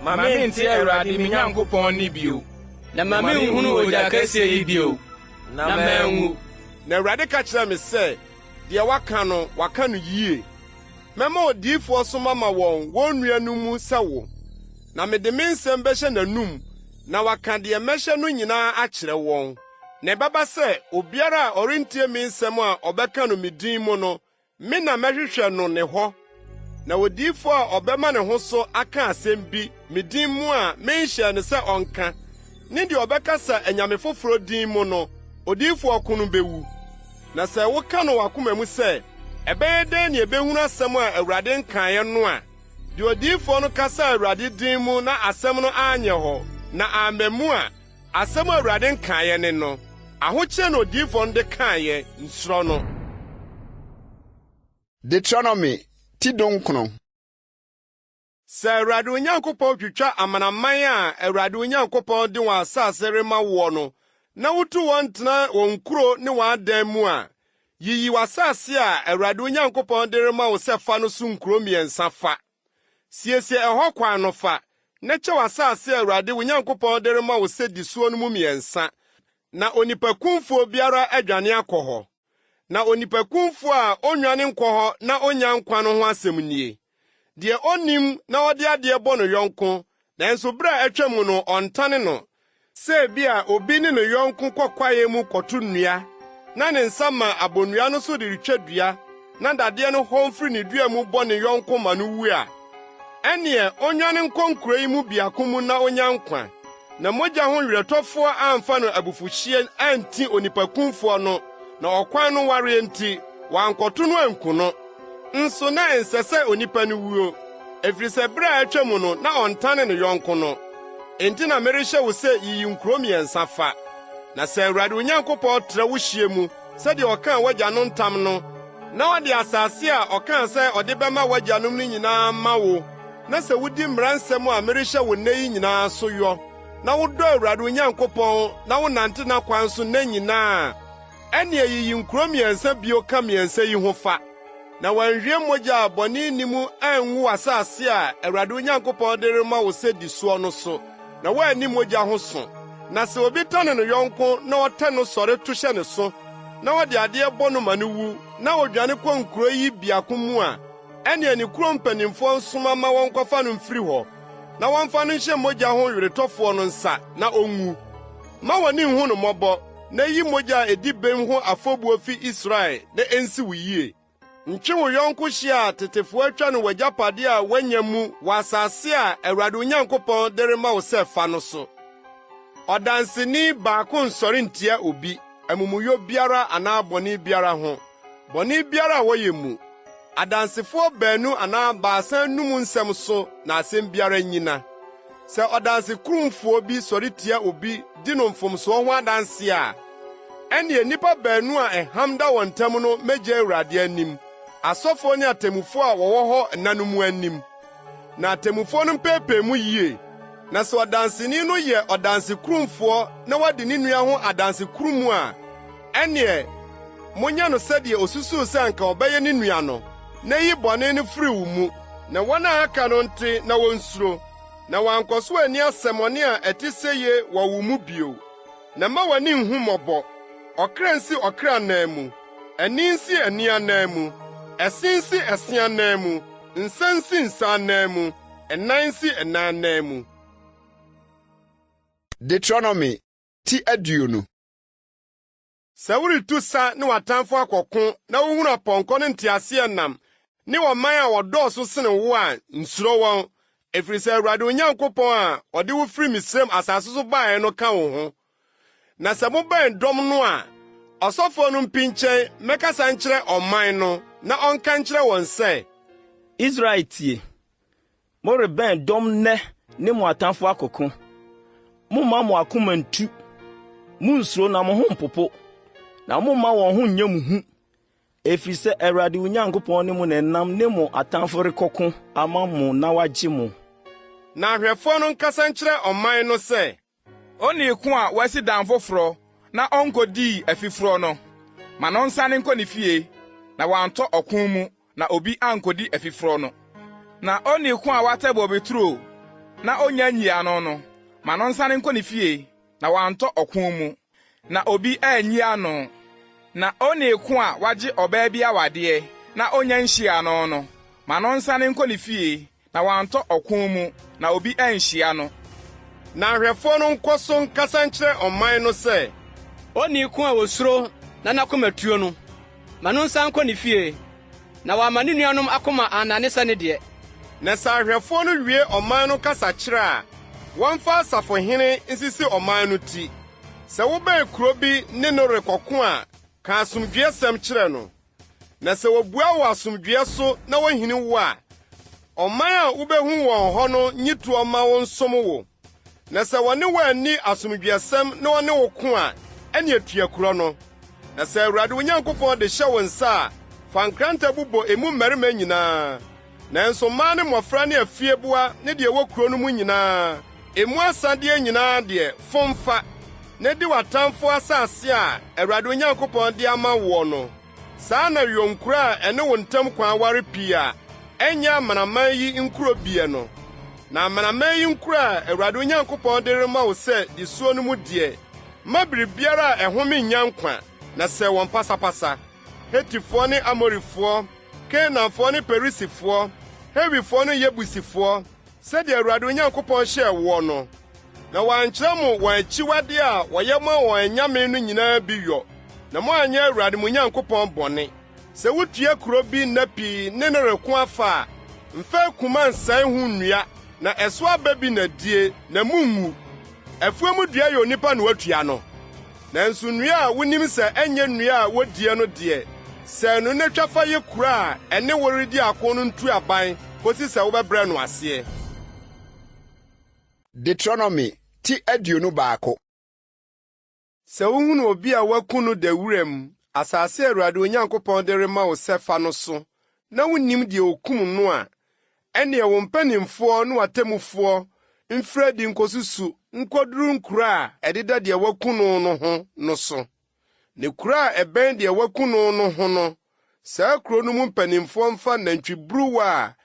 Ma mente Awurade me Nyankopɔn nne bio, Na ma menhunu ogya kɛseɛ yi bio, na manwu. Na Awurade ka kyerɛɛ me sɛ, Deɛ waka no, waka no yie. Mɛma odiyifoɔ so mama wɔn wɔn nuanom mu sɛ wo, na mede me nsɛm bɛhyɛ n'anom na waka deɛ mɛhyɛ no nyinaa akyerɛ wɔn. Na ɛbɛba sɛ, obiara a ɔrentie me nsɛm a ɔbɛka no me din mu no, me na mɛhwehwɛ no ne hɔ. Na odiyifo a ɔbɛma ne ho so aka asɛm bi me din mu a menhyɛɛ no sɛ ɔnka, ne deɛ ɔbɛkasa anyame foforo din mu no, odiyifo ko no bewu. Na sɛ woka no w'akoma mu sɛ, 'Ɛbɛyɛ dɛn na yebehunu asɛm a Awurade nkaeɛ no' a, deɛ odiyifoɔ no kasaa Awurade din mu na asɛm no anyɛ hɔ, na amma mu a, asɛm a Awurade nkaeɛ ne no. Ahokyerɛ na odiyifoɔ no de kaeɛ, nsuro no. Deuteronomy ti dunkron. Sɛ Awurade wo Nyankopɔn twitwa amanaman a Awurade wo Nyankopɔn de wɔn asase rema woɔ no na wotu wɔn tena wɔn nkuro ne wɔn adan mu a, yiyi w'asase a Awurade wo Nyankopɔn de rema wo sɛ fa no so nkuro mmiɛnsa fa. Siesie ɛhɔ kwan no fa, na kyɛ w'asase a Awurade wo Nyankopɔn de rema wo sɛ di soɔ no mu mmiɛnsa, na onipakumfoɔ biara adwane akɔ hɔ. Na onipakumfoɔ a ɔnnwane nkɔ hɔ na ɔnnya nkwa no ho asɛm nie, Deɛ ɔnnim na ɔde adeɛ bɔ ne yɔnko, nanso berɛ a atwam no ɔntane no, sɛ ebia obi ne ne yɔnko kɔ kwaeɛ mu kɔto nnua, na ne nsa ma abonnua no so de retwa dua, na dadeɛ no hɔn firi ne dua mu bɔ ne yɔnko ma no wu a, ɛnneɛ onnwane nkɔ nkurow yi mu biako mu na onnya nkwa, na mogya ho weretɔfoɔ amfa no abufuhyeɛ anti onipakumfoɔ no na ɔkwan no wareɛ nti, wankɔto no anku no. Nso na ɛnsɛ sɛ onipa no wuo, ɛfiri sɛ bere a atwa mu no na ɔntane ne yɔnko no. Enti na merehyɛ wo sɛ yiyi nkurow mmiɛnsa fa. Na sɛ Awurade wo Nyankopɔn trɛ wo hyeɛ mu sɛdeɛ ɔkaa w'agyanom ntam no, na ɔde asase a ɔkaa sɛ ɔde bɛma w'agyanom no nyinaa ma wo, na sɛ wudi mmara nsɛm a merehyɛ wo nnɛ yi nyinaa so yɔ, na wodɔ Awurade wo Nyankopɔn na wonante n'akwan so nna nyinaa a, ɛnneɛ yiyi nkuro mmiɛnsa bio ka mmiɛnsa yi ho fa, na wɔanhwie mogya a bɔne nni mu angu w'asase a Awurade wo Nyankopɔn de rema wo sɛ di soɔ no so, na woanni mogya ho so. Na sɛ obi tane ne yɔnko na ɔtɛ no sɔre to hyɛ ne so, na ɔde adeɛ bɔ no ma no wu, na odwane kɔ nkuro yi biako mu a, ɛnneɛ ne kurom mpanimfoɔ nsoma mma wɔnkɔfa no mfiri hɔ, na wɔmfa no nhyɛ mogya ho weretɔfoɔ no nsa, na onwu. Mma w'ani nhu no mmɔbɔ, na yi mogya a edi bem ho afɔbuo fi Israel na ensi wo yie. Ntwe wo yɔnko hye a tetefo atwa no w'agyapade a woanya mu wɔ asase a Awurade wo Nyankopɔn de rema wo sɛ fa no so. Ɔdanseni baako nsɔre ntia obi, amumuyɛ biara anaa bɔne biara ho, bɔne biara a wɔyɛ mu. Adansefoɔ baanu anaa baasa anom nsɛm so na asɛm biara nnyina. Sɛ ɔdansekurumfoɔ bi sɔre tia obi di no mfomsoɔ ho adanse a, ɛnneɛ nnipa baanu a ɛham da wɔn ntam no mmegye Awurade anim, asɔfoɔ ne atemmufoɔ a wɔwɔ hɔ nna no mu anim. Na atemmufoɔ no mpeepee mu yie. Na sɛ ɔdanseni no yɛ ɔdansekurumfoɔ na wadi ne nua ho adansekurumu a, ɛnneɛ monyɛ no sɛdeɛ osusuw sɛ anka ɔbɛyɛ ne nua no, na yi bɔne no firi wo mu. Na wɔn a aka no nte na wonsuro, na wɔankɔ so anni asɛmmɔne a ɛte seye wɔ wo mu bio. Na mma w'ani nhu mmɔbɔ. Ɔkra nsi ɔkra ananmu, ani nsi ani ananmu, ɛse nsi ɛse ananmu, nsa nsi nsa ananmu, ɛnan nsi ɛnan ananmu. Deuteronomy ti 20. Sɛ woretu sa ne w'atamfo akɔko na wuhunu apɔnkɔ ne nteaseɛnam ne ɔman a wɔdɔɔso sen wo a, nsuro wɔn, ɛfiri sɛ Awurade wo Nyankopɔn a ɔde wo firi Misraim asase so baeɛ no ka wo ho. Na sɛ mobɛn dɔm no a, ɔsɔfoɔ no mpinkyɛn mmɛkasa nkyerɛ ɔman no na ɔnka nkyerɛ wɔn sɛ. Israel tie! Morebɛn dɔm nnɛ ne mo atamfo akɔko. Momma mo akoma ntu. Munnsuro na mo ho mpopo, na momma wɔn ho nnyɛ mo hu, ɛfiri sɛ Awurade wo Nyankopɔn ne mo na ɛnam ne mo atamfo rekɔko ama mo na wagye mo. Na ahwɛfoɔ no nkasa nkyerɛ ɔman no sɛ, Onii ko a wasi dan foforo na onkodii afiforɔ no, ma no nsane nkɔ ne fie, na wantɔ ɔko mu na obi ankodi afiforɔ no. Na onii ko a watɛ bobe turo na onnya nyii ano no, ma no nsane nkɔ ne fie, na wantɔ ɔko mu na obi anyi ano. Na onii ko a wagye ɔbaa bi awadeɛ na onnya nhyiaa no no, ma no nsane nkɔ ne fie, na wantɔ ɔko mu, na obi anhyia no. Na ahwɛfoɔ no nkɔ so nkasa nkyerɛ ɔman no sɛ. Onii ko a osuro na n'akoma tuo no, ma no nsan nkɔ ne fie, na wamma ne nuanom akoma annane sɛ ne deɛ. Na sɛ ahwɛfoɔ no wie ɔman no kasakyerɛ a, wɔmfa asafohene nsisi ɔman no ti. Sɛ wobɛn kuro bi ne no rekɔko a, ka asomdwoeɛsɛm kyerɛ no. Na sɛ wobua wo asomdwoe so na wohini wo a, ɔman a wubehu wɔn hɔ no nnye toɔ mma wo nsom wo. Na sɛ wɔne wo anni asomdwoesɛm na wɔne wo ko a, ɛnneɛ tua kuro no. Na sɛ Awurade wo Nyankopɔn de hyɛ wo nsa a, fa nkrantɛ bobɔ emu mmarima nyinaa. Nanso mmaa ne mmɔfra ne afieboa ne deɛ ɛwɔ kuro no mu nyinaa, emu asadeɛ nyinaa deɛ, fom fa, na di w'atamfo asase a Awurade wo Nyankopɔn de ama woɔ no. Saa na yɔ nkuro a ɛne wo ntam kwan ware pii a ɛnyɛ amanaman yi nkuro biɛ no. Na amanaman yi nkuro a Awurade wo Nyankopɔn de rema wo sɛ di soɔ no mu deɛ, mma biribiara a ɛhome nnya nkwa, na sɛe wɔn pasapasa. Hetifoɔ ne Amorifoɔ, Kanaanfoɔ ne Perisifoɔ, Hewifoɔ ne Yebusifoɔ, sɛdeɛ Awurade wo Nyankopɔn hyɛɛ woɔ no. Na wɔankyerɛ mo wɔn akyiwadeɛ a wɔyɛ ma wɔn anyame no nyinaa bi yɔ, na moanyɛ Awurade mo Nyankopɔn bɔne. Sɛ wutua kurow bi nna pii ne no reko afa a, mfa akuma nsɛe ho nnua, na ɛso aba bi na die, na mungu. Afuw mu dua yɛ onipa na watua no? Nanso nnua a wunim sɛ ɛnyɛ nnua a wodie no deɛ, sɛe no na twa fa yɛ kuro a ɛne wo redi ako no ntuaban kosi sɛ wobɛbrɛ no aseɛ. Deuteronomy ti 21. Sɛ wuhunu obi a wɔaku no da wuram, asase a Awurade wo Nyankopɔn de rema wo sɛ fa no so, na wunnim deɛ okum no a, ɛnneɛ wo mpanimfoɔ ne w'atemmufoɔ mfiri adi nkosusu nkoduru nkuro a ɛdeda deɛ wɔaku no no ho no so. Ne kuro a ɛbɛn deɛ wɔaku no no ho no, saa kuro no mu mpanimfoɔ mfa nantwiburuwa a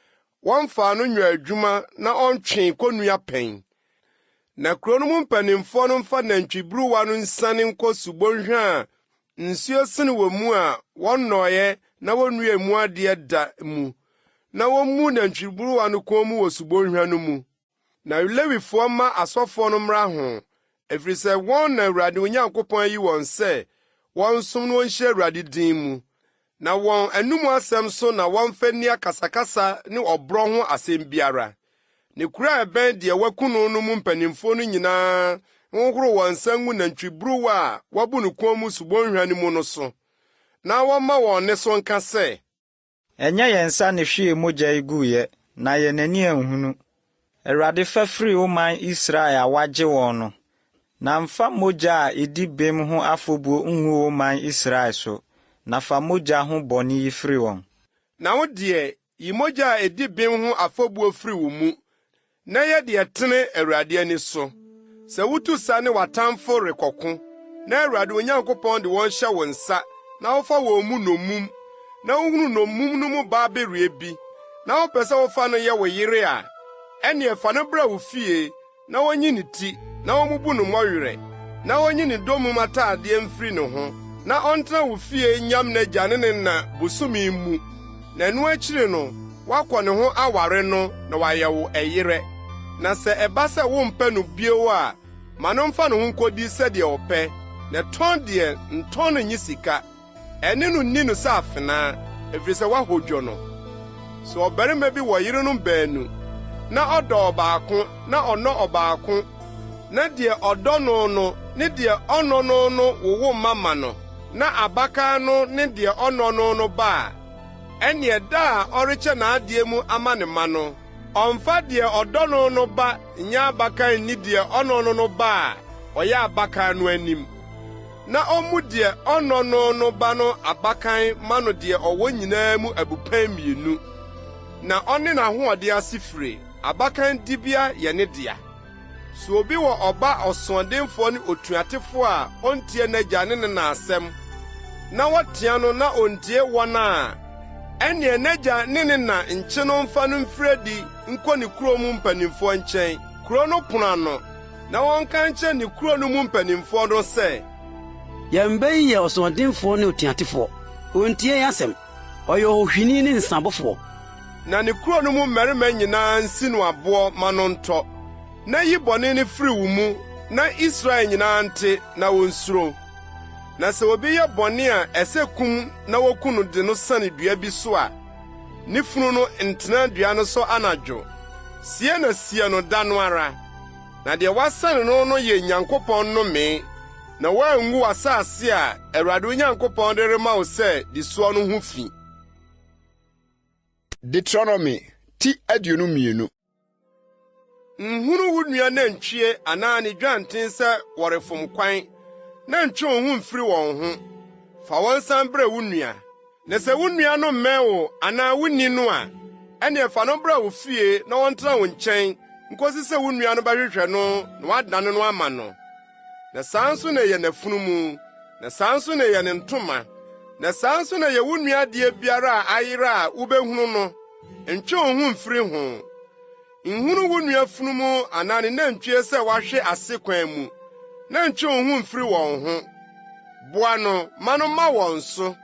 wɔmfaa no nyɛɛ adwuma na ɔntwee konnua pɛn. Na kurow no mu mpanimfoɔ no mfa nantwiburuwa no nsiane nkɔ subonhwa a nsuo sene wɔ mu a wɔnnɔeɛ na wonnuaa mu adeɛ da mu, na wommu nantwiburuwa no kɔn mu wɔ subonhwa no mu. Na Lewifoɔ mma asɔfoɔ no mmra ho, ɛfiri sɛ wɔn na Awurade wo Nyankopɔn ayi wɔn sɛ wɔnsom na wɔnhyira Awurade din mu, na wɔn anomu asɛm so na wɔmfa nni akasakasa ne ɔborɔ ho asɛm biara. Ne kuro a ɛbɛn deɛ wɔaku no no mu mpanimfoɔ no nyinaa nhohoro wɔn nsa ngu nantwiburuwa a wɔabu no kɔn mu subonhwa no mu no so, na wɔmma wɔn nne so nka sɛ. Ɛnyɛ yɛn nsa na ehwiee mogya yi guiɛ, na yɛn ani anhunu. Awurade fa firi wo man Israel a woagye wɔn no, na mfa mogya a ɛdi bem ho afɔbuo ngu wo man Israel so, na fa mogya ho bɔne yi firi wɔn. Na wo deɛ, yi mogya a edi bem ho afɔbuo firi wo mu, na yɛ deɛ ɛtene Awurade ani so. Sɛ wutu sa ne w'atamfo rekɔko, na Awurade wo Nyankopɔn de wɔn hyɛ wo nsa na wofa wɔn mu nnommum, na wuhunu nnommum no mu baa bereɛ bi, na wopɛ sɛ wofa no yɛ wo yere a, ɛnneɛ fa no bra wo fie na wonyi ne ti, na wommubu no mmɔwerɛ, na wonyi ne dommum atadeɛ mfiri ne ho, na ɔntena wo fie nyam n'agya ne ne na bosome mu, na ɛno akyiri no, woakɔ ne ho aware no na wayɛ wo ɛyerɛ. Na sɛ ɛba sɛ wompɛ no bio a, ma no mfa ne ho nkodi sɛdeɛ ɔpɛ, na tɔn deɛ, ntɔn no nnye sika. Ɛne no nni no sɛ afenaa, ɛfiri sɛ woahodwo no. Sɛ ɔbarima bi wɔ yerenom baanu, na ɔdɔ ɔbaako na ɔnnɔ ɔbaako, na deɛ ɔdɔ no no ne deɛ ɔnnɔ no no wowo mma ma no, na abakan no ne deɛ ɔnnɔ no no ba a, ɛnneɛ da a ɔrekyɛ n'adeɛ mu ama ne mma no, ɔmmfa deɛ ɔdɔ no no ba nyɛ abakan nni deɛ ɔnnɔ no no ba a ɔyɛ abakan no anim. Na ommu deɛ ɔnnɔ no no ba no abakan ma no deɛ ɔwɔ nyinaa mu abupɛn mmienu, na ɔne n'ahoɔden asefire, abakan dibea yɛ ne dea. Sɛ obi wɔ ɔba ɔsoɔdenfoɔ ne otuatefoɔ a ɔntie n'agya ne ne na asɛm, na wɔtea no na ontie wɔn a, ɛnneɛ n'agya ne ne na nkye no mfa no mfiri adi nkɔ ne kurom mpanimfoɔ nkyɛn, kuro no pono ano, na wɔnka nkyerɛ ne kuro no mu mpanimfoɔ no sɛ. Yɛn ba yi yɛ ɔsoɔdenfoɔ ne otuatefoɔ. Ɔntie yɛn asɛm. Ɔyɛ ɔhohwini ne nsabofoɔ. Na ne kuro no mu mmarima nyinaa nsi no aboɔ ma no ntɔ. Na yi bɔne no firi wo mu na Israel nyinaa nte na wɔnsuro. Na sɛ obi yɛ bɔne a ɛsɛ kum na woku no de no sɛne dua bi so a, ne funu no ntena dua no so anadwo. Sie na sie no da no ara. Na deɛ wɔasɛne no no yɛ Nyankopɔn nnome, na woangu w'asase a Awurade wo Nyankopɔn de rema wo sɛ di soɔ no ho fi. Deuteronomy ti 22. Nhunu wo nua nantwie anaa ne dwanten sɛ wɔrefom kwan, na ntwe wo ho mfiri wɔn ho. Fa wɔn san brɛ wo nua. Na sɛ wo nua no mmɛn wo anaa wunni no a, ɛnneɛ fa no bra wo fie na ɔntena wo nkyɛn nkosi sɛ wo nua no bɛhwehwɛ no na woadane no ama no. Na saa nso na yɛ n'afunumu, na saa nso na yɛ ne ntoma, na saa nso na yɛ wo nua adeɛ biara a ayera a wubehunu no. Ntwe wo ho mfiri ho. Nhunu wo nua afunumu anaa ne nantwie sɛ wahwe ase kwan mu, na ntwe wo ho mfiri wɔn ho. Boa no ma no mma wɔn so.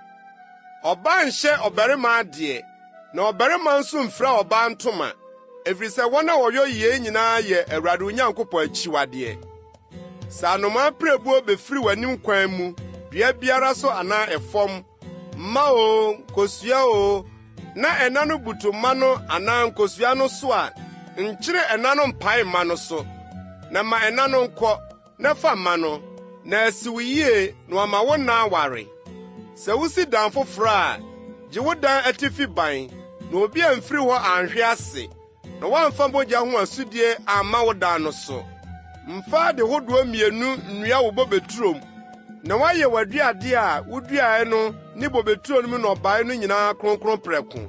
Ɔbaa nhyɛ ɔbarima adeɛ, na ɔbarima nso mfira ɔbaa ntoma, ɛfiri sɛ wɔn a wɔyɔ yei nyinaa yɛ Awurade wo Nyankopɔn akyiwadeɛ. Sɛ anomaa pirebuo bɛfiri w'anim kwan mu, dua biara so anaa ɛfam, mma oo, nkosua oo, na ɛna no butu mma no anaa nkosua no so a, nkyere ɛna no mpae mma no so, na ma ɛna no nkɔ, na fa mma no, na asi wo yie na wɔama wo nna aware. Sɛ wusi dan foforo a, gye wo dan atifi ban, na obi amfiri hɔ anhwe ase, na woamfa mogya ho asodie amma wo dan no so. Mfa ade hodoɔ mmienu nnua wo bobeturom, na woayɛ w'aduadeɛ a wuduae no ne bobeturo no mu nnɔbae no nyinaa kronkron prɛko.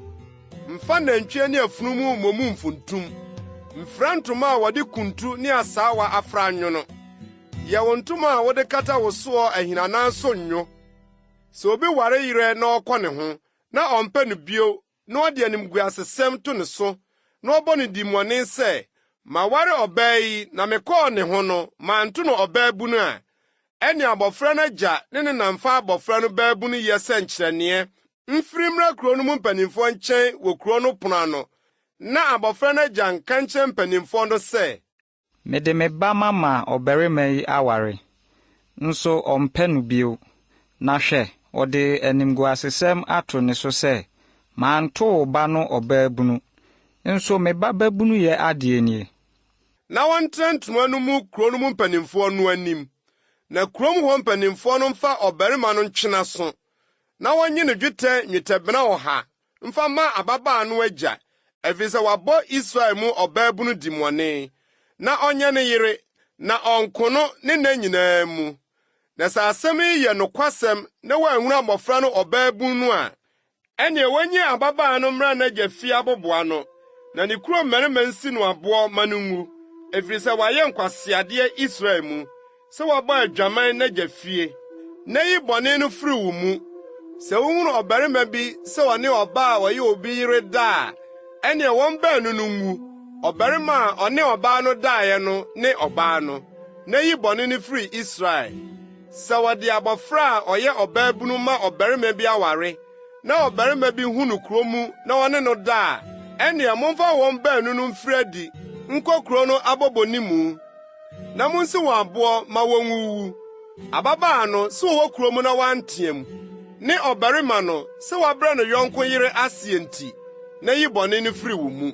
Mfa nantwie ne afunumu mmɔ mu mfuntum. Mfira ntoma a wɔde kuntu ne asaawa afra nwono. Yɛ wo ntoma a wode kata wo soɔ ahinanan so nnwo. Sɛ obi ware yerɛ na ɔkɔ ne ho, na ɔmpɛ no bio na ɔde animguasesɛm to ne so na ɔbɔ no dimmɔne sɛ, 'Maware ɔbaa yi na mekɔɔ ne ho no, manto no ɔbaabunu' a, ɛnne abofra no agya ne ne na mfa abofra no baabunuyɛ sɛnkyerɛnneɛ mfiri mmra kurow no mu mpanimfoɔ nkyɛn wɔ kurow no pono ano, na abofra no agya nka nkyerɛ mpanimfoɔ no sɛ. Mede me ba mama ɔbarima yi aware, nso ɔmpɛ no bio, na hwɛ, ɔde animguasesɛm ato ne so sɛ, 'Manto wo ba no ɔbaabunu, nso me ba babunuyɛ adeɛ nie. Na wɔntena ntoma no mu kurow no mu mpanimfoɔ no anim, na kurom hɔ mpanimfoɔ no mfa ɔbarima no ntwe n'aso, na wonnye no dwetɛ nnwetɛbena ɔha mfa mma ababaa no agya, efisɛ wabɔ Israel mu ɔbaabunu dimmɔne, na ɔnyɛ ne yere, na ɔnko no ne nna nyinaa mu. Na sɛ asɛm yi yɛ nokwasɛm na wɔanhunu abofra no ɔbaabun no a, Ɛnneɛ wɔnyi ababaa no mmra n'agya fie aboboano, na ne kurom mmarima nsi no aboɔ mma no nwu, ɛfiri sɛ wayɛ nkwaseadeɛ Israel mu, sɛ wabɔ adwaman n'agya fie. Na yi bɔne no firi wo mu. Sɛ wohunu ɔbarima bi sɛ ɔne ɔbaa a ɔyɛ obi yere da a, ɛnneɛ wɔn baanu no nwu, ɔbarima a ɔne ɔbaa no daeɛ no ne ɔbaa no. Na yi bɔne no firi Israel. Sɛ wɔde abofra a ɔyɛ ɔbaabunu ma ɔbarima bi aware, na ɔbarima bi hu no kurow mu na ɔne no da a, ɛnneɛ momfa wɔn baanu no mfiri adi nkɔ kurow no abɔbɔnimu, na munsi wɔn aboɔ ma wonwuwu. Ababaa no, sɛ ɔwɔ kurow mu na wanteɛ mu, ne ɔbarima no, sɛ wabrɛ ne yɔnko yere aseɛ nti, na yi bɔne no firi wo mu.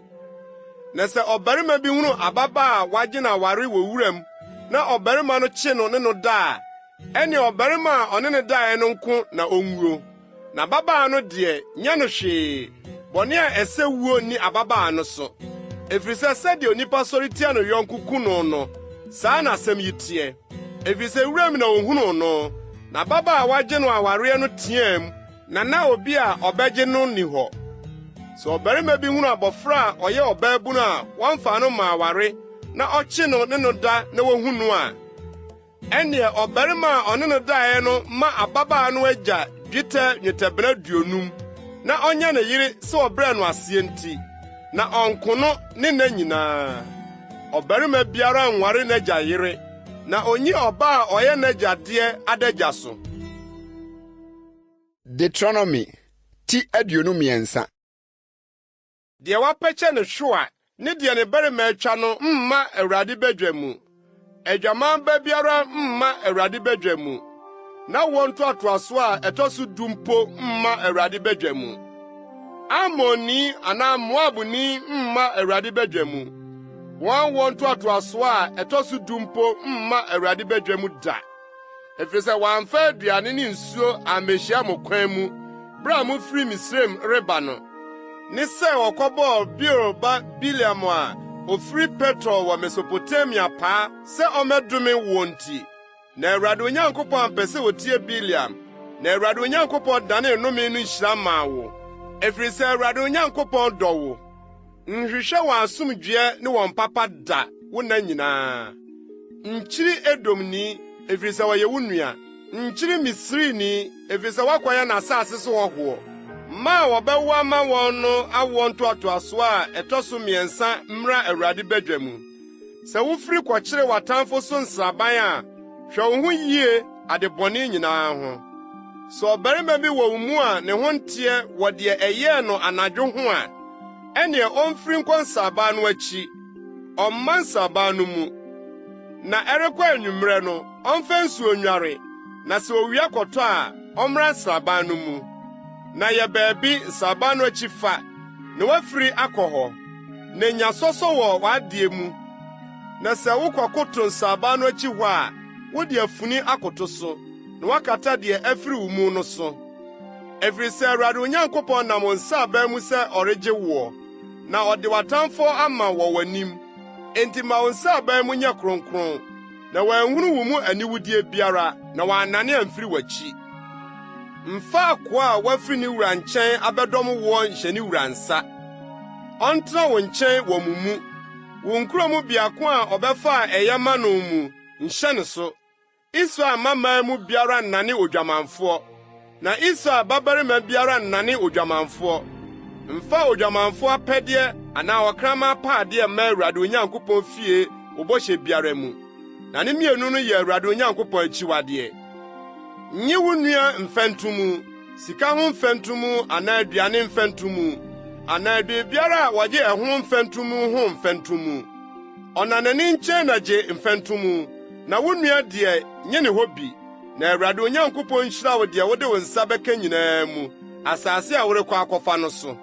Na sɛ ɔbarima bi hunu ababaa a wagye no aware wɔ wuram na ɔbarima no kye no ne no da a, ɛnneɛ ɔbarima a ɔne no daeɛ no nko na onwuo. Na ababaa no deɛ, nyɛ no hwee. Bɔne a ɛsɛ wuo nni ababaa no so. Ɛfiri sɛ sɛdeɛ onipa sɔre tia ne yɔnko ku no no, saa na asɛm yi teɛ. Ɛfiri sɛ wuram na ɔhunuu no, na ababaa a wagye no awareɛ no teaam na na obi a ɔbɛgye no nni hɔ. Sɛ ɔbarima bi hunu abofra a ɔyɛ ɔbaabunu a wɔmfaa no mmaa aware na ɔkye no ne no da na wohu no a, ɛnneɛ ɔbarima a ɔne no daeɛ no mma ababaa no agya dwetɛ nnwetɛbena aduonum na ɔnyɛ ne yere sɛ ɔbrɛɛ no aseɛ nti, na ɔnko no ne nna nyinaa. Ɔbarima biara nware n'agya yere, na onnyi ɔbaa a ɔyɛ n'agya deɛ adagya so. Deuteronomy ti 23. Deɛ wɔapɛkyɛ ne hwewa ne deɛ ne barima atwa no mma Awurade badwa mu. Adwaman ba biara mma Awurade badwa mu. N'awoɔ ntoatoasoɔ a ɛtɔ so du mpo mma Awurade badwa mu. Amonni anaa Moabni mma Awurade badwa mu. Wɔn awoɔ ntoatoasoɔ a ɛtɔ so du mpo mma Awurade badwa mu da. Ɛfiri sɛ wɔamfa aduane ne nsuo ammehyia mo kwan mu bere a mofiri Misraim reba no, ne sɛ wɔkɔbɔɔ Beor ba Bileam a ofiri Petor wɔ Mesopotamia paa sɛ ɔmmɛdome woɔ nti. Na Awurade wo Nyankopɔn ampɛ sɛ otie Bileam, na Awurade wo Nyankopɔn danee nnome no nhyira maa wo, ɛfiri sɛ Awurade wo Nyankopɔn dɔ wo. Nhwehwɛ wɔn asomdwoeɛ ne wɔn papa da wo nna nyinaa. Nkyiri Edomni, efisɛ ɔyɛ wo nua. Nkyiri Misrini, efisɛ woakɔyɛ n'asase so hɔhoɔ. Mma a wɔbɛwo ama wɔn no awoɔ ntoatoasoɔ a ɛtɔ so mmiɛnsa mmra Awurade badwa mu. Sɛ wofiri kɔkyere w'atamfo so nsraban a, hwɛ wo ho yie ade bɔne nyinaa ho. Sɛ ɔbarima bi wɔ wo mu a ne ho nteɛ wɔ deɛ ɛyɛɛ no anadwo ho a, ɛnneɛ ɔmfiri nkɔ nsraban no akyi, ɔmma nsraban no mu. Na ɛrekɔ anwummerɛ no, ɔmfa nsuo nnware, na sɛ owia kɔtɔ a, ɔmmra nsraban no mu. Na yɛ baabi nsraban no akyi fa, na woafiri akɔ hɔ. Na nya sɔsɔ wɔ w'adeɛ mu, na sɛ wokɔkoto nsraban no akyi hɔ a, wode afuni akoto so, na woakata deɛ afiri wo mu no so. Ɛfiri sɛ Awurade wo Nyankopɔn nam wo nsraban mu sɛ ɔregye woɔ, na ɔde w'atamfoɔ ama wɔ w'anim. Enti ma wo nsraban mu nyɛ kronkron, na wɔanhunu wo mu aniwudeɛ biara, na wɔannane amfiri w'akyi. Mfa akoa a wafiri ne wura nkyɛn abɛdɔm woɔ nhyɛ ne wura nsa. Ɔntena wo nkyɛn wɔ mo mu. Wo nkurow mu biako a ɔbɛfa a ɛyɛ ma no mu, nhyɛ no so. Israel mmammaa mu biara nnane odwamanfoɔ, na Israel babarima biara nnane odwamanfoɔ. Mfa odwamanfoɔ apɛdeɛ anaa ɔkraman apaadeɛ mma Awurade Onyankopɔn fie wo bɔhyɛ biara mu, na ne mmienu no yɛ Awurade Onyankopɔn akyiwadeɛ. Nnye wo nua mfɛntomu, sika ho mfɛntomu anaa aduane mfɛntomu, anaa biribiara a wɔgye ɛho mfɛntomu ho mfɛntomu. Ɔnanani nkyɛn na gye mfɛntomu, na wo nua deɛ, nnye ne hɔ bi. Na Awurade wo Nyankopɔn nhyira wo deɛ wode wo nsa bɛka nyinaa mu, asase a worekɔ akɔfa no so.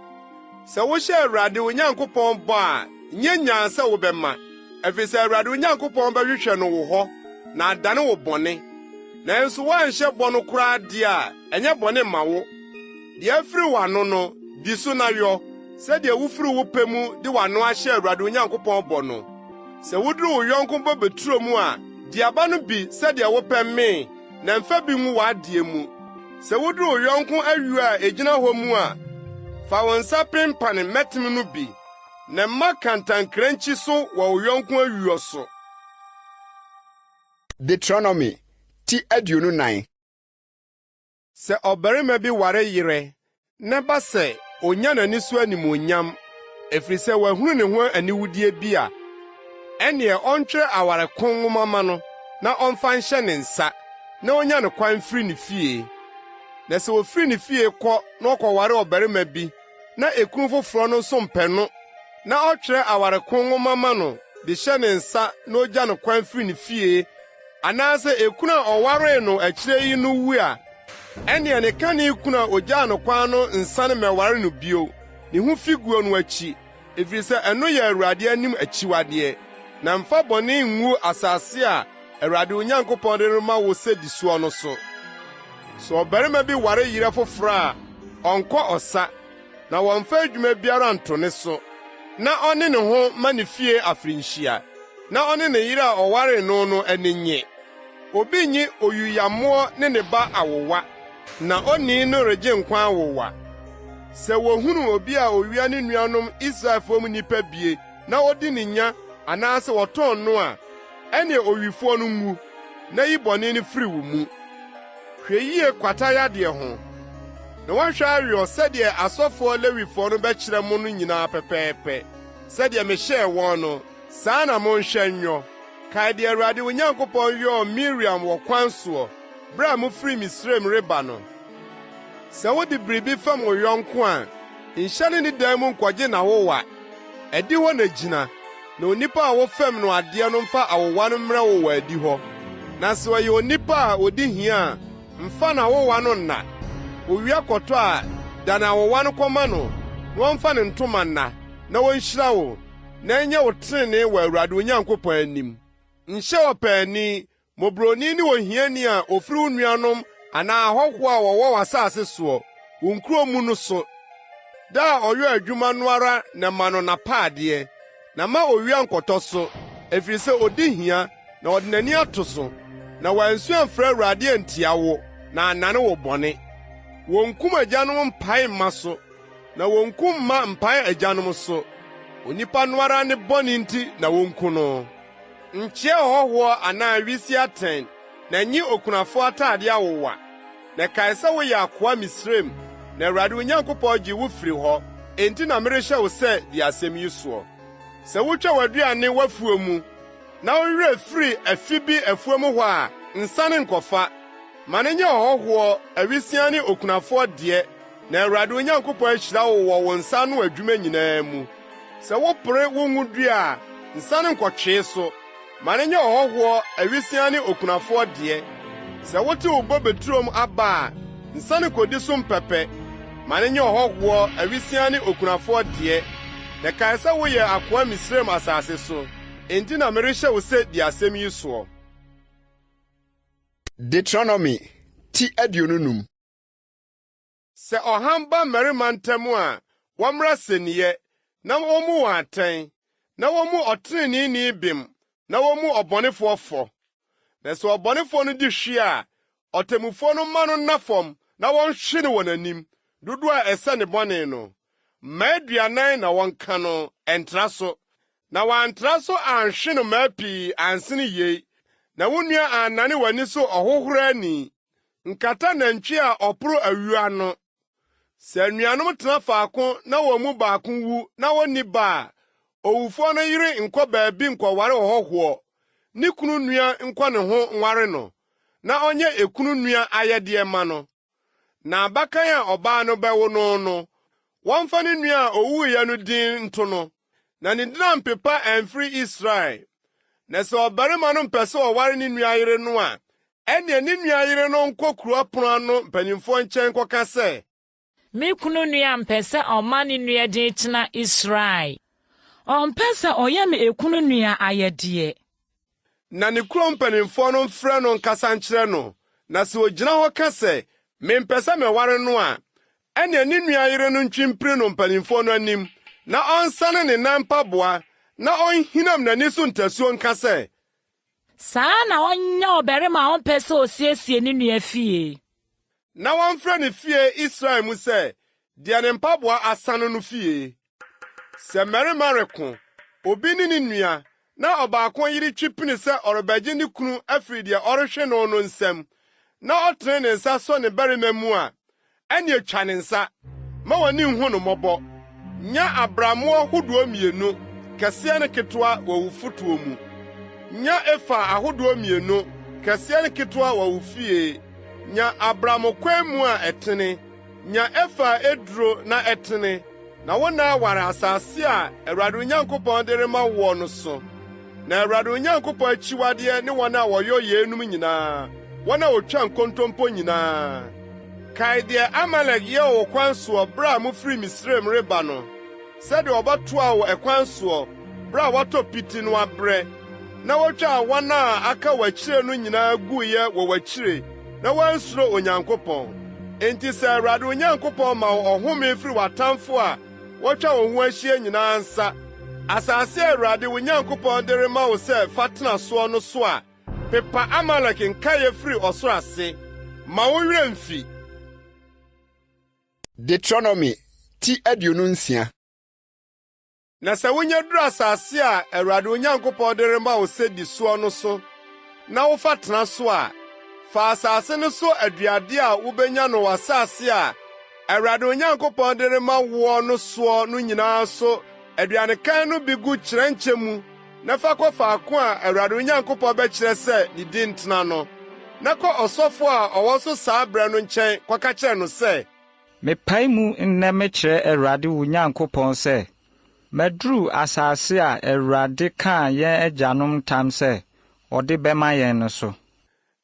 Sɛ wohyɛ Awurade wo Nyankopɔn bɔ a, nyɛ nyaa sɛ wobɛma, efisɛ Awurade wo Nyankopɔn bɛhwehwɛ no wo hɔ na adane wo bɔne. Nanso woanhyɛ bɔ no koraa de a, ɛnyɛ bɔne mma wo. Deɛ afiri w'ano no, di so na yɔ, sɛdeɛ wofiri wo pɛ mu de w'ano ahyɛ Awurade wo Nyankopɔn bɔ no. Sɛ wuduru wo yɔnko bobeturo mu a, di aba no bi sɛdeɛ wopɛ mee, na mfa bi ngu w'adeɛ mu. Sɛ wuduru wo yɔnko ayuo a egyina hɔ mu a, fa wo nsa pempane mmɛtem no bi, na mma kantankrankyi so wɔ wo yɔnko ayuo so. Deuteronomy ti 24. Sɛ ɔbarima bi ware yerɛ na ɛba sɛ onya n'ani so animuonyam, ɛfiri sɛ wahunu ne ho aniwudeɛ bi a, ɛnneɛ ɔntwerɛ aware ko nwoma mma no na ɔmfa nhyɛ ne nsa na ɔnnya no kwan mfiri ne fie. Na sɛ ɔfiri ne fie kɔ na ɔkɔware ɔbarima bi na ekunu foforɔ no nso mpɛ no na ɔtwerɛ aware ko nwoma ma no de hyɛ ne nsa na ogya no kwan firi ne fie anaasɛ ekunu a ɔwaree no akyire yi no wu a, ɛnneɛ ne kane kunu a ogyaa no kwan no nsane mmɛware no bio, ne ho figuo no akyi, ɛfiri sɛ ɛno yɛ Awurade anim akyiwadeɛ. Na mfa bɔne ngu asase a Awurade wo Nyankopɔn de rema wo sɛ di soɔ no so. Sɛ ɔbarima bi ware yerɛ foforɔ a, ɔnnkɔ ɔsa, na wɔmmfa adwuma biara nto ne so, na ɔnne ne ho mma ne fie afirihyia, na ɔne ne yere a ɔwaree no no ani nnye. Obi nnye oyuyammoɔ ne ne ba awowa, na onii no regye nkwa awowa. Sɛ wɔhunu obi a owia ne nuanom Israelfoɔ mu nnipa bie na odi no nya anaasɛ wɔtɔn no a, ɛnneɛ owifoɔ no nwu, na yi bɔne no firi wo mu. Hwɛ yie kwata yadeɛ ho, na woahwɛ aweɔ sɛdeɛ asɔfoɔ Lewifoɔ no bɛkyerɛ mo no nyinaa pɛpɛɛpɛ. Sɛdeɛ mehyɛɛ wɔn no, saa ara na monhwɛ nyɔ. Kae deɛ Awurade wo Nyankopɔn yɔɔ Miriam wɔ kwan soɔ, berɛ a mofiri Misraim reba no. Sɛ wode biribi fɛm wo yɔnko a, nhyɛne ne dan mu nkɔgye n'awowa. Adihɔ na gyina, na onipa a wofɛm no adeɛ no mfa awowa no mmrɛ wo wɔ adihɔ. Na sɛ ɔyɛ onipa a ɔdi hia a, mfa n'awowa no nna. Owia kɔtɔ a, dane awowa no kɔma no, na ɔmfa ne ntoma nna, na ɔnhyira wo, na ɛnyɛ wo trenee wɔ Awurade wo Nyankopɔn anim. Nhyɛ ɔpaani, mmɔborɔni ne ohiani a ofiri wo nuanom anaa ahɔhoɔ a wɔwɔ w'asase soɔ, wo nkuro mu no so. Da a ɔyɔɔ adwuma no ara na ma no n'apaadeɛ, na mma owia nnkɔtɔ so, ɛfiri sɛ ɔdi hia na ɔde n'ani ato so, na wansu amfrɛ Awurade antia wo na annane wo bɔne. Wonkum agyanom mpae mma so, na wonkum mma mpae agyanom so. Onipa no ara ne bɔne nti na wonku no. Nkyea ɔhɔhoɔ anaa awisiaa atɛn, na nnye okunafoɔ atadeɛ awowa. Na kae sɛ woyɛ akoa Misraim, na Awurade wo Nyankopɔn gyee wo firii hɔ, enti na merehyɛ wo sɛ di asɛm yi soɔ. Sɛ wotwa w'aduane w'afuo mu, na wo werɛ firi afi bi afuom hɔ a, nsane nkɔfa. Ma no nyɛ ɔhɔhoɔ, awisiaa ne okunafoɔ deɛ, na Awurade wo Nyankopɔn ahyira wo wɔ wo nsa ano adwuma nyinaa mu. Sɛ wopore wo ngo dua a, nsan nkɔtwee so. Ma no nyɛ ɔhɔhoɔ, awisiaa ne okunafoɔ deɛ. Sɛ wote wo bobe turom aba a, nsan nkɔdi so mpɛpɛ. Ma no nyɛ ɔhɔhoɔ, awisiaa ne okunafoɔ deɛ. Na kae sɛ woyɛɛ akoa Misraim asase so, enti na merehyɛ wo sɛ di asɛm yi soɔ. Deuteronomy ti 25. Sɛ ɔham ba mmarima ntam a, wɔmmra asɛnniiɛ, na wommu wɔn atɛn, na wommu ɔtreneeni bem na wommu ɔbɔnefoɔ fɔ. Na sɛ ɔbɔnefoɔ no di hwe a, ɔtemmufoɔ no mma no nna fam na wɔnhwe no wɔ n'anim, dodoɔ a ɛsɛ ne bɔne no. Mmaa 40 na wɔnka no, ɛntra so. Na wɔantra so anhwe no mmaa pii ansene yei, na wo nua annane w'ani so ɔhohorani. Nkata nantwi a ɔporo awi ano. Sɛ anuanom tena faako na wɔn mu baako wu na onni ba a, owufoɔ no yere nkɔ baabi nkɔware ɔhɔhoɔ, ne kunu nua nkɔ ne ho nware no, na ɔnyɛ ekunu nua ayɛdeɛ mma no. Na abakan a ɔbaa no bɛwo no no, wɔmfa ne nua a owuiɛ no din nto no, na ne din ampepa amfiri Israel. Na sɛ ɔbarima no mpɛ sɛ ɔware ne nua yere no a, ɛnneɛ ne nua yere no nkɔ kuro apono ano mpanimfoɔ nkyɛn nkɔka sɛ. Me kunu nua mpɛ sɛ ɔma ne nua din tena Israel. Ɔmpɛ sɛ ɔyɛ me ekunu nua ayɛdeɛ. Na ne kurom mpanimfoɔ no mfrɛ no nkasa nkyerɛ no, na sɛ ɔgyina hɔ ka sɛ, 'Mempɛ sɛ meware no' a, ɛnneɛ ne nua yere no ntwe mpini no mpanimfoɔ no anim, na ɔnsane ne nan mpaboa, na ɔnhinam n'ani so ntasuo nka sɛ, Saa na ɔnyɛ ɔbarima a ɔmpɛ sɛ osiesie ne nua fie. Na wɔmfrɛ ne fie Israel mu sɛ, Deɛ ne mpaboa asane no fie. Sɛ mmarima reko, obi ne ne nua, na ɔbaako yere twe pini sɛ ɔrebɛgye ne kunu afiri deɛ ɔrehwe no no nsam, na ɔtene ne nsa sɔ ne barima mu a, ɛnneɛ twa ne nsa. Mma w'ani nnhu no mmɔbɔ. Nya abrammoɔ hodoɔ mmienu, kɛseɛ ne ketewa, wɔ wo fotoɔ mu. Nya efa ahodoɔ mmienu, kɛseɛ ne ketewa, wɔ wo fie. Nya abrammokwammu a ɛtene. Nya efa a eduro na ɛtene, na wo nna aware asase a Awurade wo Nyankopɔn de rema woɔ no so. Na Awurade wo Nyankopɔn akyiwadeɛ ne wɔn a wɔyɔ yeinom nyinaa, wɔn a wɔtwa nkontompo nyinaa. Kae deɛ Amalek yɛɛ wo kwan soɔ berɛ a mofiri Misraim reba no, sɛdeɛ wɔbɛtoaa wo ɛkwan soɔ berɛ a woatɔ piti no abrɛ, na wotwaa wɔn a aka w'akyire no nyinaa guiɛ wɔ w'akyire na woansuro Onyankopɔn. Enti sɛ Awurade wo Nyankopɔn ma wo ɔhome firi w'atamfo a wɔatwa wo ho ahyia nyinaa nsa, asase a Awurade wo Nyankopɔn de rema wo sɛ fa tena soɔ no so a, pepa Amalek nkaeɛ firi ɔsoro ase. Mma wo werɛ mmfi. Deuteronomy ti 26. Na sɛ wunya duru asase a Awurade wo Nyankopɔn de rema wo sɛ di soɔ no so na wofa tena so a, fa asase no so aduade a wubenya no w'asase a Awurade wo Nyankopɔn de rema woɔ no soɔ no nyinaa so aduanekan no bi gu kyerɛnkyɛ mu na fa kɔ faako a Awurade wo Nyankopɔn bɛkyerɛ sɛ ne din ntena no. Na kɔ ɔsɔfo a ɔwɔ so saa bere no nkyɛn kɔka kyerɛ no sɛ, Mepae mu nnɛ mekyerɛ Awurade wo Nyankopɔn sɛ, maduru asase a Awurade kaa yɛn agyanom ntam sɛ ɔde bɛma yɛn no so.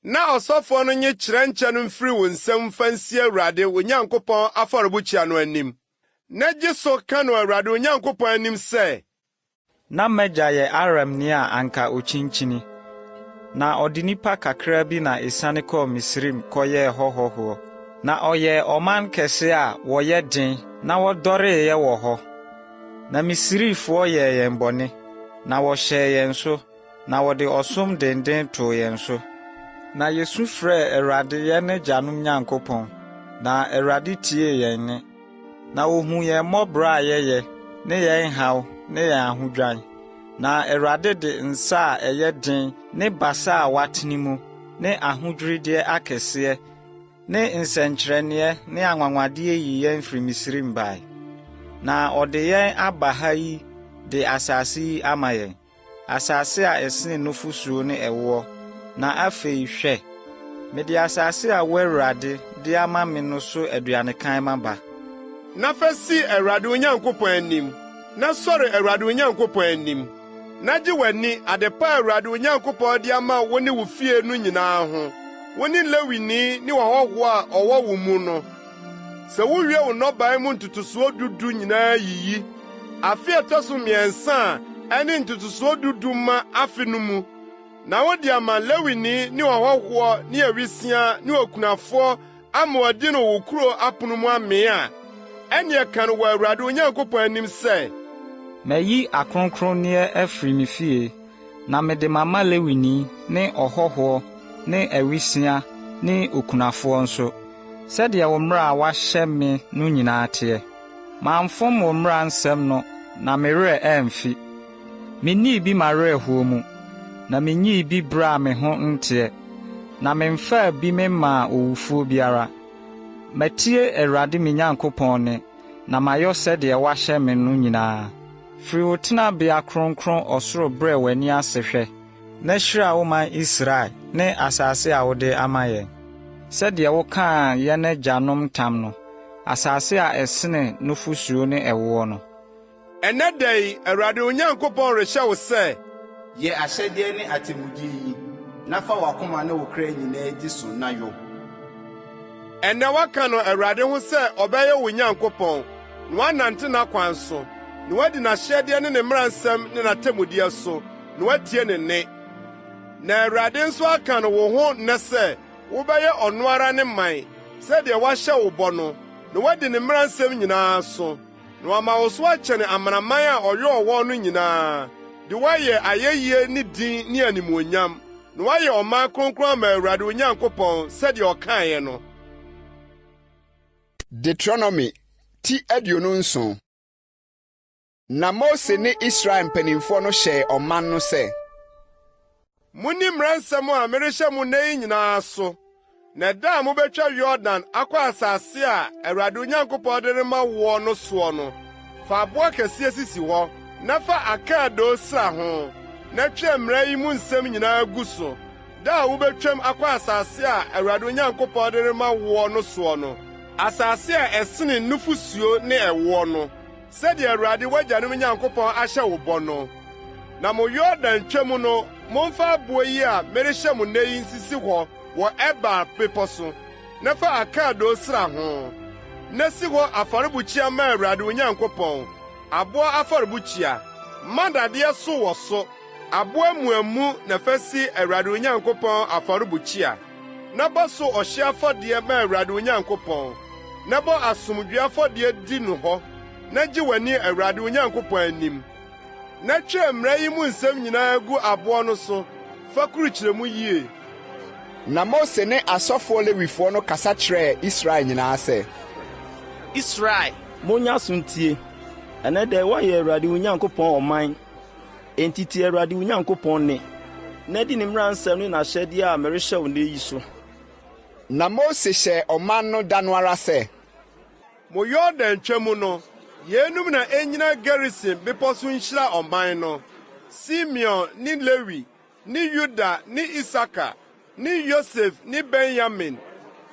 Na ɔsɔfoɔ no nnye kyerɛnkyɛ no mfiri wo nsam mfa nsi Awurade wo Nyankopɔn afɔrebukyia no anim, na gye so ka no Awurade wo Nyankopɔn anim sɛ, Na m'agya yɛ Aramni a anka okyinkyini, na ɔde nnipa kakraa bi na esiane kɔɔ Misraim kɔyɛɛ hɔ hɔhoɔ. Na ɔyɛɛ ɔman kɛse a wɔyɛ den na wɔdɔreeɛ wɔ hɔ. Na Misrifoɔ yɛɛ yɛn bɔne, na wɔhyɛɛ yɛn so, na wɔde ɔsom denden too yɛn so. Na yesu frɛɛ Awurade yɛn agyanom Nyankopɔn, na Awurade tiee yɛn nne. Na ohuu yɛn mmɔborɔ a yɛyɛ, ne yɛn haw ne yɛn ahodwan. Na Awurade de nsa a ɛyɛ den ne basa a watene mu, ne ahodwirideɛ akɛseɛ, ne nsɛnkyerɛnneɛ ne anwanwadeɛ yii yɛn firii Misraim bae. Na ɔde yɛn aba ha yi de asase yi ama yɛn. asase a ɛsene nufosuo ne ɛwoɔ, na afei, hwɛ, mede asase a wo Awurade, de ama me no so aduanekan maba. Na fa si Awurade wo Nyankopɔn anim, na sɔre Awurade wo Nyankopɔn anim, na gye w'ani ade pa a Awurade wo Nyankopɔn de ama wo ne wo fie no nyinaa ho, wo ne Lewini ne ɔhɔho a ɔwɔ wo mu no. Sɛ wuwie wo nnɔbae mu ntotosoɔ du du nyinaa yiyi, afe a ɛtɔ so mmiɛnsa a ɛne ntotosoɔ du du ma afe no mu, na wode ama Lewini ne ɔhɔhoɔ ne awisiaa ne okunafoɔ ama wɔadi no wo kurow apon mu amee a, ɛnneɛ ka no wɔ Awurade wo Nyankopɔn anim sɛ. Mayi akronkronneɛ afiri me fie, na mede mama Lewini ne ɔhɔhoɔ ne awisiaa ne okunafoɔ nso, sɛdeɛ wo mmara a woahyɛ me no nyinaa teɛ. Mamfom wo mmara nsɛm no na me werɛ amfi. Minnii bi m'awerɛhoɔ mu, na minyii bi berɛ a me ho nteɛ, na memfaa bi memmaa owufoɔ biara. Matie Awurade me Nyankopɔn nne, na mayɔ sɛdeɛ woahyɛ me no nyinaa. Firi wo tenabea kronkron ɔsoro brɛ w'ani ase hwɛ, na hyira wo man Israel ne asase a wode ama yɛn, sɛdeɛ wokaa yɛn agyanom ntam no, asase a ɛsene nufosuo ne ɛwoɔ no. Ɛnnɛ da yi, Awurade wo Nyankopɔn rehyɛ wo sɛ. Yɛ ahyɛdeɛ ne atemmudeɛ yi, na fa w'akoma ne wo kra nyinaa di so na yɔ. Ɛnnɛ woaka no Awurade ho sɛ ɔbɛyɛ wo Nyankopɔn, na woanante n'akwan so, na woadi n'ahyɛdeɛ ne ne mmara nsɛm ne n'atemmudeɛ so, na woatie ne nne. Na Awurade nso aka no wo ho nnɛ sɛ wobɛyɛ ɔno ara ne man, sɛdeɛ wahyɛ wo bɔ no, na woadi ne mmara nsɛm nyinaa so. Na wama wo so akyɛne amanaman a ɔyɔɔ wɔn no nyinaa, de wo ayɛ ayɛyie ne din ne animuonyam, na woayɛ ɔman kronkron ama Awurade wo Nyankopɔn, sɛdeɛ ɔkaeɛ no. Deuteronomy ti 27. Na Mose ne Israel mpanimfoɔ no hyɛɛ ɔman no sɛ. Munni mmara nsɛm a merehyɛ mo nnɛ yi nyinaa so, na da a mubetwa Yordan akɔ asase a Awurade wo Nyankopɔn de rema woɔ no soɔ no, fa aboɔ akɛseɛ sisi hɔ, na fa akaadoo sra ho, na twerɛ mmara yi mu nsɛm nyinaa gu so. Da a wubetwam akɔ asase a Awurade wo Nyankopɔn de rema woɔ no soɔ no, asase a ɛsene nufusuo ne ɛwoɔ no, sɛdeɛ Awurade w'agyanom Nyankopɔn ahyɛ wo bɔ no. Na mo Yordan twa mu no, momfa aboɔ yi a merehyɛ mo nnɛ yi nsisi hɔ wɔ Ebal bepɔ so, na fa akaadoo sra ho. Na si hɔ afɔrebukyia ma Awurade wo Nyankopɔn, aboɔ afɔrebukyia. Mma dadeɛ so wɔ so, aboɔ amuamu na fa si Awurade wo Nyankopɔn afɔrebukyia. Na bɔ so ɔhyeɛ afɔdeɛ ma Awurade wo Nyankopɔn, na bɔ asomdwoe afɔdeɛ di no hɔ, na gye w'ani Awurade wo Nyankopɔn anim. Na twerɛ mmara yi mu nsɛm nyinaa gu aboɔ no so fa kurukyerɛ mu yie. Na Mose ne asɔfoɔ Lewifoɔ no kasa kyerɛɛ Israel nyinaa sɛ. Israel, monyɛ aso ntie! Ɛnnɛ da yi woayɛ Awurade wo Nyankopɔn ɔman. Enti tie Awurade wo Nyankopɔn nne, na di ne mmara nsɛm ne n'ahyɛdeɛ a merehyɛ wo nnɛ yi so. Na Mose hyɛɛ ɔman no da no ara sɛ. Mo Yordan twa mu no, yeinom na ennyina Gerisim bepɔ so nhyira ɔman no, Simeon ne Lewi ne Yuda ne Isakar ne Yosef ne Benyamin.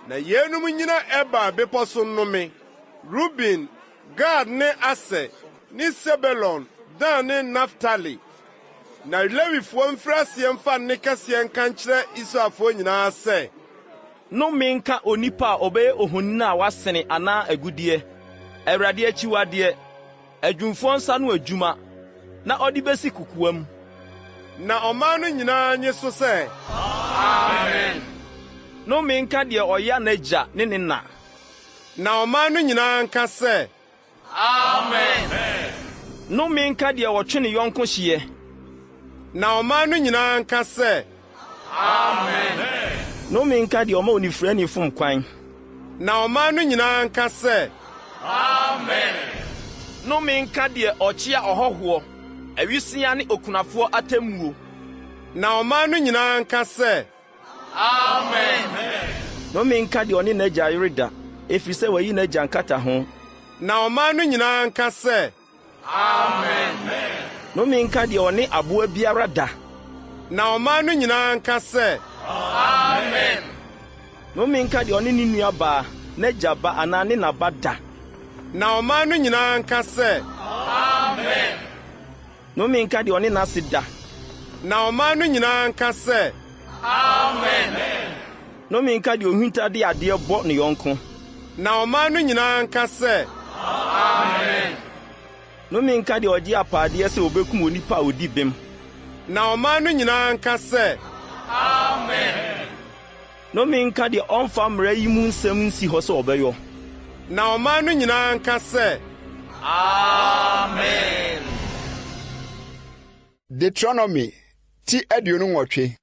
Na yeinom nnyina Ebal bepɔ so nnome, Ruben, Gad ne Aser ne Sebulon, Dan ne Naftali. Na Lewifoɔ mfiri aseɛ mfa nne kɛseɛ nka nkyerɛ Israelfoɔ nyinaa sɛ. Nnome nka onipa a ɔbɛyɛ ohoni a wɔasene anaa agudeɛ, Awurade akyiwadeɛ, adwumfoɔ nsa ano adwuma, na ɔde besi kokoam. Na ɔman no nyinaa nnye so sɛ, Amen! Nnome nka deɛ ɔya n'agya ne ne na. Na ɔman no nyinaa nka sɛ, Amen! Nnome nka deɛ ɔtwe ne yɔnko hyeɛ. Na ɔman no nyinaa nka sɛ, Amen! Nnome nka deɛ ɔma onifirani fom kwan. Na ɔman no nyinaa nka sɛ, Amen! Nnome nka deɛ ɔkyea ɔhɔhoɔ, awisiaa ne okunafoɔ atemmuo. Na ɔman no nyinaa nka sɛ, Amen! Nnome nka deɛ ɔne n'agya yere da, ɛfiri sɛ wayi n'agya nkataho. Na ɔman no nyinaa nka sɛ, Amen! Nnome nka deɛ ɔne aboa biara da. Na ɔman no nyinaa nka sɛ, Amen! Nnome nka deɛ ɔne ne nua baa, n'agya ba anaa ne na ba da. Na ɔman no nyinaa nka sɛ, Amen! Nnome nka deɛ ɔne n'ase da. Na ɔman no nyinaa nka sɛ. Amen! Nnome nka deɛ ɔhunta de adeɛ bɔ ne yɔnko. Na ɔman no nyinaa nka sɛ, Amen! Nnome nka deɛ ɔgye apaadeɛ sɛ ɔbɛkum onipa a ɔdi bem. Na ɔman no nyinaa nka sɛ, Amen! Nnome nka deɛ ɔmfa mmara yi mu nsɛm nsi hɔ sɛ ɔbɛyɔ. Na ɔman no nyinaa nka sɛ, Amen! Deuteronomy ti 28.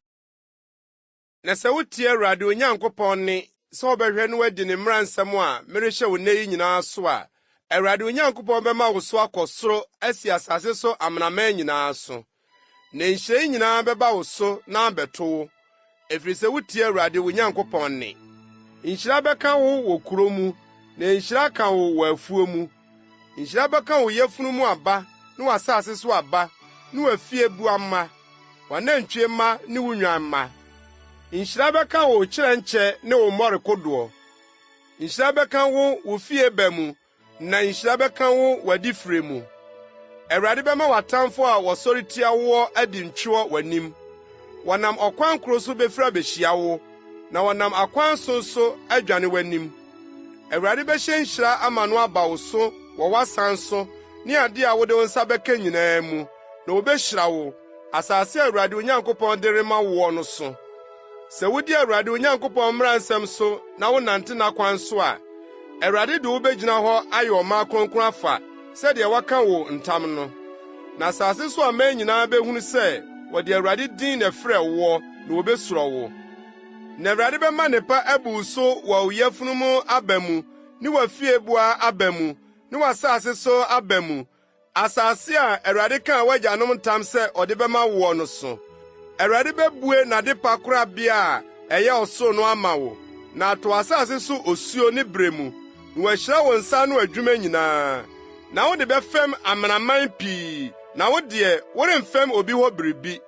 Na sɛ wutie Awurade wo Nyankopɔn nne sɛ wobɛhwɛ na woadi ne mmara nsɛm a merehyɛ wo nnɛ yi nyinaa so a, Awurade wo Nyankopɔn bɛma wo so akɔ soro asi asase so amanaman nyinaa so. Na nhyira yi nyinaa bɛba wo so na abɛto wo, ɛfiri sɛ wutie Awurade wo Nyankopɔn nne. Nhyira bɛka wo wɔ kurow mu, na nhyira aka wo wɔ afuo mu. Nhyira bɛka wo yafunu mu aba ne w'asase so aba ne w'afieboa mma, w'anantwie mma ne wo nnwan mma. Nhyira bɛka wo kyerɛnkyɛ ne wo mmɔre kodoɔ. Nhyira bɛka wo wo fie ba mu na nhyira bɛka wo w'adifire mu. Awurade bɛma w'atamfo a wɔsɔre tia woɔ adi ntweɔ w'anim. Wɔnam ɔkwan koro so bɛfiri abɛhyia wo, na wɔnam akwan so nso adwane w'anim. Awurade bɛhyɛ nhyira ama no aba wo so wɔ w'asan so ne ade a wode wo nsa bɛka nyinaa mu, na obehyira wo, asase a Awurade wo Nyankopɔn de rema woɔ no so. Sɛ wudi Awurade wo Nyankopɔn mmara nsɛm so na wonante n'akwan so a, Awurade de wo begyina hɔ ayɛ ɔman kronkron afa sɛdeɛ waka wo ntam no. Na asase so aman nyinaa behunu sɛ wɔde Awurade din na ɛfrɛ woɔ na wobesuro wo. Na Awurade bɛma nnepa abu wo so wɔ wo yafunu mu aba mu ne w'afieboa aba mu ne w'asase so aba mu, asase a Awurade kaa w'agyanom ntam sɛ ɔde bɛma woɔ no so. Awurade bebue n'adepa korabea a ɛyɛ ɔsoro no ama wo, na atɔ w'asase so osuo ne bere mu, na wahyira wo nsa ano adwuma nyinaa. Na wode bɛfɛm amanaman pii, na wo deɛ, woremfɛm obi hɔ biribi.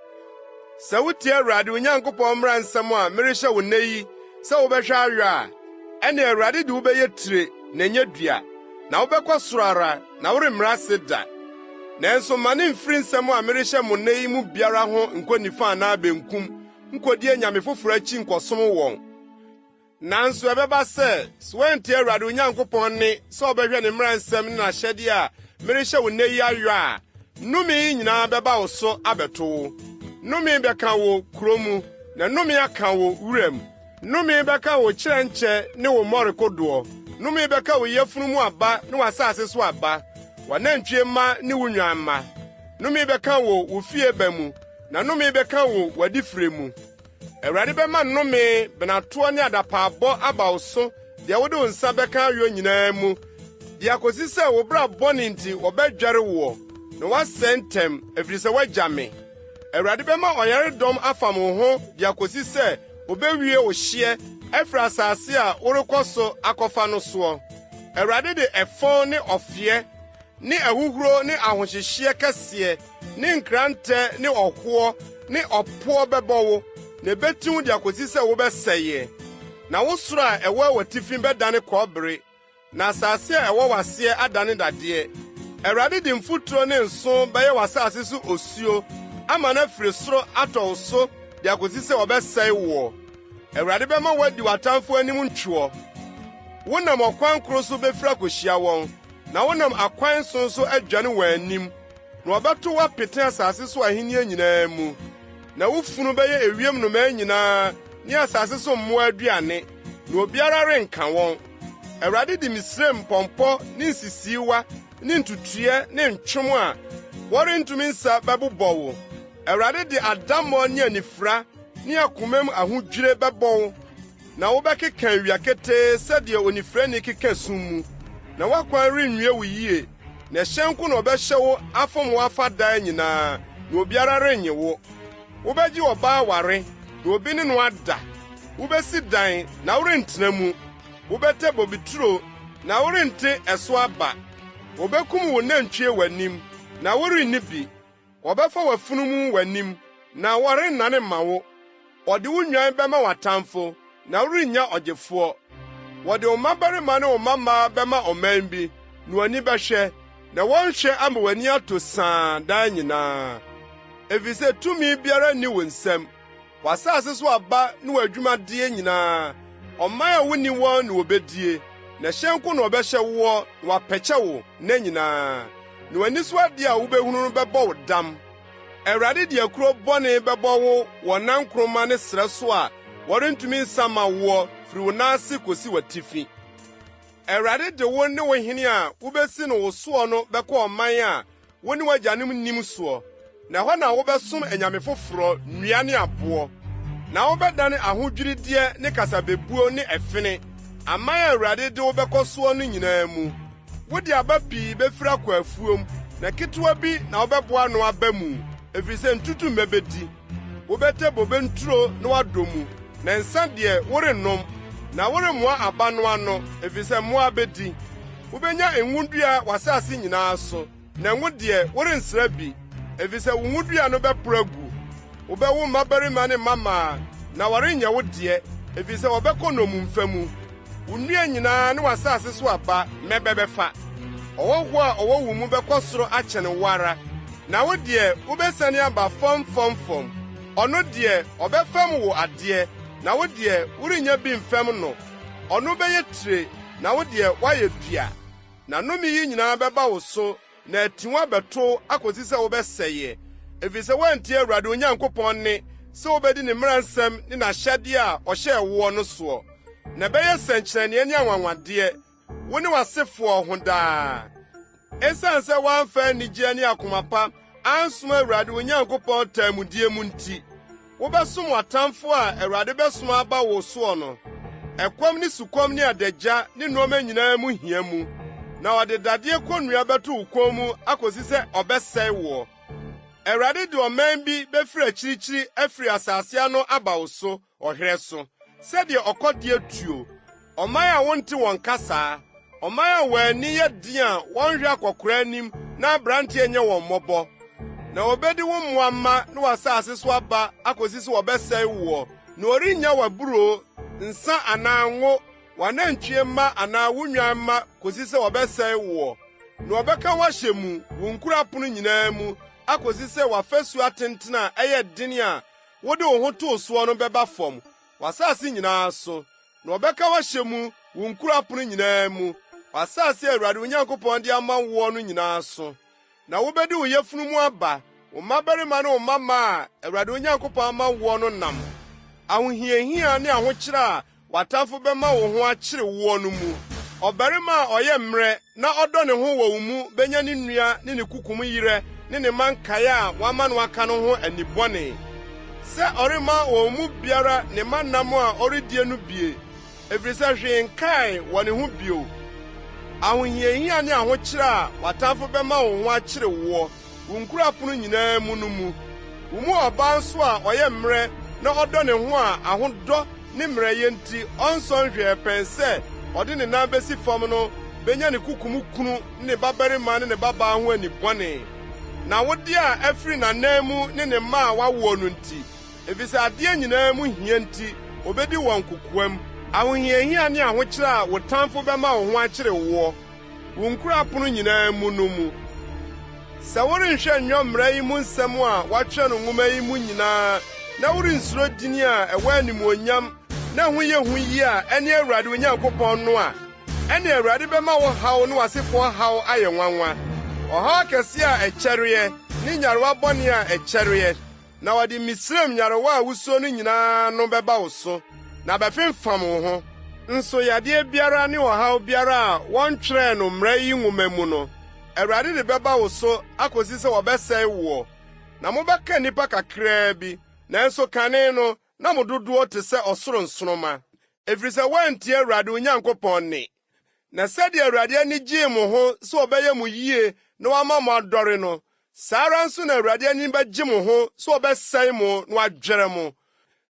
Sɛ wutie Awurade wo Nyankopɔn mmara nsɛm a merehyɛ wo nnɛ yi sɛ wobɛhwɛ ayɔ a, ɛnne Awurade de wo bɛyɛ tire na ɛnyɛ dua, na wobɛkɔ soro ara na woremmrɛ ase da. Nanso mma no mfiri nsɛm a merehyɛ mo nnɛ yi mu biara ho nkɔ nifa anaa benkum nkodi anyame foforo akyi nkɔsom wɔn. Nanso ɛbɛba sɛ, sɛ woantie Awurade wo Nyankopɔn nne sɛ wobɛhwɛ ne mmara nsɛm ne n'ahyɛde a merehyɛ wo nnɛ yi ayɔ a, nnome yi nyinaa bɛba wo so abɛto wo. Nnome bɛka wo kurow mu, na nnome aka wo wuram. Nnome bɛka wo kyerɛnkyɛ ne wo mmɔre kodoɔ. Nnome bɛka wo yafunu mu aba ne w'asase so aba, w'anantwie mma ne wo nnwan mma. Nnome bɛka wo wo fie ba mu, na nnome bɛka wo w'adifire mu. Awurade bɛma nnome, benatoɔ ne adapaabɔ aba wo so deɛ wode wo nsa bɛka ayɔ nyinaa mu, de akosi sɛ wo bra bɔne nti wɔbɛdwɛre woɔ, na woasɛe ntɛm, ɛfiri sɛ woagya me. Awurade bɛma ɔyaredɔm afam wo ho de akosi sɛ obewie wo hyeɛ afiri asase a worekɔ so akɔfa no soɔ. Awurade de ɛfɔn ne ɔfeɛ ne ahuhuro ne ahohyehyeɛ kɛseɛ ne nkrantɛ ne ɔhoɔ ne ɔpoɔ bɛbɔ wo, na ebeti wo de akosi sɛ wobɛsɛeɛ. Na wo soro a ɛwɔ w'atifi bɛdane kɔbere, na asase a ɛwɔ w'aseɛ adane dadeɛ. Awurade de mfuturo ne nsõ bɛyɛ w'asase so osuo ama no afiri soro atɔ wo so de akosi sɛ ɔbɛsɛe woɔ. Awurade bɛma woadi w'atamfo anim ntwoɔ. Wonam ɔkwan koro so befiri akohyia wɔn, na wonam akwan nson so adwane wɔn anim, na wɔbɛtow wo apete asase so ahenni nyinaa mu. Na wo funu bɛyɛ ewiem nnomaa nyinaa ne asase so mmoa aduane, na obiara renka wɔn. Awurade de Misraim mpɔmpɔ ne nsisiiwa ne ntutuɛ ne ntwom a wɔrentumi nsa bɛbobɔ wo. Awurade de adammɔ ne anifira ne akomam ahodwire bɛbɔ wo. Na wobɛkeka awia ketee sɛdeɛ onifirani keka sum mu, na w'akwan renwie wo yie, na hyɛ nko na wɔbɛhyɛ wo afom wo afa daa nyinaa, na obiara rennye wo. Wobɛgye ɔbaa aware, na obi ne no ada. Wobɛsi dan, na worentena mu. Wobɛtɛ bobeturo, na worente ɛso aba. Wɔbɛkum wo nantwie w'anim, na worenni bi. Wɔbɛfa w'afunumu w'anim, na wɔrennane mma wo. Wɔde wo nnwan bɛma w'atamfo, na worennya ɔgyefoɔ. Wɔde wo mmabarima ne wo mmammaa bɛma ɔman bi, na w'ani bɛhwɛ, na wɔn hwɛ ama w'ani atɔ sãã daa nyinaa, efisɛ tumi biara nni wo nsam. W'asase so aba ne w'adwumadeɛ nyinaa, ɔman a wonni wɔn na wobedie. Na hyɛ nko na ɔbɛhyɛ woɔ na wapɛkyɛ wo nna nyinaa, na w'ani so ade a wubehunu no bɛbɔ wo dam. Awurade de akuro bɔne bɛbɔ wo wɔ nankoroma ne srɛ so a wɔrentumi nsa mma woɔ firi wo nan ase kosi w'atifi. Awurade de wo ne wo hene a wubesi no wo soɔ no bɛkɔ ɔman a wo ne w'agyanom nnim soɔ, na ɛhɔ na wobɛsom anyame foforɔ, nnua ne aboɔ. Na wobɛdane ahodwirideɛ ne kasabebuo ne ɛfene, aman a Awurade de wo bɛkɔ soɔ no nyinaa mu. Wode aba pii bɛfiri akɔ afuom, na ketewa bi na wobɛboa ano aba mu, ɛfiri sɛ ntutummɛ bɛdi. Wobɛtɛ bobe nturo na woadɔ mu, na nsa deɛ, worennom, na woremmoa aba no ano, ɛfiri sɛ mmoa bɛdi. Wobɛnya ngodua w'asase nyinaa so, na ngo deɛ, worensra bi, efisɛ wo ngodua no bɛporo agu. Wobɛwo mmabarima ne mmammaa, na wɔrenyɛ wo deɛ, efisɛ wɔbɛkɔ nnommumfa mu. Wo nnua nyinaa ne w'asase so aba, mmɛbɛ bɛfa. Ɔhɔho a ɔwɔ wo mu bɛkɔ soro akyɛn wo ara, na wo deɛ, wobɛsiane aba fam fam fam. Ɔno deɛ, ɔbɛfɛm wo adeɛ, na wo deɛ, worennya bi mfɛm no. Ɔno bɛyɛ tire, na wo deɛ, woayɛ dua. Na nnome yi nyinaa bɛba wo so na ati wo abɛto wo akosi sɛ wobɛsɛeɛ, ɛfiri sɛ woantie Awurade wo Nyankopɔn nne sɛ wobɛdi ne mmara nsɛm ne n'ahyɛdeɛ a ɔhyɛɛ woɔ no soɔ. Na ɛbɛyɛ nsɛnkyerɛnneɛ ne anwanwadeɛ wo ne w'asefoɔ ho daa. Esiane sɛ woamfa anigyeɛ ne akoma pa ansom Awurade wo Nyankopɔn taamudie mu nti, wobɛsom w'atamfo a Awurade bɛsoma aba wo soɔ no, ɛkɔm ne sukɔm ne adagya ne nneɛma nyinaa mu hia mu, na ɔde dadeɛ kɔnnua bɛto wo kɔn mu akosi sɛ ɔbɛsɛe woɔ. Awurade de ɔman bi bɛfiri akyirikyiri afiri asase ano aba wo so ɔherɛ so, sɛdeɛ ɔkɔdeɛ tuo, ɔman a wonte wɔn kasaa, ɔman a wɔn ani yɛ den a wɔnhwɛ akɔkoraa anim na aberanteɛ nyɛ wɔn mmɔbɔ. Na wɔbedi wo mmoa mma ne w'asase so aba akosi sɛ wɔbɛsɛe woɔ, na wɔrennya w'aburoo, nsa anaa ngo, w'anantwie mma anaa wo nnwan mma kosi sɛ wɔbɛsɛe woɔ. Na wɔbɛka wo ahyɛ mu, wo nkuro apono nyinaa mu, akosi sɛ w'afasu atenten a ɛyɛ den a wode wo ho too soɔ no bɛba fam, w'asase nyinaa so, na wɔbɛka wo ahyɛ mu wo nkuro apono nyinaa mu, w'asase a Awurade wo Nyankopɔn de ama woɔ no nyinaa so. Na wobedi wo yafunu mu aba, wo mmabarima ne wo mmammaa a Awurade wo Nyankopɔn ama woɔ no nam. Ahohiahia ne ahokyere a w'atamfo bɛma wo ho akyere woɔ no mu. Ɔbarima a ɔyɛ mmerɛ na ɔdɔ ne ho wɔ wo mu benya ne nua ne ne kokom yerɛ ne ne mma nkae a wama no aka no ho ani bɔne, sɛ ɔremma wɔn mu biara ne mma nam a ɔredie no bie, efiri sɛ hwee nkae wɔ ne ho bio. Ahohiahia ne ahokyere a w'atamfo bɛma wo ho akyere woɔ wo nkuro apono nyinaa mu no mu. Wo mu ɔbaa nso a ɔyɛ mmerɛ na ɔdɔ ne ho a ahodɔ ne mmerɛyɛ nti ɔnsɔ nhwɛɛ pɛn sɛ ɔde ne nan besi fam no benya ne kokom kunu ne ne babarima ne ne babaa ho ani bɔne, n'awode a afiri n'anan mu ne ne mma a wawoɔ no nti, efisɛ adeɛ nyinaa mu hia nti obedi wɔn kokoam. Ahohiahia ne ahokyere a wo tamfo bɛma wo ho akyere woɔ wo nkuro apono nyinaa mu no mu. Sɛ worenhwɛ nyɔ mmara yi mu nsɛm a wɔatwerɛ no nwoma yi mu nyinaa na worensuro din a ɛwɔ animuonyam na ɛho yɛ hu yi a ɛne Awurade wo Nyankopɔn no a, ɛnne Awurade bɛma wo haw ne w'asefoɔ haw ayɛ nwanwa, ɔhaw akɛseɛ a ɛkyɛreɛ ne nyarewa bɔne a ɛkyɛreɛ. Na wɔde Misraim nyarewa a wusuro no nyinaa no bɛba wo so, na abɛfemfam wo ho. Nso yadeɛ biara ne ɔhaw biara a wɔntwerɛɛ no mmara yi nwoma mu no, Awurade de bɛba wo so akosi sɛ wɔbɛsɛe woɔ. Na mobɛka nnipa kakraa bi, nanso kane no, na mo dodoɔ te sɛ ɔsoro nsoromma, ɛfiri sɛ woantie Awurade wo Nyankopɔn nne. Na sɛdeɛ Awurade ani gyee mo ho sɛ ɔbɛyɛ mo yie na wama mo adɔre no, saa ara nso na Awurade ani bɛgye mo ho sɛ ɔbɛsɛe mo na wadwerɛ mo,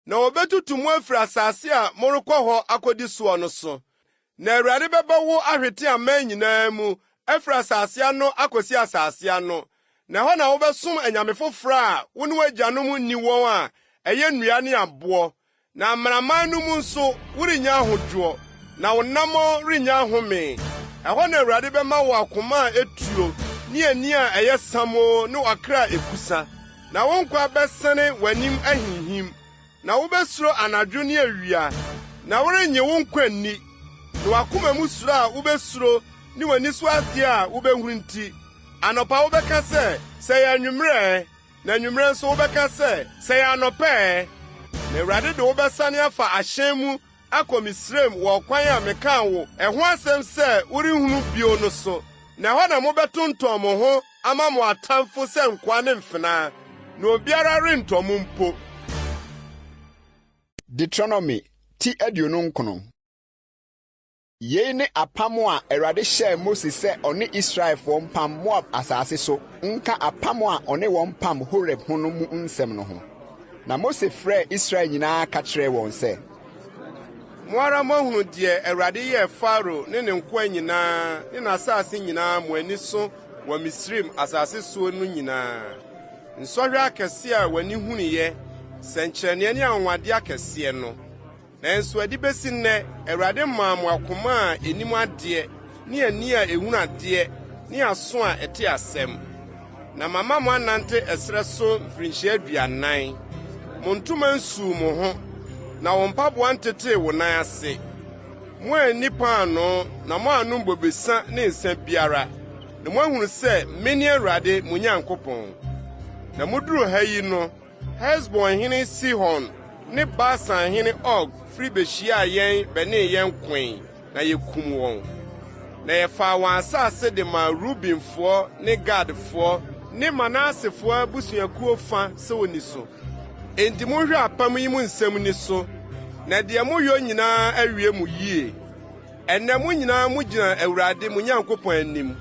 na ɔbɛtutu mo afiri asase a morekɔ hɔ akɔdi soɔ no so. Na Awurade bɛbɔ wo ahwete aman nyinaa mu, afiri asase ano akɔsi asase ano, na ɛhɔ na wobɛsom anyame foforɔ a wo ne w'agyanom nni wɔn a ɛyɛ nnua ne aboɔ, Na amanaman no mu nso, worennya ahodwoɔ, na wo nnamɔn rennya ahome. Ɛhɔ na Awurade bɛma wo akoma a etuo ne ani a ɛyɛ samoo ne ɔkra a ekusa. Na wo nkwa bɛsene w'anim ahinhim, na wobɛsuro anadwo ne awia, na worennye wo nkwa nni. Na w'akoma mu suro a wubesuro ne w'ani so ade a wubehunu nti, anɔpa wobɛka sɛ, 'Sɛ ɛyɛ anwummere ɛ! Na anwummere nso wobɛka sɛ, 'Sɛ ɛyɛ anɔpa ɛ! Na Awurade de wo bɛsane afa ahyɛn mu akɔ Misraim wɔ ɔkwan a mekaa wo ɛho asɛm sɛ worenhunu bio no so, na ɛhɔ na mobɛtontɔn mo ho ama mo atamfo sɛ nkoa ne mfenaa, na obiara rentɔ mo mpo. Deuteronomy ti 29. Yei ne apam a Awurade hyɛɛ Mose sɛ ɔne Israelfoɔ mpam Moab asase so nka apam a ɔne wɔn pam Horeb ho no mu nsɛm no ho. Na Mose frɛɛ Israel nyinaa ka kyerɛɛ wɔn sɛ. Mo ara moahunu deɛ Awurade yɛɛ Farao ne ne nkoa nyinaa ne n'asase nyinaa mo ani so wɔ Misraim asase soɔ no nyinaa, nsɔhwɛ akɛseɛ a w'ani hunuiɛ, nsɛnkyerɛnneɛ ne anwanwadeɛ akɛseɛ no. Nanso ɛde besi nnɛ, Awurade mmaa mo akoma a enim adeɛ ne ani a ehunu adeɛ ne aso a ɛte asɛm. Na mama mo anante ɛserɛ so mfirinhyia 40. Mo ntoma nsuu mo ho, na wo mpaboa ntetee wo nan ase. Moanni paanoo na moannom bobesa ne nsã biara, na moahunu sɛ mene Awurade mo Nyankopɔn. Na muduruu ha yi no, Hesbon hene Sihon ne Basan hene Og firi behyiaa yɛn bɛnee yɛn koe, na yekum wɔn. Na yɛfaa wɔn asase de maa Rubenfoɔ ne Gadfoɔ ne Manasefoɔ abusuakuo fa sɛ wonni so. Enti monhwɛ apam yi mu nsɛm nni so, na deɛ moyɔ nyinaa awie mo yie. Ɛnnɛ mo nyinaa mugyina Awurade mo Nyankopɔn anim,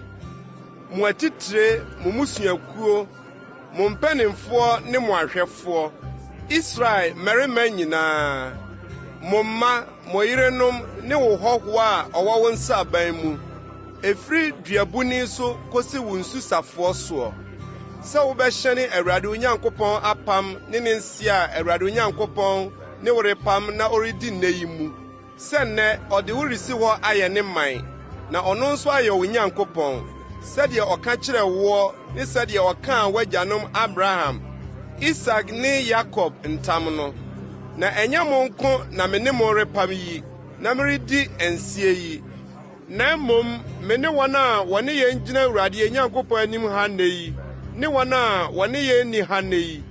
mo atitire, mo mmusuakuo, mo mpanimfoɔ ne mo ahwɛfoɔ, Israel mmarima nyinaa, mo mma, mo yerenom ne wo hɔhoɔ a ɔwɔ wo nsraban mu, ɛfiri duabuni so kɔsi wo nsusafoɔ soɔ, sɛ wobɛhyɛne Awurade wo Nyankopɔn apam ne ne nse a Awurade wo Nyankopɔn ne wo repam na ɔredi nnɛ yi mu. Sɛ nnɛ ɔde wo resi hɔ ayɛ ne man, na ɔno nso ayɛ wo Nyankopɔn, sɛdeɛ ɔka kyerɛɛ woɔ ne sɛdeɛ ɔkaa w'agyanom Abraham, Isak ne Yakob ntam no. Na ɛnyɛ mo nko na me ne mo repam yi na meredi nseɛ yi, Na mmom me ne wɔn a wɔne yɛn gyina Awurade yɛn Nyankopɔn anim ha nnɛ yi ne wɔn a wɔne yɛn nni ha nnɛ yi.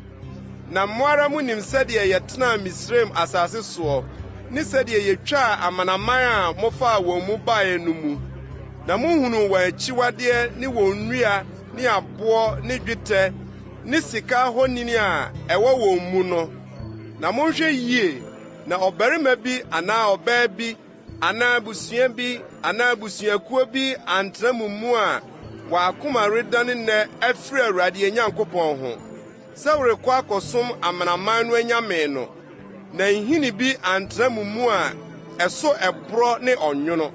Na mo ara munim sɛdeɛ yɛtenaa Misraim asase soɔ ne sɛdeɛ yɛtwaa amanaman a mofaa wɔn mu baeɛ no mu, na mohunuu wɔn akyiwadeɛ ne wɔn nnua ne aboɔ ne dwetɛ ne sika ahoni a ɛwɔ wɔn mu no. Na monhwɛ yie na ɔbarima bi anaa ɔbaa bi anaa abusua bi anaa abusuakuo bi antena mo mu a wɔn akoma redane nnɛ afiri Awurade yɛn Nyankopɔn ho, sɛ worekɔ akɔsom amanaman no anyame no, na nhini bi antena mo mu a ɛso ɛborɔ ne ɔnwono.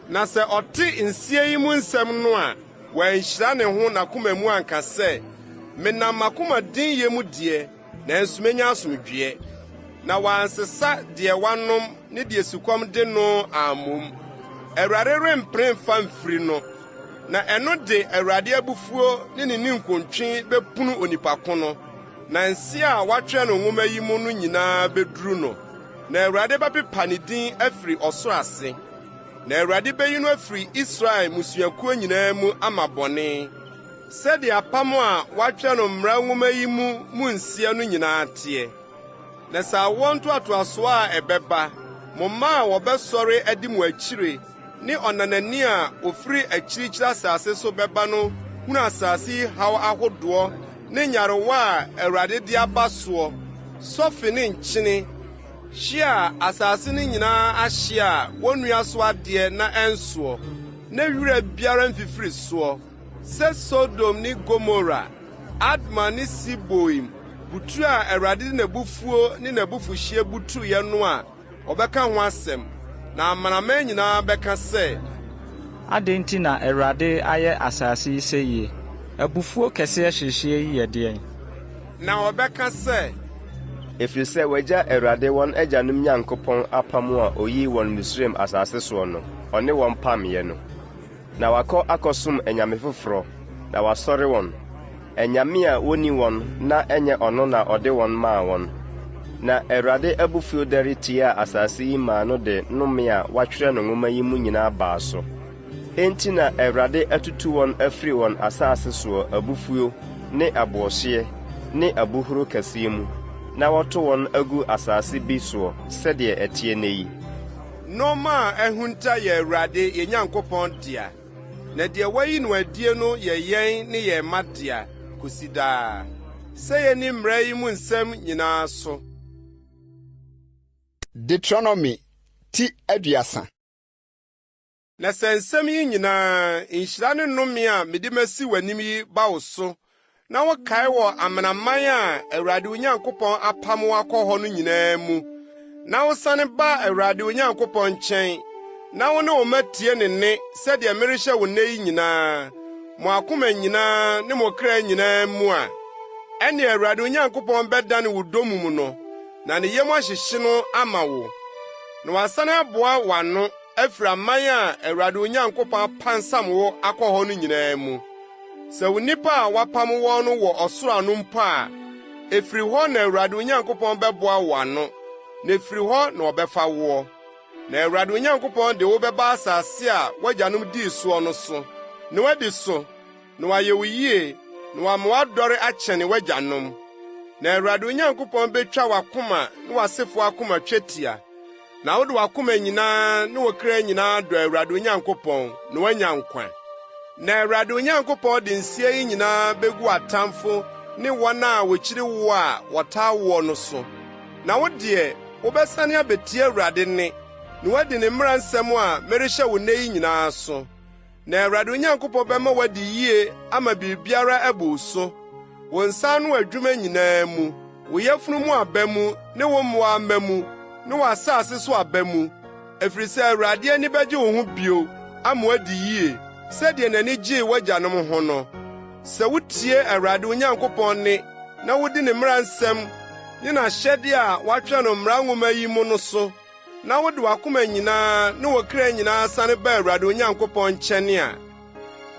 Na sɛ ɔte nseɛ yi mu nsɛm no a, wanhyira ne ho n'akoma mu anka sɛ, Menam m'akoma denyɛ mu deɛ, nanso menya asomdwoeɛ. Na wansesa deɛ wanom ne deɛ sukɔm de no ammom. Awurade rempene mfa mfiri no, na ɛno de Awurade abufuo ne ne ninkuntwe bɛpunu onipa ko no, na nse a wɔatwerɛ no nwoma yi mu no nyinaa bɛduru no, na Awurade bɛpepa ne din afiri ɔsoro ase. Na Awurade bɛyi no afiri Israel mmusuakuo nyinaa mu ama bɔne. Sɛdeɛ apam a wɔatwerɛ no mmara nwoma yi mu mu nseɛ no nyinaa teɛ. Na sɛ awoɔ ntoatoasoɔ a ɛbɛba, mo mma a wɔbɛsɔre adi mo akyire, ne ɔnanani a ɔfiri akyirikyiri asase so bɛba no hunu asase yi haw ahodoɔ ne nyarewa a Awurade de aba soɔ, sɔfe ne nkyene, hye a asase no nyinaa ahye a wɔnnua so adeɛ na ɛnsoɔ, na wira biara mfifiri soɔ, Sɛ Sodom ne Gomora, Adma ne Seboim butu a Awurade de n'abufuo ne n'abufuhyeɛ butuiɛ no a, wɔbɛka ho asɛm, na amanaman nyinaa bɛka sɛ. Adɛn nti na Awurade ayɛ asase yi seyie? Abufuo kɛseɛ hyehyeɛ yi yɛ deɛn? Na wɔbɛka sɛ. Ɛfiri sɛ wɔagya Awurade wɔn agyanom Nyankopɔn apam a ɔyii wɔn Misraim asase soɔ no, ɔne wɔn pameeɛ no. Na wɔakɔ akɔsom anyame foforɔ, na wɔasɔre wɔn, anyame a wonni wɔn na ɛnyɛ ɔno na ɔde wɔn maa wɔn. Na Awurade abufuo dɛre tiaa asase yi maa no de nnome a wɔatwerɛ no nwoma yi mu nyinaa baa so. Enti na Awurade atutu wɔn afiri wɔn asase soɔ abufuo ne aboɔhyeɛ ne abohuro kɛseɛ mu, na wato wɔn agu asase bi soɔ sɛdeɛ ɛteɛ nnɛ yi. Nnoɔma a ahunta yɛ Awurade yɛn Nyankopɔn dea, na deɛ wayi no adie no yɛ yɛn ne yɛn mma dea kosi daa, sɛ yenni mmara yi mu nsɛm nyinaa so. Deuteronomy ti 30. Na sɛ nsɛm yi nyinaa, nhyira ne nnome a mede masi w'anim yi ba wo so, na wokae wɔ amanaman a Awurade wo Nyankopɔn apam wo akɔ hɔ no nyinaa mu, na wosane ba Awurade wo Nyankopɔn nkyɛn, na wo ne wo mma tie ne nne sɛdeɛ merehyɛ wo nnɛ yi nyinaa, mo akoma nyinaa ne mo kra nyinaa mu a, ɛnneɛ Awurade wo Nyankopɔn bɛdane wo dommum no, na ne yam ahyehye no ama wo, na wasane aboa w'ano afiri aman a Awurade wo Nyankopɔn apansam wo akɔ hɔ no nyinaa mu. Sɛ wo nnipa a woapam wɔn no wɔ ɔsoro ano mpo a, ɛfiri hɔ na Awurade wo Nyankopɔn bɛboa wo ano, na ɛfiri hɔ na ɔbɛfa woɔ. Na Awurade wo Nyankopɔn de wo bɛba asase a w'agyanom dii soɔ no so, na woadi so, na wayɛ wo yie, na wama woadɔre akyɛne w'agyanom. Na Awurade wo Nyankopɔn betwa w'akoma ne w'asefo akoma twetia, na wode w'akoma nyinaa ne wo kra nyinaa adɔ Awurade wo Nyankopɔn, na woanya nkwa. Na Awurade wo Nyankopɔn de nseɛ yi nyinaa begu w'atamfo ne wɔn a wokyiri wo a wɔtaa woɔ no so. Na wo deɛ, wobɛsane abetie Awurade nne, na woadi ne mmara nsɛm a merehyɛ wo nnɛ yi nyinaa so. Na Awurade wo Nyankopɔn bɛma woadi yiye ama biribiara abu wo so, wo nsa ano adwuma nyinaa mu, wo yafunu mu aba mu ne wo mmoa mma mu ne w'asase so aba mu, ɛfiri sɛ Awurade ani bɛgye wo ho bio ama woadi yiye, sɛdeɛ n'ani gyee w'agyanom ho no. Sɛ wutie Awurade wo Nyankopɔn nne na wudi ne mmara nsɛm ne n'ahyɛde a wɔatwerɛ no mmara nwoma yi mu no so, na wode w'akoma nyinaa ne wo kra nyinaa sane ba Awurade wo Nyankopɔn nkyɛn a,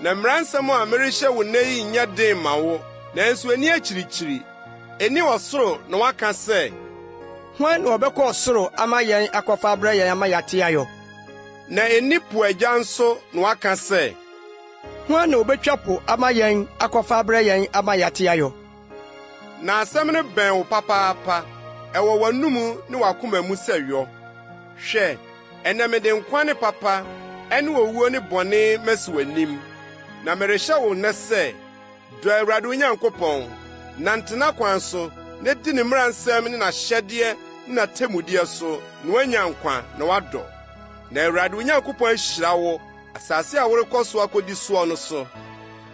na mmara nsɛm a merehyɛ wo nnɛ yi nyɛ den mma wo, nanso enni akyirikyiri. Enni ɔsoro na woaka sɛ. Hwan na ɔbɛkɔ ɔsoro ama yɛn akɔfa abrɛ yɛn ama yɛate ayɔ? Na enni po agya nso na woaka sɛ. Hwan na obetwa po ama yɛn akɔfa abrɛ yɛn ama yɛate ayɔ? Na asɛm no bɛn wo papaapa, ɛwɔ w'anom ne w'akoma mu sɛ yɔ. Hwɛ, ɛnnɛ mede nkwa ne papa, ɛne owuo ne bɔne masi w'anim. Na merehyɛ wo nnɛ sɛ, dɔ Awurade wo Nyankopɔn, nante n'akwan so, na di ne mmara nsɛm ne n'ahyɛdeɛ ne n'atemmudeɛ so, na woanya nkwa na woadɔ. Na Awurade wo Nyankopɔn ahyira wo asase a worekɔ so akodi soɔ no so.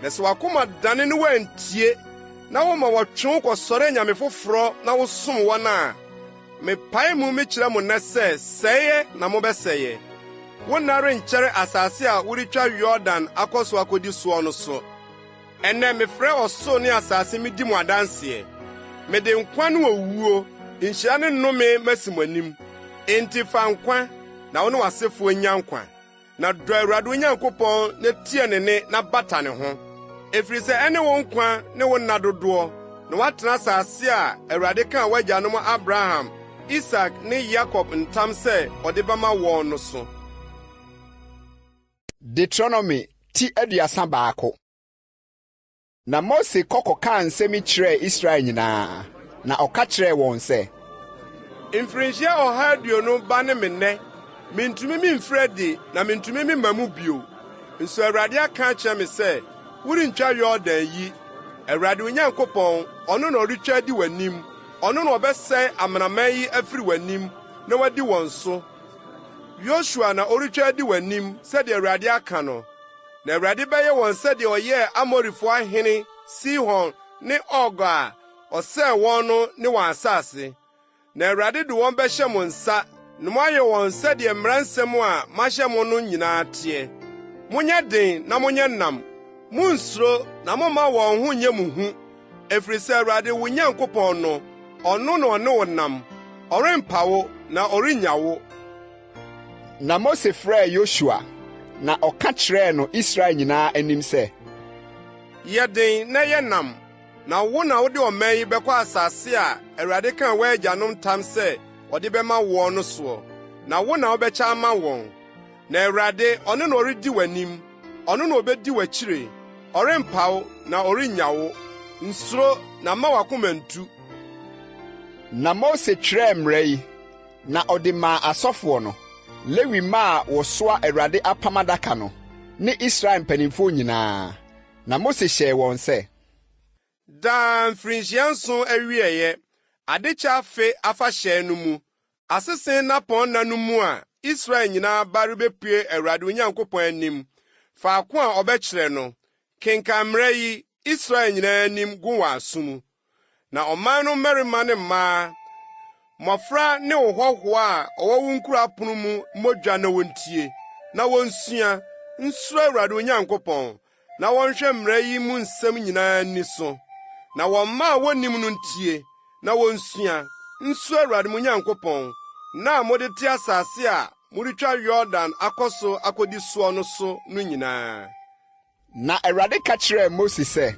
Na sɛ w'akoma dane na woantie, na woma wɔtwe wo kɔsɔre anyame foforɔ na wosom wɔn a, mepae mu mekyerɛ mo nnɛ sɛ sɛeɛ na mobɛsɛeɛ. Wo nna renkyɛre asase a woretwa Yordan akɔ so akodi soɔ no so. Ɛnnɛ mefrɛ ɔsoro ne asase midi mo adanseɛ. Mede nkwa ne owuo, nhyira ne nnome masi mo anim. Enti fa nkwa, na wo ne w'asefoɔ nnya nkwa. Na dɔ Awurade wo Nyankopɔn na tie ne nne na bata ne ho, ɛfiri sɛ ɛne wo nkwa ne wo nna dodoɔ, na woatena asase a Awurade kaa w'agyanom Abraham, Isak ne Yakob ntam sɛ ɔde bɛma wɔn no so. Deuteronomy ti 31. Na Mose kɔ kɔkaa nsɛm yi kyerɛɛ Israel nyinaa, na ɔka kyerɛɛ wɔn sɛ. Mfirinhyia 120 ba ne me nnɛ, mintumi mimfiri adi na mintumi memma mu bio. Nso Awurade aka akyerɛ me sɛ, 'Worentwa Yordan yi. Awurade wo Nyankopɔn, ɔno na ɔretwa adi w'anim, ɔno na ɔbɛsɛe amanaman yi afiri w'anim na woadi wɔn so. Yosua na ɔretwa adi w'anim sɛdeɛ Awurade aka no. Na Awurade bɛyɛ wɔn sɛdeɛ ɔyɛɛ Amorifoɔ ahene Sihon ne Og a ɔsɛee wɔn no ne wɔn asase. Na Awurade de wɔn bɛhyɛ mo nsa na moayɛ wɔn sɛdeɛ mmara nsɛm a mahyɛ mo no nyinaa teɛ. Monyɛ den na monyɛ nnam. Munnsuro na momma wɔn ho nnyɛ mo hu, ɛfiri sɛ Awurade wo Nyankopɔn no, ɔno na ɔne wo nam. Ɔrempa wo na ɔrennya wo. Na Mose frɛɛ Yosua, na ɔka kyerɛɛ no Israel nyinaa anim sɛ. Yɛ den na yɛ nnam. Na wo na wode ɔman yi bɛkɔ asase a Awurade kaa wɔn agyanom ntam sɛ ɔde bɛma woɔ no soɔ, na wo na wobɛkyɛ ama wɔn. Na Awurade, ɔno na ɔredi w'anim, ɔno na obedi w'akyire, ɔrempa wo na ɔrennya wo. Nsuro na mma w'akoma nntu. Na Mose twerɛɛ mmara yi, na ɔde maa asɔfoɔ no, Lewi mma a wɔsoa Awurade apam adaka no, ne Israel mpanimfoɔ nyinaa. Na Mose hyɛɛ wɔn sɛ. Daa mfirinhyia nson awieeɛ, adekyɛ afe afahyɛ no mu, asese nnapɔnna no mu a Israel nyinaa ba rebepue Awurade wo Nyankopɔn anim, faako a ɔbɛkyerɛ no, kenkan mmara yi Israel nyinaa anim gu wɔn aso mu. Na ɔman no mmarima ne mmaa, mmofra ne wo hɔhoɔ a ɔwɔ wo nkuro apono mu mmɔ dwa na wontie, na wonsua, nsuro Awurade wo Nyankopɔn, na wɔnhwɛ mmara yi mu nsɛm nyinaa nni so. Na wɔn mma a wonnim no ntie, na wonsua, nsuro Awurade mo Nyankopɔn, nna a mode te asase a moretwa Yordan akɔ so akodi soɔ no so no nyinaa. Na Awurade ka kyerɛɛ Mose sɛ.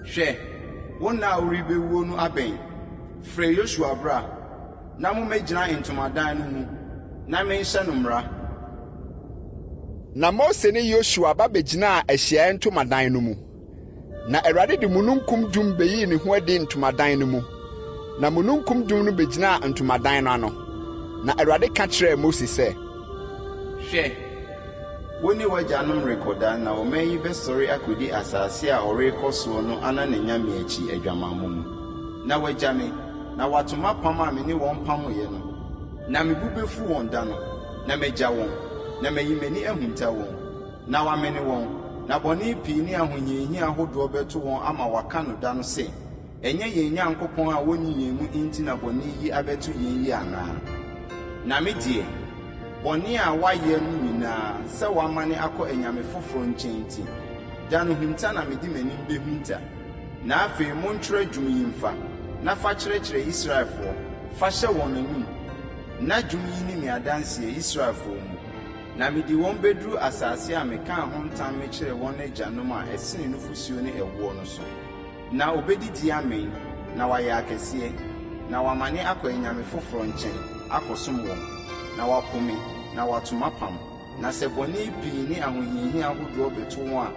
Hwɛ, wo nna a worebewuo no abɛn. Frɛ Yosua bra, na mommɛgyina ntomadan no mu, na menhyɛ no mmara. Na Mose ne Yosua ba begyinaa ahyiae ntomadan no mu. Na Awurade de mununkum dum beyii ne ho adi ntomadan no mu, na mununkum dum no begyinaa ntomadan no ano. Na Awurade ka kyerɛɛ Mose sɛ. Hwɛ, wo ne w'agyanom rekɔda na ɔman yi bɛsɔre akɔdi asase a ɔrekɔ soɔ no anananyame akyi adwamammɔ mu, na wɔagya me, na wɔato m'apam a me ne wɔn pameeɛ no. Na me bo bɛfu wɔn da no, na magya wɔn, na mayi m'ani ahunta wɔn, na wɔamene wɔn, na bɔne pii ne ahohiahia ahodoɔ bɛto wɔn ama wɔaka no da no sɛ, Ɛnyɛ yɛn Nyankopɔn a ɔnni yɛn mu nti na bɔne yi abɛto yɛn yi anaa? Na me deɛ, bɔne a wɔayɛ no nyinaa, sɛ wɔamane akɔ anyame foforɔ nkyɛn nti, da no hunta na mede m'anim bɛhunta. Na afei montwerɛ dwom yi mfa, na fa kyerɛkyerɛ Israelfoɔ, fa hyɛ wɔn anom, na dwom yi nni me adanseɛ Israelfoɔ mu. Na mede wɔn bɛduru asase a mekaa ho ntam mekyerɛɛ wɔn agyanom a ɛsene nufosuo ne ɛwoɔ no so. Na wɔbɛdidi amee, na wɔayɛ akɛseɛ, na wɔamane akɔ anyame foforɔ nkyɛn akɔsom wɔn, na wɔapo me, na wɔato m'apam. Na sɛ bɔne pii ne ahohiahia ahodoɔ bɛto wɔn a,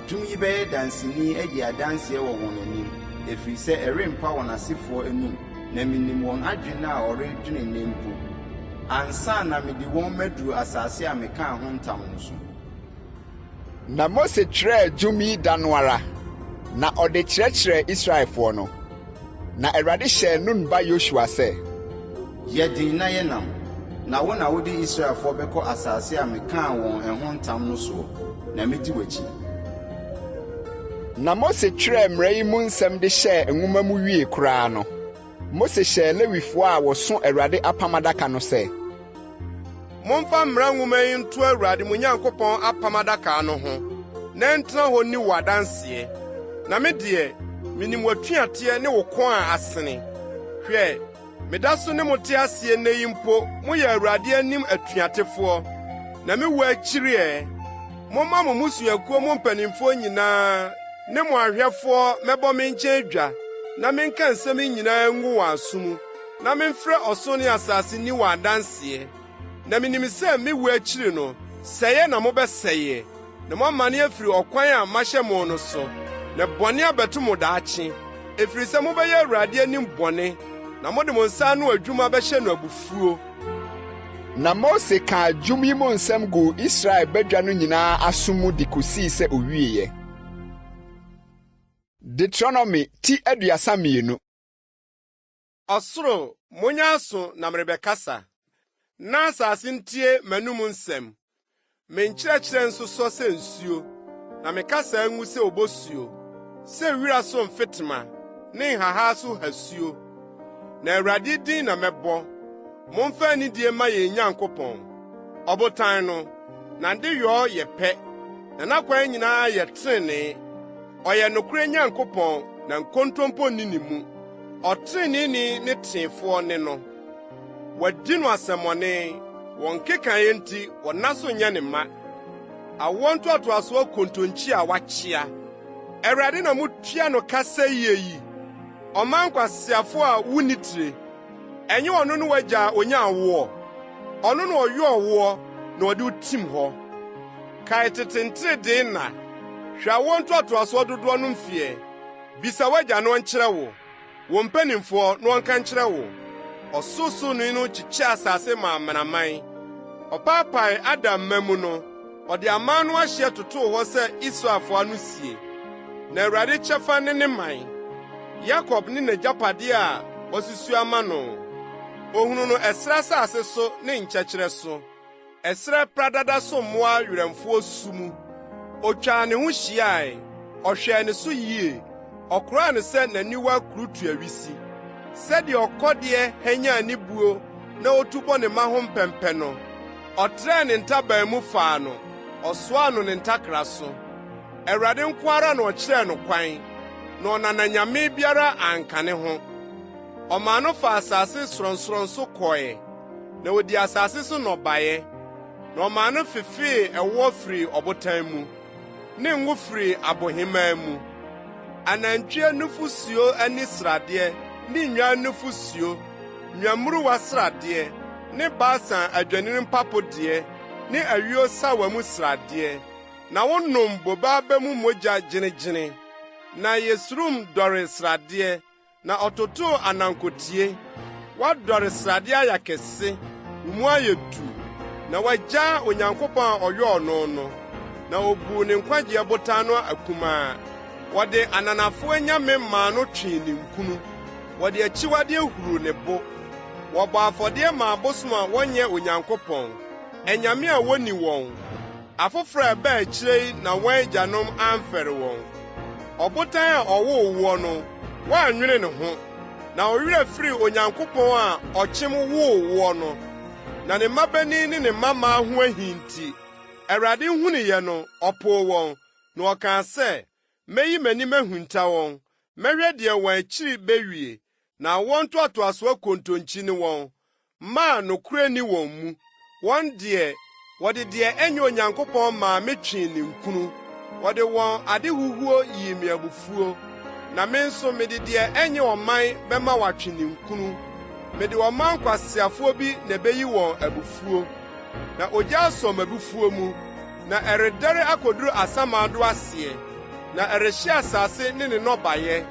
dwom yi bɛyɛ danseni adi adanseɛ wɔ wɔn anim, ɛfiri sɛ ɛrempa wɔn asefoɔ anom, na menim wɔn adwene a wɔredwene nnɛ mpo, ansa na mede wɔn maduru asase a mekaa ho ntam no so. Na Mose twerɛɛ dwom yi da no ara, na ɔde kyerɛkyerɛɛ Israelfoɔ no. Na Awurade hyɛɛ Nun ba Yosua sɛ. Yɛ den na yɛ nnam, na wo na wode Israelfoɔ bɛkɔ asase a mekaa wɔn ɛho ntam no soɔ, na mɛdi w'akyi. Na Mose twerɛɛ mmara yi mu nsɛm de hyɛɛ nwoma mu wiee koraa no, Mose hyɛɛ Lewifoɔ a wɔso Awurade apam adaka no sɛ. Momfa mmara nwoma yi nto Awurade mo Nyankopɔn apam adaka no ho, na ɛntena hɔ nni wo adanseɛ. Na me deɛ, minim w'atuateɛ ne wo kɔn a asene. Hwɛ, meda so ne mo te aseɛ nnɛ yi mpo moyɛ Awurade anim atuatefoɔ. Na me wu akyiri ɛ, momma mo mmusuakuo mu mpanimfoɔ nyinaa ne mo ahwɛfoɔ mmɛbɔ me nkyɛn dwa, na menka nsɛm yi nyinaa ngu wɔn aso mu. Na memfrɛ ɔsoro ne asase nni wɔn adanseɛ, na minim sɛ me wu akyiri no, sɛeɛ na mobɛsɛeɛ, na moamane afiri ɔkwan a mahyɛ mo no so, na bɔne abɛto mo daakye, ɛfiri sɛ mobɛyɛ Awurade anim bɔne, na mode mo nsa ano adwuma bɛhyɛ no abufuo. Na Mose kaa dwom yi mu nsɛm guu Israel badwa no nyinaa aso mu de kosii sɛ owieeɛ. Deuteronomy ti 32. Ɔsoro, monyɛ aso na merebɛkasa, na asase ntie m'anom nsɛm. Me nkyerɛkyerɛ nsosɔ sɛ nsuo, na me kasa ngu sɛ obosuo, sɛ wira so mfetema ne nhahaa so hasuo. Na Awurade din na mɛbɔ. Momfa anidie mma yɛn Nyankopɔn. Ɔbotan no, n'adeyɔ yɛ pɛ, na n'akwan nyinaa yɛ trenee. Ɔyɛ nokorɛ Nyankopɔn, na nkontompo nni ne mu. Ɔtreneeni ne teefoɔ ne no. Wɔadi no asɛmmɔne, wɔn nkekaeɛ nti wɔnna so nyɛ ne mma. Awoɔ ntoatoasoɔ kontonkyi a wɔakyea. Awurade na mutua no ka sɛyie yi, ɔman nkwaseafo a wonni tire. Ɛnyɛ ɔno ne w'agya a onyaa woɔ? Ɔno na ɔyɔɔ woɔ na ɔde wo tim hɔ. Kae tete nteredee nna, hwɛ awoɔ ntoatoasoɔ dodoɔ no mfeɛ. Bisa w'agya na ɔnkyerɛ wo, wo mpanimfoɔ na wɔnka nkyerɛ wo. Ɔsorosoroni no kyekyɛɛ asase maa amanaman. Ɔpaapaee Adam mma mu no, ɔde aman no ahyeɛ totoo hɔ sɛ Israelfoɔ ano sie. Na Awurade kyɛfa ne ne man, Yakob ne n'agyapadeɛ a wasusu ama no. Ɔhunuu no ɛserɛ asase so ne nkyɛkyerɛ so. Ɛserɛ pradada so mmoa werɛmfoɔ su mu. Ɔtwaa ne ho hyiae, ɔhwɛɛ ne so yie, ɔkoraa no sɛ n'aniwa kurutuawisi. Sɛdeɛ ɔkɔdeɛ hwanyan ne buo na ɔtu bɔ ne mma ho mpɛmpɛ no, ɔtrɛɛ ne ntaban mu faa no, ɔsoaa no ne ntakra so. Awurade nko ara na ɔkyerɛɛ no kwan, na ɔnana nyame biara anka ne ho. Ɔmaa no faa asase sorɔnsorɔn so kɔe, na odii asase so nnɔbaeɛ, na ɔmaa no fefee ɛwoɔ firii ɔbotan mu, ne ngo firii abohemmaa mu. Anantwie nufosuo ani sradeɛ ne nnwan nufosuo, nnwammuruwa sradeɛ, ne Basan adwennini mpapo deɛ, ne ayuo sawa mu sradeɛ. Na wonom bobe aba mu mogya gyenegyene, na Yesurum dɔre sradeɛ, na ɔtotoo anankotie. Woadɔre sradeɛ ayɛ akɛse, wo mu ayɛ du, na woagyaa Onyankopɔn a ɔyɔɔ no no, na obuu ne nkwagyeɛ botan no akumaa. Wɔde ananafo anyame maa no twee ninkunu, wɔde akyiwadeɛ huruu ne bo. Wɔbɔɔ afɔdeɛ maa abosom a wɔnyɛ Onyankopɔn, anyame a wonni wɔn. Afoforo a ɛbaa akyire yi na wɔn agyanom amfɛre wɔn. Ɔbotan a ɔwoo woɔ no, woannwene ne ho, na wo werɛ firii Onyankopɔn a ɔkyem woo woɔ no. Na ne mmabanin ne ne mmammaa ho ahi nti, Awurade hunuiɛ no, ɔpoo wɔn, na ɔkaa sɛ, Mɛyi m'ani mahunta wɔn, mɛhwɛ deɛ wɔn akyiri bɛwie, na awoɔ ntoatoasoɔ kontonkyi ne wɔn, mma a nokorɛ nni wɔn mu. Wɔn deɛ, wɔde deɛ ɛnyɛ Onyankopɔn maa me twee ninkunu, wɔde wɔn adehuhuo yii me abufuo. Na me nso mede deɛ ɛnyɛ ɔman bɛma wɔatwe ninkunu, mede ɔman nkwaseafoɔ bi na ɛbɛyi wɔn abufuo. Na ogya asɔ m'abufuo mu, na ɛredɛre akoduru asamando aseɛ, na ɛrehye asase ne ne nnɔbaeɛ,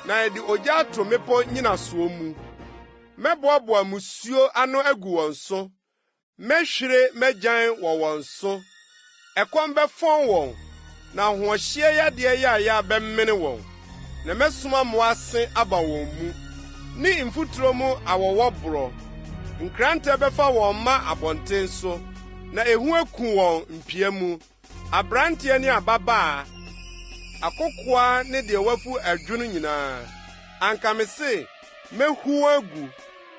na ɛde ogya ato mmepɔ nnyinasoɔ mu. Mɛboaboa mmusuo ano agu wɔn so, mɛhwire m'agyan wɔ wɔn so. Ɛkɔm bɛfɔn wɔn, na ahoɔhyeɛ yadeɛ yaayaa bɛmene wɔn, na mɛsoma mmoa ase aba wɔn mu, ne mfuturo mu awɔwɔ borɔ. Nkrantɛ bɛfa wɔn mma abɔnten so, na ehu aku wɔn mpia mu, aberanteɛ ne ababaa, akokoaa ne deɛ wafu adwono nyinaa. Anka mese, Mɛhu wɔn agu,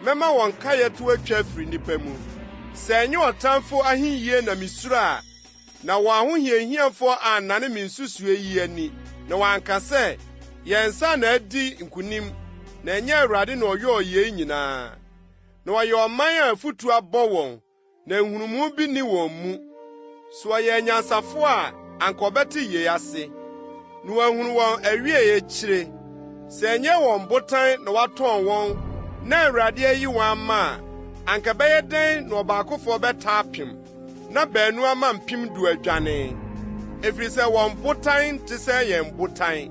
mɛma wɔn nkaeɛ to atwa afiri nnipa mu. Sɛ ɛnyɛ ɔtamfo ahiyie na misuro a, na wɔn ahohiahiafoɔ annane me nsusuiɛ yi ani, na wɔanka sɛ, 'Yɛn nsa na adi nkonim, na ɛnyɛ Awurade na ɔyɔɔ yei nyinaa. Na wɔyɛ ɔman a afutuo abɔ wɔn, na nhunumu bi nni wɔn mu. So wɔyɛ anyansafo a, anka wɔbɛte yei ase, na wɔahunu wɔn awiei akyire. Sɛ ɛnyɛ wɔn botan na watɔn wɔn na Awurade ayi wɔn ama a, anka ɛbɛyɛ dɛn na ɔbaakofoɔ bɛtaa apem, na baanu ama mpemdu adwane? Ɛfiri sɛ wɔn botan nte sɛ yɛn botan,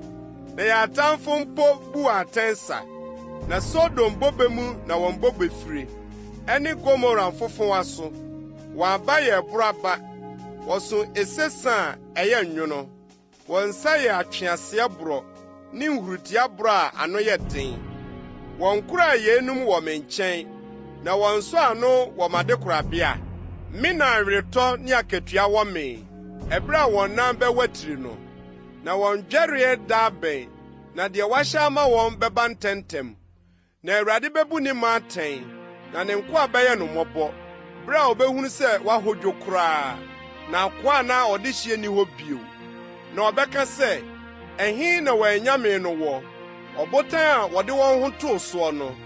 na yɛn atamfo mpo bu wɔn atɛn sa. Na Sodom bobe mu na wɔn bobe fire. Ɛne Gomora mfofowa so. Wɔn aba yɛ ɛboro aba, wɔso ese sa a ɛyɛ nwono. Wɔn nsa yɛ atweaseɛ borɔ ne nhuritia borɔ a ano yɛ den. Wɔnkoraa yeinom wɔ me nkyɛn, na wɔnsɔɔ ano wɔ m'adekorabea. Me na aweretɔ ne akatua wɔ me, ɛberɛ a wɔn nan bɛwatiri no. Na wɔn dwɛreɛ da abɛn, na deɛ wɔahyɛ ama wɔn bɛba ntɛmntɛm. Na Awurade bebu ne man atɛn, na ne nkoa bɛyɛ no mmɔbɔ, bere a obehunu sɛ wahodwo koraa, na akoa anaa ɔdehye nni hɔ bio. Na ɔbɛka sɛ, Ɛhe na wɔn anyame no wɔ, ɔbotan a wɔde wɔn ho too soɔ no,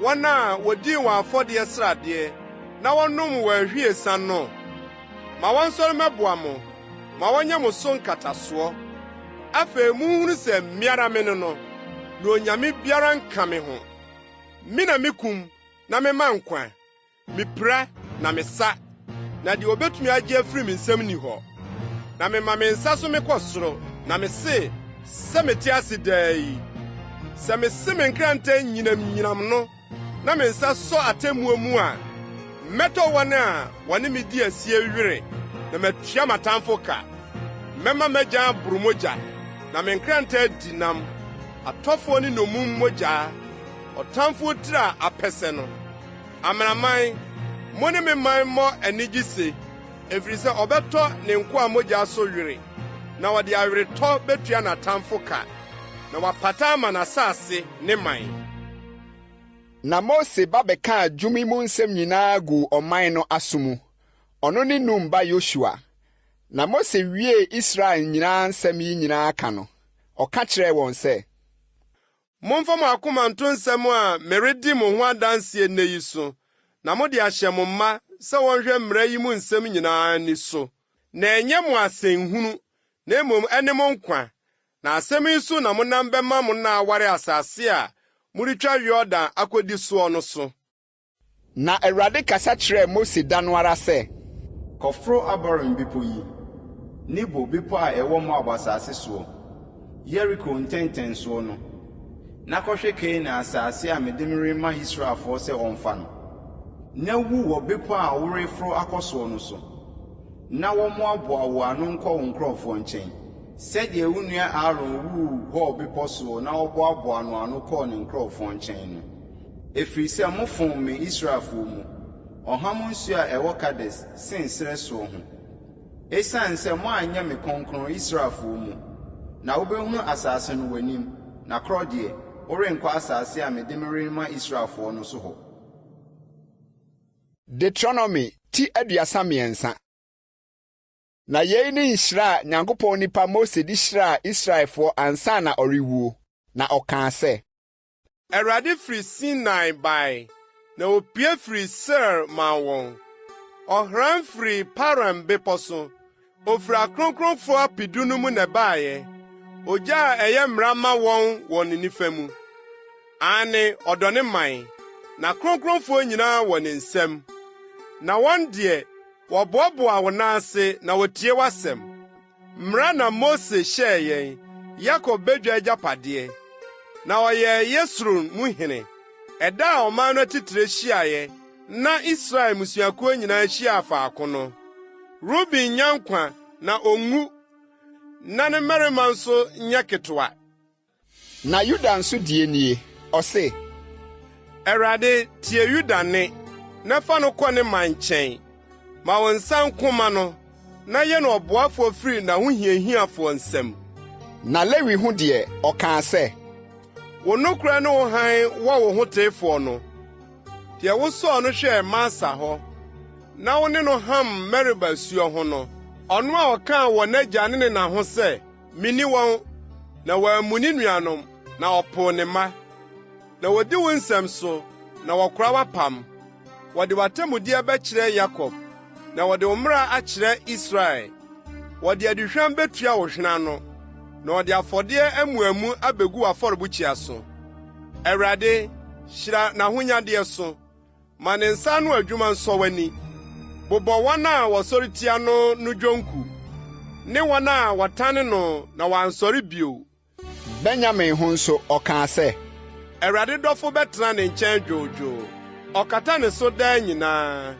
wɔn a wodii wɔn afɔdeɛ sradeɛ na wɔnom wɔn ahwiesa no? Ma wɔnsɔre mmɛboa mo, ma wɔnyɛ mo so nkatasoɔ. Afei munhunu sɛ me ara me ne no, na onyame biara nka me ho. Me na mikum na mema nkwa, mipira na mesa, na deɛ obetumi agye afiri me nsam nni hɔ. Na mema me nsa so mekɔ soro, na mise, sɛ mete ase daa yi, sɛ mese me nkrantɛ nyinamnyinam no na me nsa sɔ atemmuo mu a, mɛtɔ wɔn a wɔne me di asie were na matua m'atamfo ka. Mɛma m'agyan aboro mogya, na me nkrantɛ adi nam, atɔfoɔ ne nnommum mogya, ɔtamfoɔ tiri a apɛsɛ no. Amanaman, mo ne me man mmɔ anigye se, ɛfiri sɛ ɔbɛtɔ ne nkoa mogya so were, na ɔde aweretɔ betua n'atamfo ka, na wapata ama n'asase ne man. Na Mose ba bɛkaa dwom yi mu nsɛm nyinaa guu ɔman no aso mu, ɔno ne Nun ba Yosua. Na Mose wiee Israel nyinaa nsɛm yi nyinaa ka no, ɔka kyerɛɛ wɔn sɛ. Momfa mo akoma nto nsɛm a meredi mo ho adanse nnɛ yi so, na mode ahyɛ mo mma sɛ wɔnhwɛ mmara yi mu nsɛm nyinaa ani so. Na ɛnyɛ mo asɛnhunu, na mmom ɛne mo nkwa, na asɛm yi so na monam bɛma mo nna aware asase a moretwa Yordan akodi soɔ no so. Na Awurade kasa kyerɛɛ Mose da no ara sɛ. Kɔforo Abarim bepɔ yi, Nebo bepɔ a ɛwɔ Moab asase soɔ, Yeriko ntentensoɔ no, na kɔhwɛ Kanaan asase a mede merema Israelfoɔ sɛ wɔmfa no. Na wu wɔ bepɔ a woreforo akɔ soɔ no so, na wɔmmoaboa wo ano nkɔ wo nkurɔfoɔ nkyɛn, sɛdeɛ wo nua Aaron wuu Hor bepɔ soɔ na wɔboaboaa no ano kɔɔ ne nkurɔfoɔ nkyɛn no. Ɛfiri sɛ mofom me Israelfoɔ mu, ɔham nsuo a ɛwɔ Kades, Sin serɛ soɔ ho. Esiane sɛ moanyɛ me kronkron Israelfoɔ mu, na wobɛhunu asase no w'anim, na korɔ deɛ, worenkɔ asase a mede merema Israelfoɔ no so hɔ. Deuteronomy ti 33. Na yei ne nhyira a Nyankopɔn nipa Mose de hyiraa Israelfoɔ ansa na ɔrewuo, na ɔkaa sɛ. Awurade firi Sinai bae, na opue firii Seir maa wɔn. Ɔhran firii Paran bepɔ so, ofiri akronkronfo apedu no mu na ɛbaeɛ, ogya a ɛyɛ mmara ma wɔn wɔ ne nifa mu. Aane, ɔdɔ ne man, n'akronkronfoɔ nyinaa wɔ ne nsam. Na wɔn deɛ, wɔboaboa wo nan ase na wɔtie w'asɛm. Mmara na Mose hyɛɛ yɛn, Yakob badwa agyapadeɛ. Na ɔyɛɛ Yesurun mu hene, ɛda a ɔman no atitire hyiaeɛ na Israel mmusuakuo nyinaa hyiaa faako no. Ruben nnya nkwa na onwu, na ne mmarima nso nyɛ ketewa. Na Yuda nso deɛ nie, ɔse. Awurade, tie Yuda nne, na fa no kɔ ne man nkyɛn. Ma wo nsa nko mma no, na yɛ no ɔboafoɔ firi n'ahohiahiafoɔ nsam. Na Lewi ho deɛ, ɔkaa sɛ. Wo nokorɛ ne wo hann wɔ wo hoteefoɔ no, deɛ wosɔɔ no hwɛɛ Masa hɔ, na wo ne no ham Meriba asuo ho no, ɔno a ɔkaa wɔ n'agya ne ne na ho sɛ, Minni wɔn, na wammu ne nuanom, na ɔpoo ne mma. Na wodi wo nsɛm so, na wɔkora w'apam. Wɔde w'atemmudeɛ bɛkyerɛ Yakob, na wɔde wo mmara akyerɛ Israel. Wɔde aduhwam betua wo hwene ano, na wɔde afɔdeɛ amuamu abegu w'afɔrebukyia so. Awurade, hyira n'ahonyadeɛ so. Ma ne nsa ano adwuma nsɔ w'ani. Bobɔ wɔn a wɔsɔre tia no no dwonku, ne wɔn a wɔtane no na wɔansɔre bio. Benyamin ho nso, ɔkaa sɛ. Awurade dɔfo bɛtena ne nkyɛn dwoodwoo, ɔkata ne so daa nyinaa,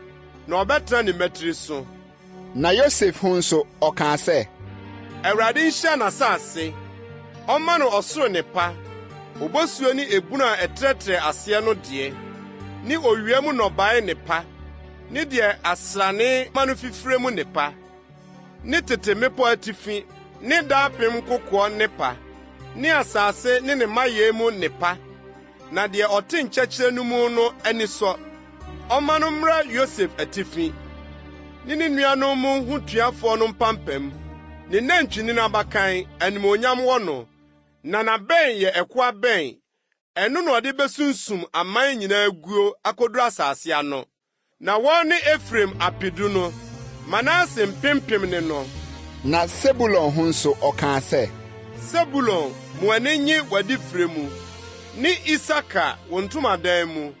na ɔbɛtena ne mmatiri so. Na Yosef ho nso, ɔkaa sɛ. Awurade nhyira n'asase, ɔmma no ɔsoro nnepa, obosuo ne ebunu a ɛtrɛtrɛ aseɛ no deɛ, ne owia mu nnɔbaeɛ nnepa, ne deɛ asrane ma no fifire mu nnepa, ne tete mmepɔ atifi ne daapem nkokoɔ nnepa, ne asase ne ne mayɛ mu nnepa. Na deɛ ɔte nkyɛkyerɛ no mu no ani sɔ. Ɔmma no mmra Yosef atifi, ne ne nuanom mu hotuafoɔ no mpampam. Ne nantwinini abakan, animuonyam wɔ no, na n'abɛn yɛ ɛko abɛn. Ɛno na ɔde besunsum aman nyinaa guo akoduru asase ano. Na wɔn ne Efraim apedu no, Manase mpempem ne no. Na Sebulon ho nso, ɔkaa sɛ. Sebulon, ma w'ani nnye w'adifire mu, ne Isakar, wo ntomadan mu.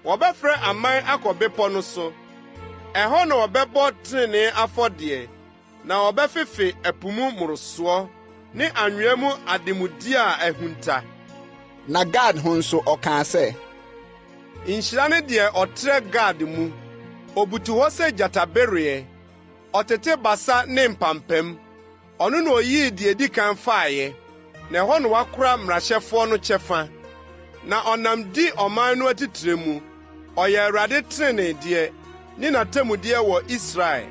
Wɔbɛfrɛ aman akɔ bepɔ no so. Ɛhɔ na wɔbɛbɔ trenee afɔdeɛ, na wɔbɛfefe ɛpo mu mmorosoɔ ne anwea mu ademudeɛ a ahunta. Na Gad ho nso ɔkaa sɛ. Nhyira ne deɛ ɔtrɛ Gad mu. Obutu hɔ sɛ gyatabereɛ, ɔtete basa ne mpampam. Ɔno na oyii deɛ edi kan faeɛ, na ɛhɔ na wakora mmarahyɛfoɔ no kyɛfa. Na ɔnam di ɔman no atitire mu. Ɔyɛ Awurade teneneedeɛ ne n'atemmudeɛ wɔ Israel.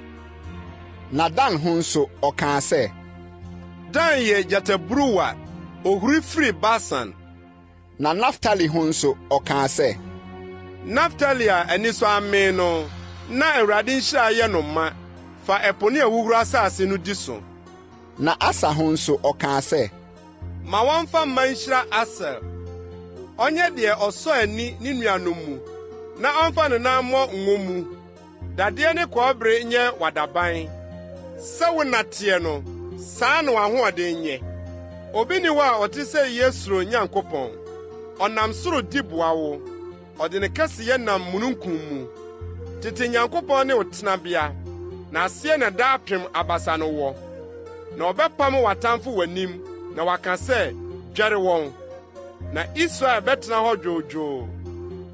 Na Dan ho nso, ɔkaa sɛ. Dan yɛ gyataburuwa, ohuri firi Basan. Na Naftali ho nso, ɔkaa sɛ. Naftali a anisɔ amee no, na Awurade nhyira ayɛ no ma, fa ɛpo ne ahuhuro asase no di so. Na Aser ho nso, ɔkaa sɛ. Ma wɔmfa mma nhyira Aser. Ɔnyɛ deɛ ɔsɔ ani ne nuanom mu, na ɔmfa ne nan mmɔ ngo mu. Dadeɛ ne kɔbere nyɛ w'adaban. Sɛ wo nna teɛ no, saa na w'ahoɔden nyɛ. Obi nni hɔ a ɔte sɛ Yesrun Nyankopɔn. Ɔnam soro di boa wo, ɔde ne kɛseyɛ nam mununkum mu. Tete Nyankopɔn ne wo tenabea, na aseɛ na daapem abasa no wɔ. Na ɔbɛpam w'atamfo w'anim na waka sɛ, 'Dwɛre wɔn! Na Israel bɛtena hɔ dwoodwoo,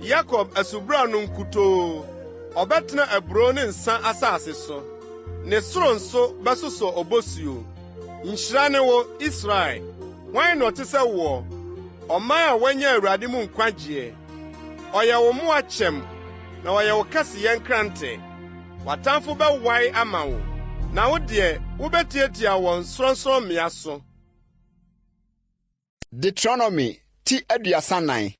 Yakob asubura no nkutoo. Ɔbɛtena aburow ne nsa asase so, ne soro nso bɛsosɔ obosuo. Nhyira ne wo, Israel! Hwan na ɔte sɛ woɔ, ɔman a wɔanya Awurade mu nkwagyeɛ? Ɔyɛ wo mmoa kyɛm, na ɔyɛ wo kɛseyɛ nkrante. W'atamfo bɛwae ama wo, na wo deɛ, wobetiatia wɔn sorɔnsorɔmmea so. Deuteronomy ti 34.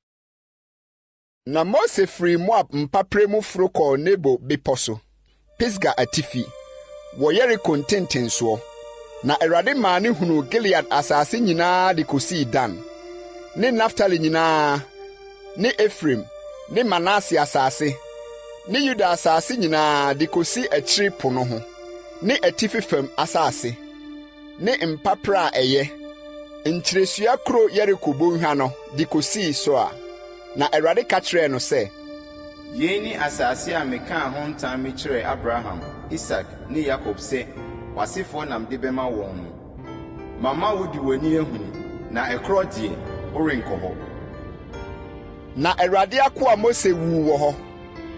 Na Mose firii Moab mpaperɛ mu foro kɔɔ Nebo bepɔ so, Pisga atifi, wɔ Yeriko ntentensoɔ. Na Awurade maa no hunuu Gilead asase nyinaa de kɔsii Dan, ne Naftali nyinaa, ne Efraim ne Manase asase, ne Yuda asase nyinaa de kɔsi akyiri po no ho, ne atifi fam asase. ne mpaperɛ a ɛyɛ, nkyiresua kuro Yeriko bɔnhwa no de kɔsii Soar. Na Awurade ka kyerɛɛ no sɛ. Yei ne asase a mekaa ho ntam mekyerɛɛ Abraham, Isak ne Yakob sɛ, 'W'asefoɔ na mede bɛma wɔn no. Mama wode w'ani ahunu, na ɛkorɔ deɛ, worenkɔ hɔ. Na Awurade akoa Mose wuu wɔ hɔ,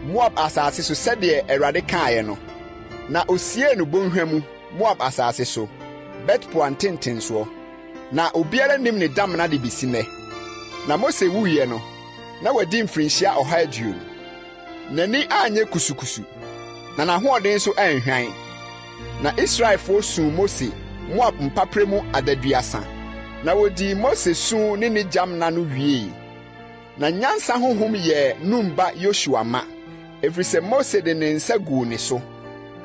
Moab asase so sɛdeɛ Awurade kaeɛ no, na ɔsiee no bɔnhwa mu. Moab asase so, Bet-Peor ntentensoɔ. Na obiara nnim ne damena de besi nnɛ. Na Mose wuiɛ no, na wadi mfirinhyia 120. N'ani anyɛ kusukusu, na n'ahoɔden nso anhwan. Na Israelfoɔ suu Mose Moab mpaperɛ mu adaduasa, na wɔdii Mose su ne ne gyamena no wiei. Na nyansa honhom yɛɛ Nun ba Yosua ma, ɛfiri sɛ Mose de ne nsa guu ne so.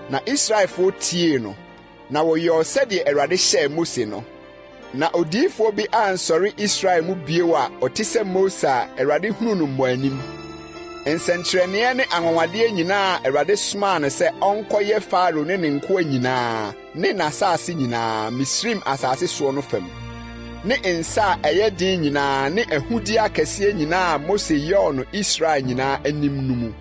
Na Israelfoɔ tiee no, na wɔyɔɔ sɛdeɛ Awurade hyɛɛ Mose no. Na odiyifoɔ bi ansɔre Israel mu bio a ɔte sɛ Mose a Awurade hunuu no mmɔanim, nsɛnkyerɛnneɛ ne anwanwadeɛ nyinaa a Awurade somaa no sɛ ɔnkɔyɛ Farao ne ne nkoa nyinaa ne n'asase nyinaa, Misraim asase soɔ no fam, ne nsa a ɛyɛ den nyinaa ne ahudeɛ akɛseɛ nyinaa a Mose yɔɔ no Israel nyinaa anim no mu.